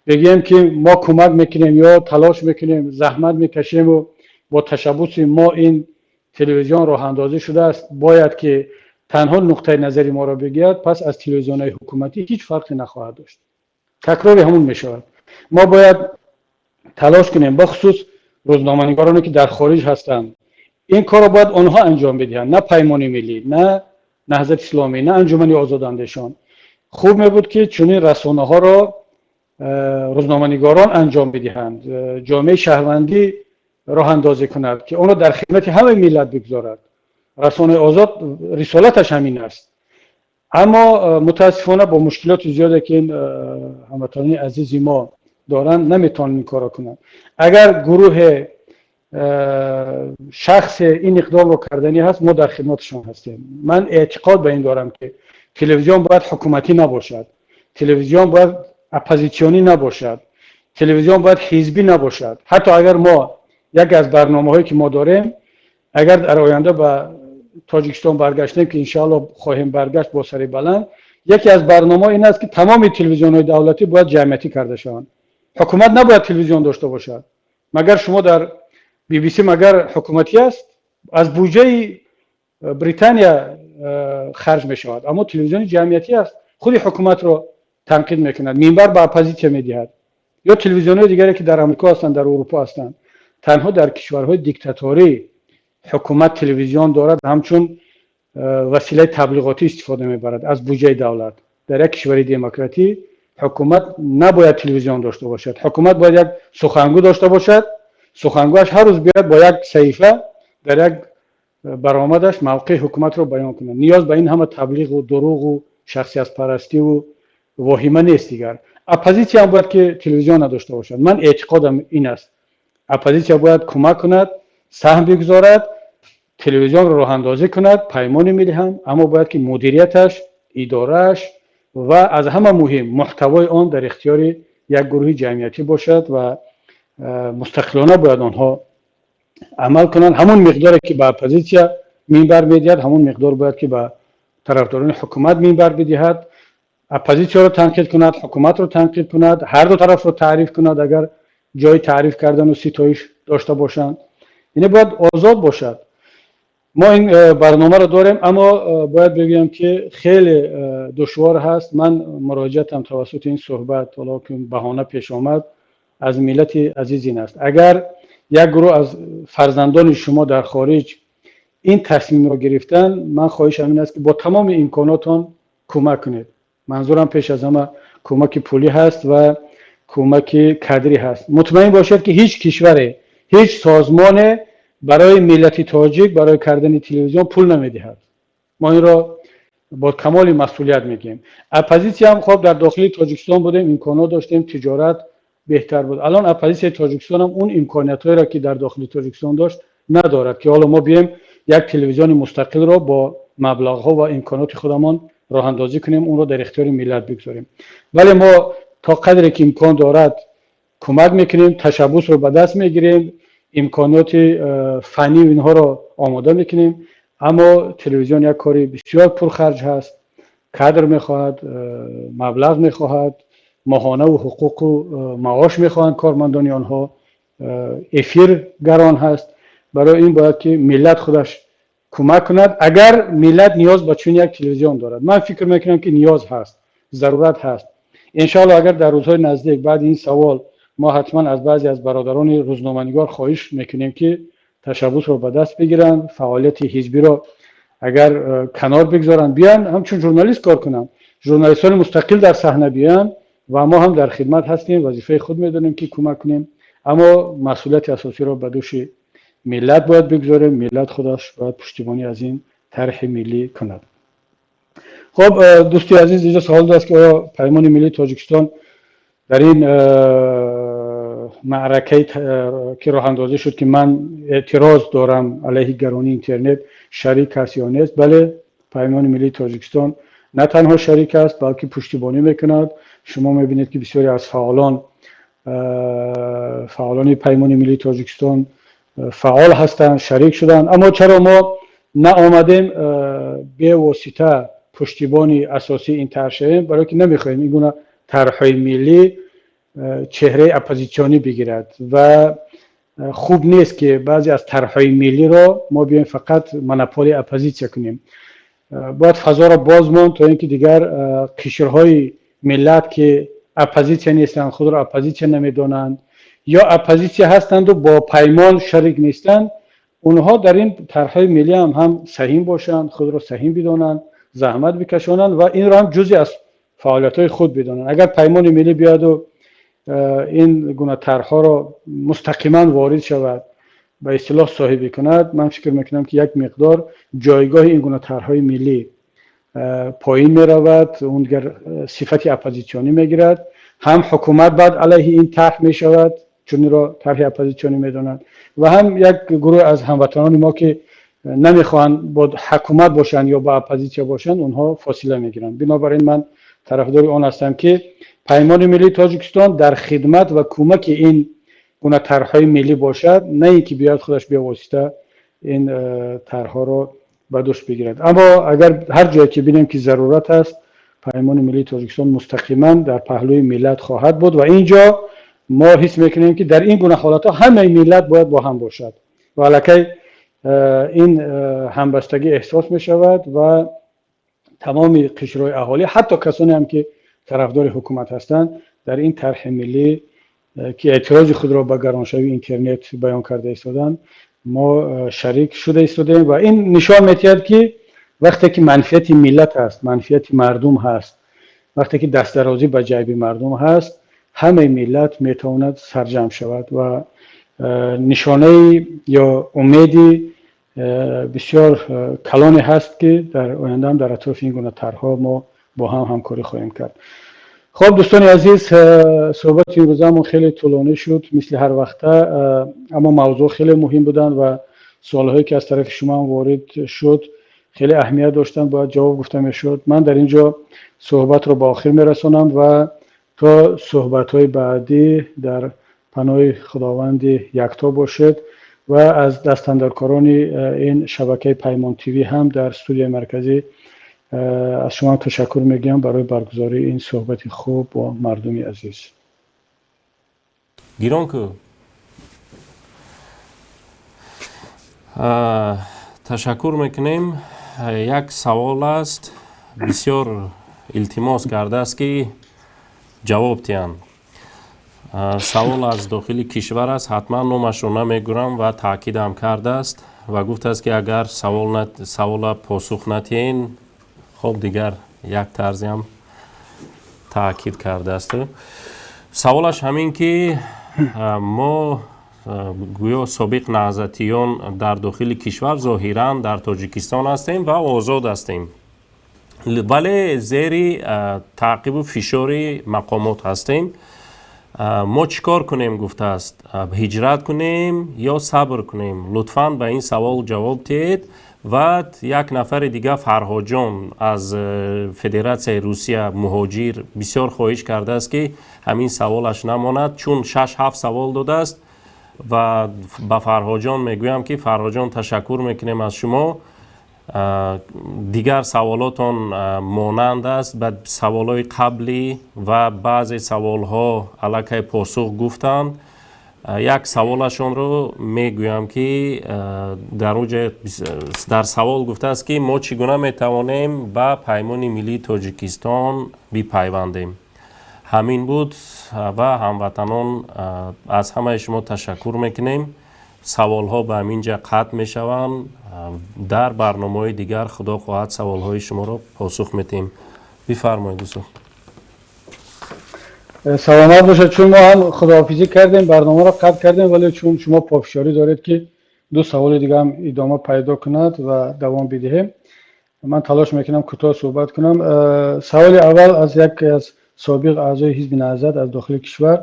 бигӯем, ки мо кӯмак мекунем ё талош мекунем, заҳмат мекашему бо ташаббуси мо ин телевизион роҳандозӣ шудааст, бояд ки танҳо нуқтаи назари моро бигӯяд, пас аз телевизионҳои ҳукуматӣ ҳеҷ фарқе нахоҳад дошт, такрори ҳамун мешавад. Мо бояд талош кунем, бахусус рӯзноманигороне, ки дар хориҷ ҳастанд. Ин корро бояд онҳо анҷом бидиҳанд, на Паймони миллӣ, на Наҳзати Исломӣ, на Анҷумани озодандешон. Хуб мебуд, ки чунин расонаҳоро рӯзноманигорон анҷом бидиҳанд, ҷомеаи шаҳрвандӣ роҳандозӣ кунад, ки онро дар хидмати ҳамаи миллат бигузорад. Расонаи озод рисолаташ ҳамин аст. Аммо мутаассифона бо мушкилоти зиёде, ки ин ҳамватанони азизи мо доранд, наметавонанд ин корро кунанд. Агар гурӯҳе, шахсе ин иқдомро карданӣ ҳаст, мо дар хидматшон ҳастем. Ман эътиқод ба ин дорам, ки телевизион бояд ҳукуматӣ набошад, телевизион бояд оппозитсионӣ набошад, телевизион бояд ҳизбӣ набошад. Ҳатто агар мо яке аз барномаҳое, ки мо дорем, агар дар оянда ба Тоҷикистон баргаштем, ки иншоалло хоҳем баргашт бо сари баланд, яке аз барномаҳо ин аст, ки тамоми телевизионҳои давлатӣ бояд ҷамъиятӣ карда шаванд. Ҳукумат набояд телевизион дошта бошад. Магар шумо дар BBC, магар ҳукуматӣ аст? Аз буҷаи Британия харҷ мешавад, аммо телевизиони ҷамъиятӣ аст. Худи ҳукуматро Танқид мекунад, минбар ба оппозитсия медиҳад ё телевизионҳои дигаре, ки дар Амрико ҳастанд, дар Урупо ҳастанд. Танҳо дар кишварҳои диктаторӣ ҳукумат телевизион дорад, ҳамчун василаи таблиғотӣ истифода мебарад аз буҷаи давлат. Дар як кишвари демократӣ ҳукумат набояд телевизион дошта бошад. Ҳукумат бояд як сухангӯ дошта бошад. Сухангӯаш ҳар рӯз биёяд, бо як саҳифа дар як баромадаш мавқеи ҳукуматро баён кунад. Ниёз ба ин ҳама таблиғу дурӯғу шахсиятпарастиву воҳима нест. Дигар оппозитсия ҳам бояд ки телевизион надошта бошад. Ман эътиқодам ин аст: оппозитсия бояд кӯмак кунад, саҳм бигузорад, телевизионро роҳандозӣ кунад, Паймони миллӣ ҳам, аммо бояд ки мудирияташ, идорааш ва аз ҳама муҳим муҳтавои он дар ихтиёри як гурӯҳи ҷамъиятӣ бошад ва мустақилона бояд онҳо амал кунанд. Ҳамон миқдоре, ки ба оппозитсия минбар медиҳад, ҳамон миқдор бояд ки ба тарафдорони ҳукумат минбар бидиҳад, оппозитсияро танқид кунад, ҳукуматро танқид кунад, ҳар ду тарафро таъриф кунад, агар ҷои таъриф кардану ситоиш дошта бошанд. Яъне бояд озод бошад. Мо ин барномаро дорем, аммо бояд бигӯям, ки хеле душвор ҳаст. Ман муроҷиатам тавассути ин суҳбат, ҳоло ки баҳона пеш омад, аз миллати азиз ин аст: агар як гурӯҳ аз фарзандони шумо дар хориҷ ин тасмимро гирифтан, ман хоҳишам ин аст, ки бо тамоми имконотон кӯмак кунед. Манзурам пеш аз ҳама кӯмаки пулӣ ҳаст ва кӯмаки кадрӣ ҳаст. Мутмаин бошед, ки ҳеҷ кишваре, ҳеҷ созмоне барои миллати тоҷик барои кардани телевизион пул намедиҳад. Мо инро бо камоли масъулият мегӯем. Оппозитсиям хоб, дар дохили Тоҷикистон будем, имконот доштем, тиҷорат беҳтар буд. Алон оппозитсияи Тоҷикистонам он имкониятҳоеро, ки дар дохили Тоҷикистон дошт, надорад, ки ҳоло мо биёем, як телевизиони мустақилро бо маблағҳо ва имконоти худамон роҳандозӣ кунем, онро дар ихтиёри миллат бигзорем. Вале мо то қадре ки имкон дорад кӯмак мекунем, ташаббусро ба даст мегирем, имкониёти фаннию инҳоро омода мекунем. Аммо телевизион як кори бисёр пурхарҷ ҳаст, кадр мехоҳад, маблағ мехоҳад, моҳонаву ҳуқуқу маош мехоҳанд кормандони онҳо, эфир гарон ҳаст. Барои ин бояд ки миллат худаш кӯмак кунад, агар миллат ниёз ба чунин як телевизион дорад. Ман фикр мекунам, ки ниёз ҳаст, зарурат ҳаст. Иншоалло, агар дар рӯзҳои наздик баъди ин савол мо ҳатман аз баъзе аз бародарони рӯзноманигор хоҳиш мекунем, ки ташаббусро ба даст бигиранд, фаъолияти ҳизбиро агар канор бигзоранд, биёянд, ҳамчун журналист кор кунанд, журналистони мустақил дар саҳна биёянд ва мо ҳам дар хидмат ҳастем. Вазифаи худ медонем, ки кӯмак кунем, аммо масъулияти асосиро ба дӯши миллат бояд бигзорем. Миллат худаш бояд пуштибонӣ аз ин тарҳи миллӣ кунад. Хуб, дӯсти азиз инҷо савол аст, ки оё Паймони миллии Тоҷикистон дар ин маъракае, ки роҳандозӣ шуд, ки ман эътироз дорам алайҳи гаронии интернет, шарик аст ё нест? Бале, Паймони миллии Тоҷикистон на танҳо шарик аст, балки пуштибонӣ мекунад. Шумо мебинед, ки бисёре аз фаъолони Паймони миллии Тоҷикистон фаъол ҳастанд, шарик шуданд. Аммо чаро мо наомадем, бевосита пуштибони асосии ин тарҳ шавем? Барое ки намехоҳем ин гуна тарҳҳои миллӣ чеҳраи оппозитсионӣ бигирад ва хуб нест, ки баъзе аз тарҳҳои миллиро мо биёем, фақат монополияи оппозитсия кунем. Бояд фазоро боз монд, то ин ки дигар қишрҳои миллат, ки оппозитсия нестанд, худро оппозитсия намедонанд ё оппозитсия ҳастанду бо Паймон шарик нестанд, онҳо дар ин тарҳҳои миллӣ ҳам саҳим бошанд, худро саҳим бидонанд, заҳмат бикашонанд ва инро ҳам ҷузъе аз фаъолиятҳои худ бидонанд. Агар Паймони миллӣ биёяду ин гуна тарҳҳоро мустақиман ворид шавад, ба истилоҳ соҳибӣ кунад, ман фикр мекунам, ки як миқдор ҷойгоҳи ин гуна тарҳҳои миллӣ поин меравад, он дигар сифати оппозитсионӣ мегирад. Ҳам ҳукумат баъд алайҳи ин тарҳ мешавад, чун инро тарҳи оппозитсионӣ медонад, ва ҳам як гурӯҳ аз ҳамватанони мо, ки намехоҳанд бо ҳукумат бошанд ё ба оппозитсия бошанд, онҳо фосила мегиранд. Бинобар ин ман тарафдори он ҳастам, ки Паймони миллии Тоҷикистон дар хидмат ва кӯмаки ин гуна тарҳҳои миллӣ бошад, на ин ки биёяд, худаш бевосита ин тарҳҳоро ба дӯш бигирад. Аммо агар ҳар ҷое ки бинем, ки зарурат аст, Паймони миллии Тоҷикистон мустақиман дар паҳлӯи миллат хоҳад буд ва ин ҷо мо ҳис мекунем, ки дар ин гуна ҳолатҳо ҳамаи миллат бояд бо ҳам бошад ва аллакай ин ҳамбастагӣ эҳсос мешавад ва тамоми қишрҳои аҳолӣ, ҳатто касоне ҳам, ки тарафдори ҳукумат ҳастанд, дар ин тарҳи миллӣ, ки эътирози худро ба гароншавии интернет баён карда истоданд, мо шарик шуда истодаем. Ва ин нишон медиҳад, ки вақте ки манфиати миллат ҳаст, манфиати мардум ҳаст, вақте ки дастдарозӣ ба ҷайби мардум ҳаст, ҳамаи миллат метавонад сарҷамъ шавад. Ва нишонаи ё умеди бисёр калоне ҳаст, ки дар оянда ҳам дар атрофи ин гуна тарҳҳо мо бо ҳам ҳамкорӣ хоҳем кард. Хуб, дӯстони азиз, суҳбати имрӯзамон хеле тӯлонӣ шуд, мисли ҳар вақта, аммо мавзӯъ хеле муҳим буданд ва суолҳое, ки аз тарафи шумо ҳам ворид шуд, хеле аҳамият доштанд, бояд ҷавоб гуфта мешуд. Ман дар ин ҷо суҳбатро ба охир мерасонам ва то суҳбатҳои баъдӣ дар паноҳи Худованди якто бошед. Ва аз дастандаркорони ин шабакаи Паймон ТВ ҳам дар студияи марказӣ аз шумо ташаккур мегӯям барои баргузории ин суҳбати хуб бо мардуми азиз. Гирон ку. Ташаккур мекунем. Як савол аст, бисёр илтимос кардааст, ки ҷавоб диҳанд. Савол аз дохили кишвар аст, ҳатман номашро намегӯрам, ва таъкидам кардааст ва гуфтааст, ки агар савола посух натиҳен, хоб, дигар як тарзиам таъкид кардааст. Саволаш ҳамин, ки мо гӯё собиқ наҳзатиён дар дохили кишвар, зоҳиран дар Тоҷикистон ҳастем ва озод ҳастем, вале зери таъқибу фишори мақомот ҳастем. Мо чӣ кор кунем, гуфтааст, ҳиҷрат кунем ё сабр кунем? Лутфан ба ин савол ҷавоб диҳед. Ва як нафари дигар, Фарҳодҷон аз Федератсияи Русия, муҳоҷир, бисёр хоҳиш кардааст, ки ҳамин саволаш намонад, чун шаш ҳафт савол додааст. Ва ба Фарҳодҷон мегӯям, ки Фарҳодҷон, ташаккур мекунем аз шумо. Дигар саволотон монанд аст ба саволҳои қаблӣ ва баъзе саволҳо аллакай посух гуфтанд. Як саволашонро мегӯям, ки дар оҷа дар савол гуфтааст, ки мо чӣ гуна метавонем ба Паймони миллии Тоҷикистон бипайвандем. Ҳамин буд. Ва ҳамватанон, аз ҳамаи шумо ташаккур мекунем. Саволҳо ба ҳамин ҷа қатъ мешаванд. Дар барномаҳои дигар, Худо хоҳад, саволҳои шуморо посух медиҳем. Бифармоед, дӯстон. Саломат бошад. Чун мо ҳам худоҳофизӣ кардем, барномаро қатъ кардем, вале чун шумо пофишорӣ доред, ки ду саволи дига ҳам идома пайдо кунад ва давом бидиҳем, ман талош мекунам кӯтоҳ суҳбат кунам. Саволи аввал аз яке аз собиқ аъзои Ҳизби Наҳзат аз дохили кишвар.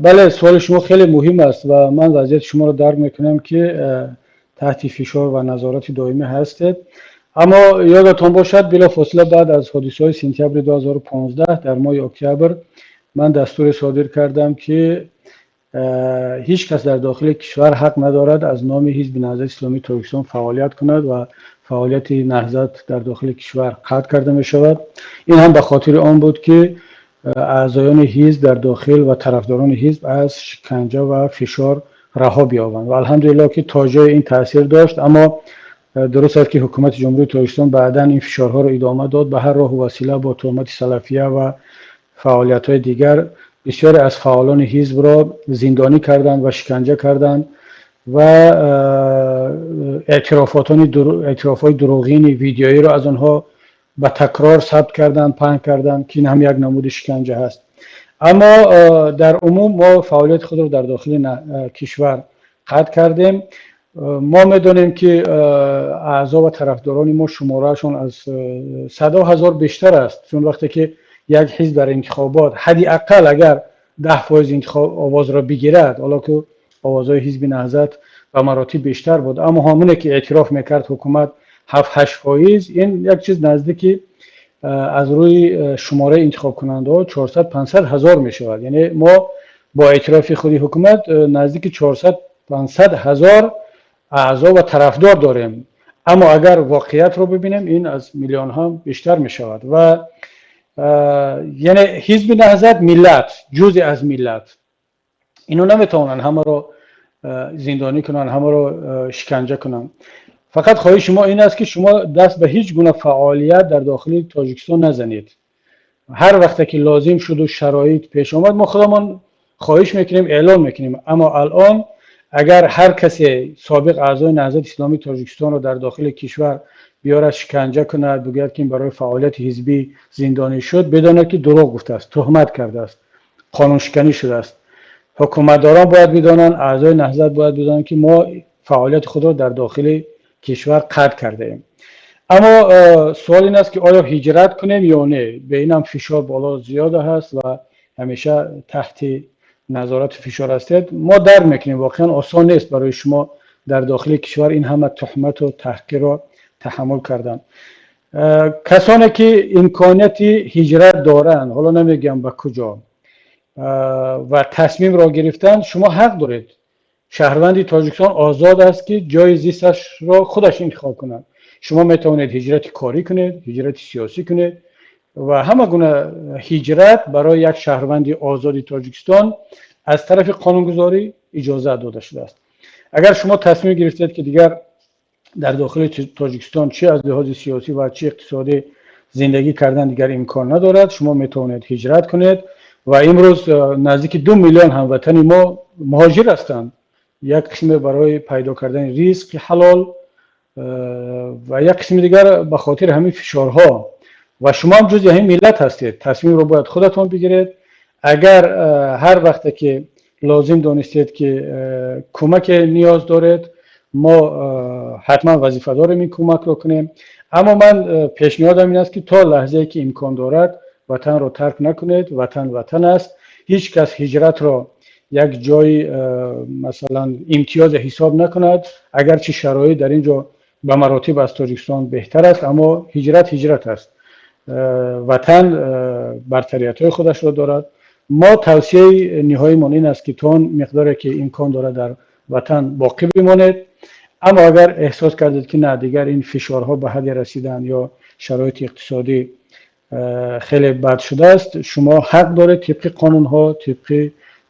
Бале, суоли шумо хеле муҳим аст ва ман вазъияти шуморо дарк мекунам, ки таҳти фишор ва назорати доимӣ ҳастед. Аммо ёдатон бошад, билофосила баъд аз ҳодисаҳои сентябри 2015, дар моҳи октябр ман дастуре содир кардам, ки ҳеҷ кас дар дохили кишвар ҳақ надорад аз номи Ҳизби Наҳзати Исломии Тоҷикистон фаъолият кунад ва фаъолияти Наҳзат дар дохили кишвар қатъ карда мешавад. Ин ҳам ба хотири он буд, ки аъзоёни ҳизб дар дохил ва тарафдорони ҳизб аз шиканҷа ва фишор раҳо биёбанд. Ва алҳамдулилло, ки то ҷое ин таъсир дошт. Аммо дуруст аст, ки ҳукумати Ҷумҳурии Тоҷикистон баъдан ин фишорҳоро идома дод, ба ҳар роҳу васила, бо туҳмати салафия ва фаъолиятҳои дигар бисёре аз фаъолони ҳизбро зиндонӣ карданд ва шиканҷа карданд ва эътирофҳои дурӯғини видеоиро аз онҳо ба такрор сабт карданд, паҳн карданд, ки ин ҳам як намуди шиканҷа ҳаст. Аммо дар умум мо фаъолияти худро дар дохили кишвар қатъ кардем. Мо медонем, ки аъзо ва тарафдорони мо шумораашон аз садҳо ҳазор бештар аст, чун вақте ки як ҳизб дар интихобот ҳадди ақал агар 10% овозро бигирад, ҳоло ки овозҳои Ҳизби Наҳзат ба маротиб бештар буд, аммо ҳамоне ки эътироф мекард ҳукумат, 7-8%, ин як чиз наздики аз рӯи шумораи интихобкунандаҳо 400-500 ҳазор мешавад. Яъне мо бо эътирофи худи ҳукумат наздики 400-500 ҳазор аъзо ва тарафдор дорем. Аммо агар воқеиятро бибинем, ин аз миллионҳо бештар мешавад. Ва яъне Ҳизби Наҳзат миллат, ҷузъе аз миллат, ино наметавонанд ҳамаро зиндонӣ кунанд, ҳамаро шиканҷа кунанд. Фақат хоҳиши мо ин аст, ки шумо даст ба ҳеҷ гуна фаъолият дар дохили Тоҷикистон назанед. Ҳар вақте ки лозим шуду шароит пеш омад, мо худамон хоҳиш мекунем, эълон мекунем. Аммо алон агар ҳар касе собиқ аъзои Наҳзати Исломии Тоҷикистонро дар дохили кишвар биёрад, шиканҷа кунад, бигӯяд ки ин барои фаъолияти ҳизбӣ зиндонӣ шуд, бидонад ки дурӯғ гуфтааст, туҳмат кардааст, қонуншиканӣ шудааст. Ҳукуматдорон бояд бидонанд, аъзои Наҳзат бояд бидонанд, ки мо фаъолияти худро дар дохили кишвар қатъ кардаем. Аммо суол ин аст, ки оё ҳиҷрат кунем ё не? Ба инам фишор боло зиёда ҳаст ва ҳамеша таҳти назорату фишор ҳастед. Мо дарк мекунем, воқеан осон нест барои шумо дар дохили кишвар ин ҳама туҳмату таҳқирро таҳаммул кардан. Касоне ки имконияти ҳиҷрат доранд, ҳоло намегӯям ба куҷо, ва тасмимро гирифтанд, шумо ҳақ доред. Шаҳрванди Тоҷикистон озод аст, ки ҷои зисташро худаш интихоб кунад. Шумо метавонед ҳиҷрати корӣ кунед, ҳиҷрати сиёсӣ кунед ва ҳама гуна ҳиҷрат барои як шаҳрванди озоди Тоҷикистон аз тарафи қонунгузорӣ иҷозат дода шудааст. Агар шумо тасмим гирифтед, ки дигар дар дохили Тоҷикистон чӣ аз лиҳози сиёсӣ ва чӣ иқтисодӣ зиндагӣ кардан дигар имкон надорад, шумо метавонед ҳиҷрат кунед. Ва имрӯз наздики 2 миллион ҳамватани мо муҳоҷир ҳастанд, як қисме барои пайдо кардани ризқи ҳалол ва як қисми дигар ба хотири ҳамин фишорҳо. Ва шумо ҳам ҷузъи ҳамин миллат ҳастед, тасмимро бояд худатон бигиред. Агар ҳар вақте ки лозим донистед, ки кӯмаке ниёз доред, мо ҳатман вазифа дорем ин кӯмакро кунем. Аммо ман пешниҳодам ин аст, ки то лаҳзае ки имкон дорад, ватанро тарк накунед. Ватан ватан аст. Ҳеҷ кас ҳиҷратро як ҷои, масалан, имтиёзе ҳисоб накунад. Агарчи шароит дар ин ҷо ба маротиб аз Тоҷикистон беҳтар аст, аммо ҳиҷрат ҳиҷрат аст. Ватан бартариятҳои худашро дорад. Мо тавсияи ниҳоимон ин аст, ки то он миқдоре ки имкон дорад, дар ватан боқӣ бимонед. Аммо агар эҳсос кардед, ки на, дигар ин фишорҳо ба ҳадде расиданд ё шароити иқтисодӣ хеле бад шудааст, шумо ҳақ доред тибқи қонунҳо, тибқи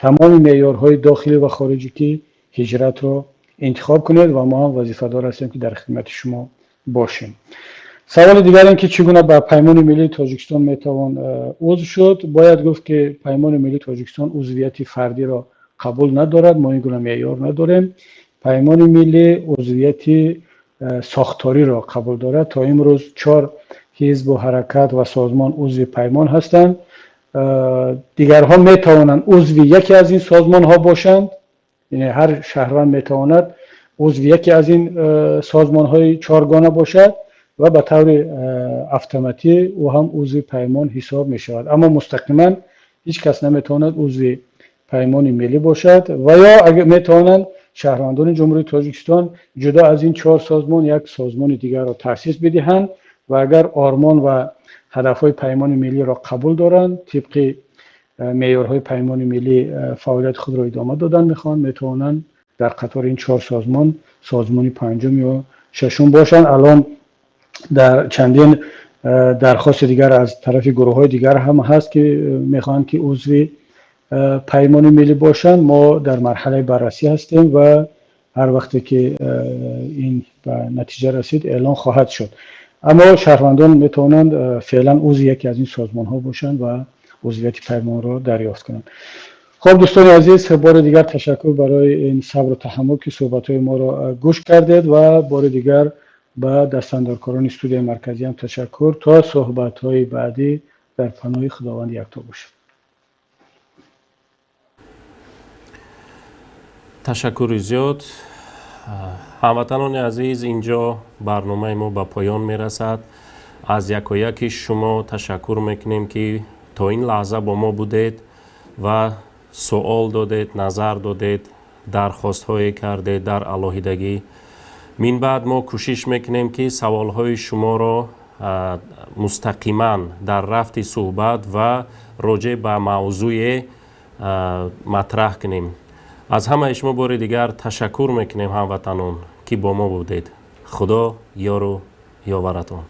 тамоми меъёрҳои дохилӣ ва хориҷӣ, ки ҳиҷратро интихоб кунед ва мо ҳам вазифадор ҳастем, ки дар хидмати шумо бошем. Саволи дигар ин ки чӣ гуна ба Паймони Миллии Тоҷикистон метавон узв шуд? Бояд гуфт, ки Паймони Миллии Тоҷикистон узвияти фардиро қабул надорад, мо ин гуна меъёр надорем. Паймони Миллӣ узвияти сохториро қабул дорад. То имрӯз чор ҳизбу ҳаракат ва созмон узви паймон ҳастанд. Дигарҳо метавонанд узви яке аз ин созмонҳо бошанд, яъне ҳар шаҳрванд метавонад узви яке аз ин созмонҳои чоргона бошад ва ба таври автоматӣ ӯ ҳам узви паймон ҳисоб мешавад. Аммо мустақиман ҳеҷ кас наметавонад узви Паймони Миллӣ бошад. Ва ё метавонанд шаҳрвандони Ҷумҳурии Тоҷикистон ҷудо аз ин чор созмон як созмони дигарро таъсис бидиҳанд ва агар ормон ва ҳадафҳои Паймони Миллиро қабул доранд, тибқи меъёрҳои Паймони Миллӣ фаъолияти худро идома додан мехоҳанд, метавонанд дар қатори ин чор созмон созмони панҷум ё шашум бошанд. Алон дар чандин дархости дигар аз тарафи гурӯҳҳои дигар ҳам ҳаст, ки мехоҳанд, ки узви Паймони Миллӣ бошанд. Мо дар марҳалаи баррасӣ ҳастем ва ҳар вақте ки ин ба натиҷа расид, эълон хоҳад шуд. Аммо шаҳрвандон метавонанд феълан узви яке аз ин созмонҳо бошанд ва узвияти паймонро дарёфт кунанд. Хуб, дӯстони азиз, бори дигар ташаккур барои ин сабру таҳаммул, ки суҳбатҳои моро гӯш кардед, ва бори дигар ба дастандаркорони студияи марказӣ ҳам ташаккур. То суҳбатҳои баъдӣ дар паноҳи Худованди якто бошед. Ташаккури зиёд. Ҳамватанони азиз, инҷо барномаи мо ба поён мерасад. Аз якояки шумо ташаккур мекунем, ки то ин лаҳза бо мо будед ва суол додед, назар додед, дархостҳое кардед дар алоҳидагӣ. Минбаъд мо кӯшиш мекунем, ки саволҳои шуморо мустақиман дар рафти суҳбат ва роҷеъ ба мавзӯе матраҳ кунем. Аз ҳамаи шумо бори дигар ташаккур мекунем, ҳамватанон, ки бо мо будед. Худо ёру ёваратон.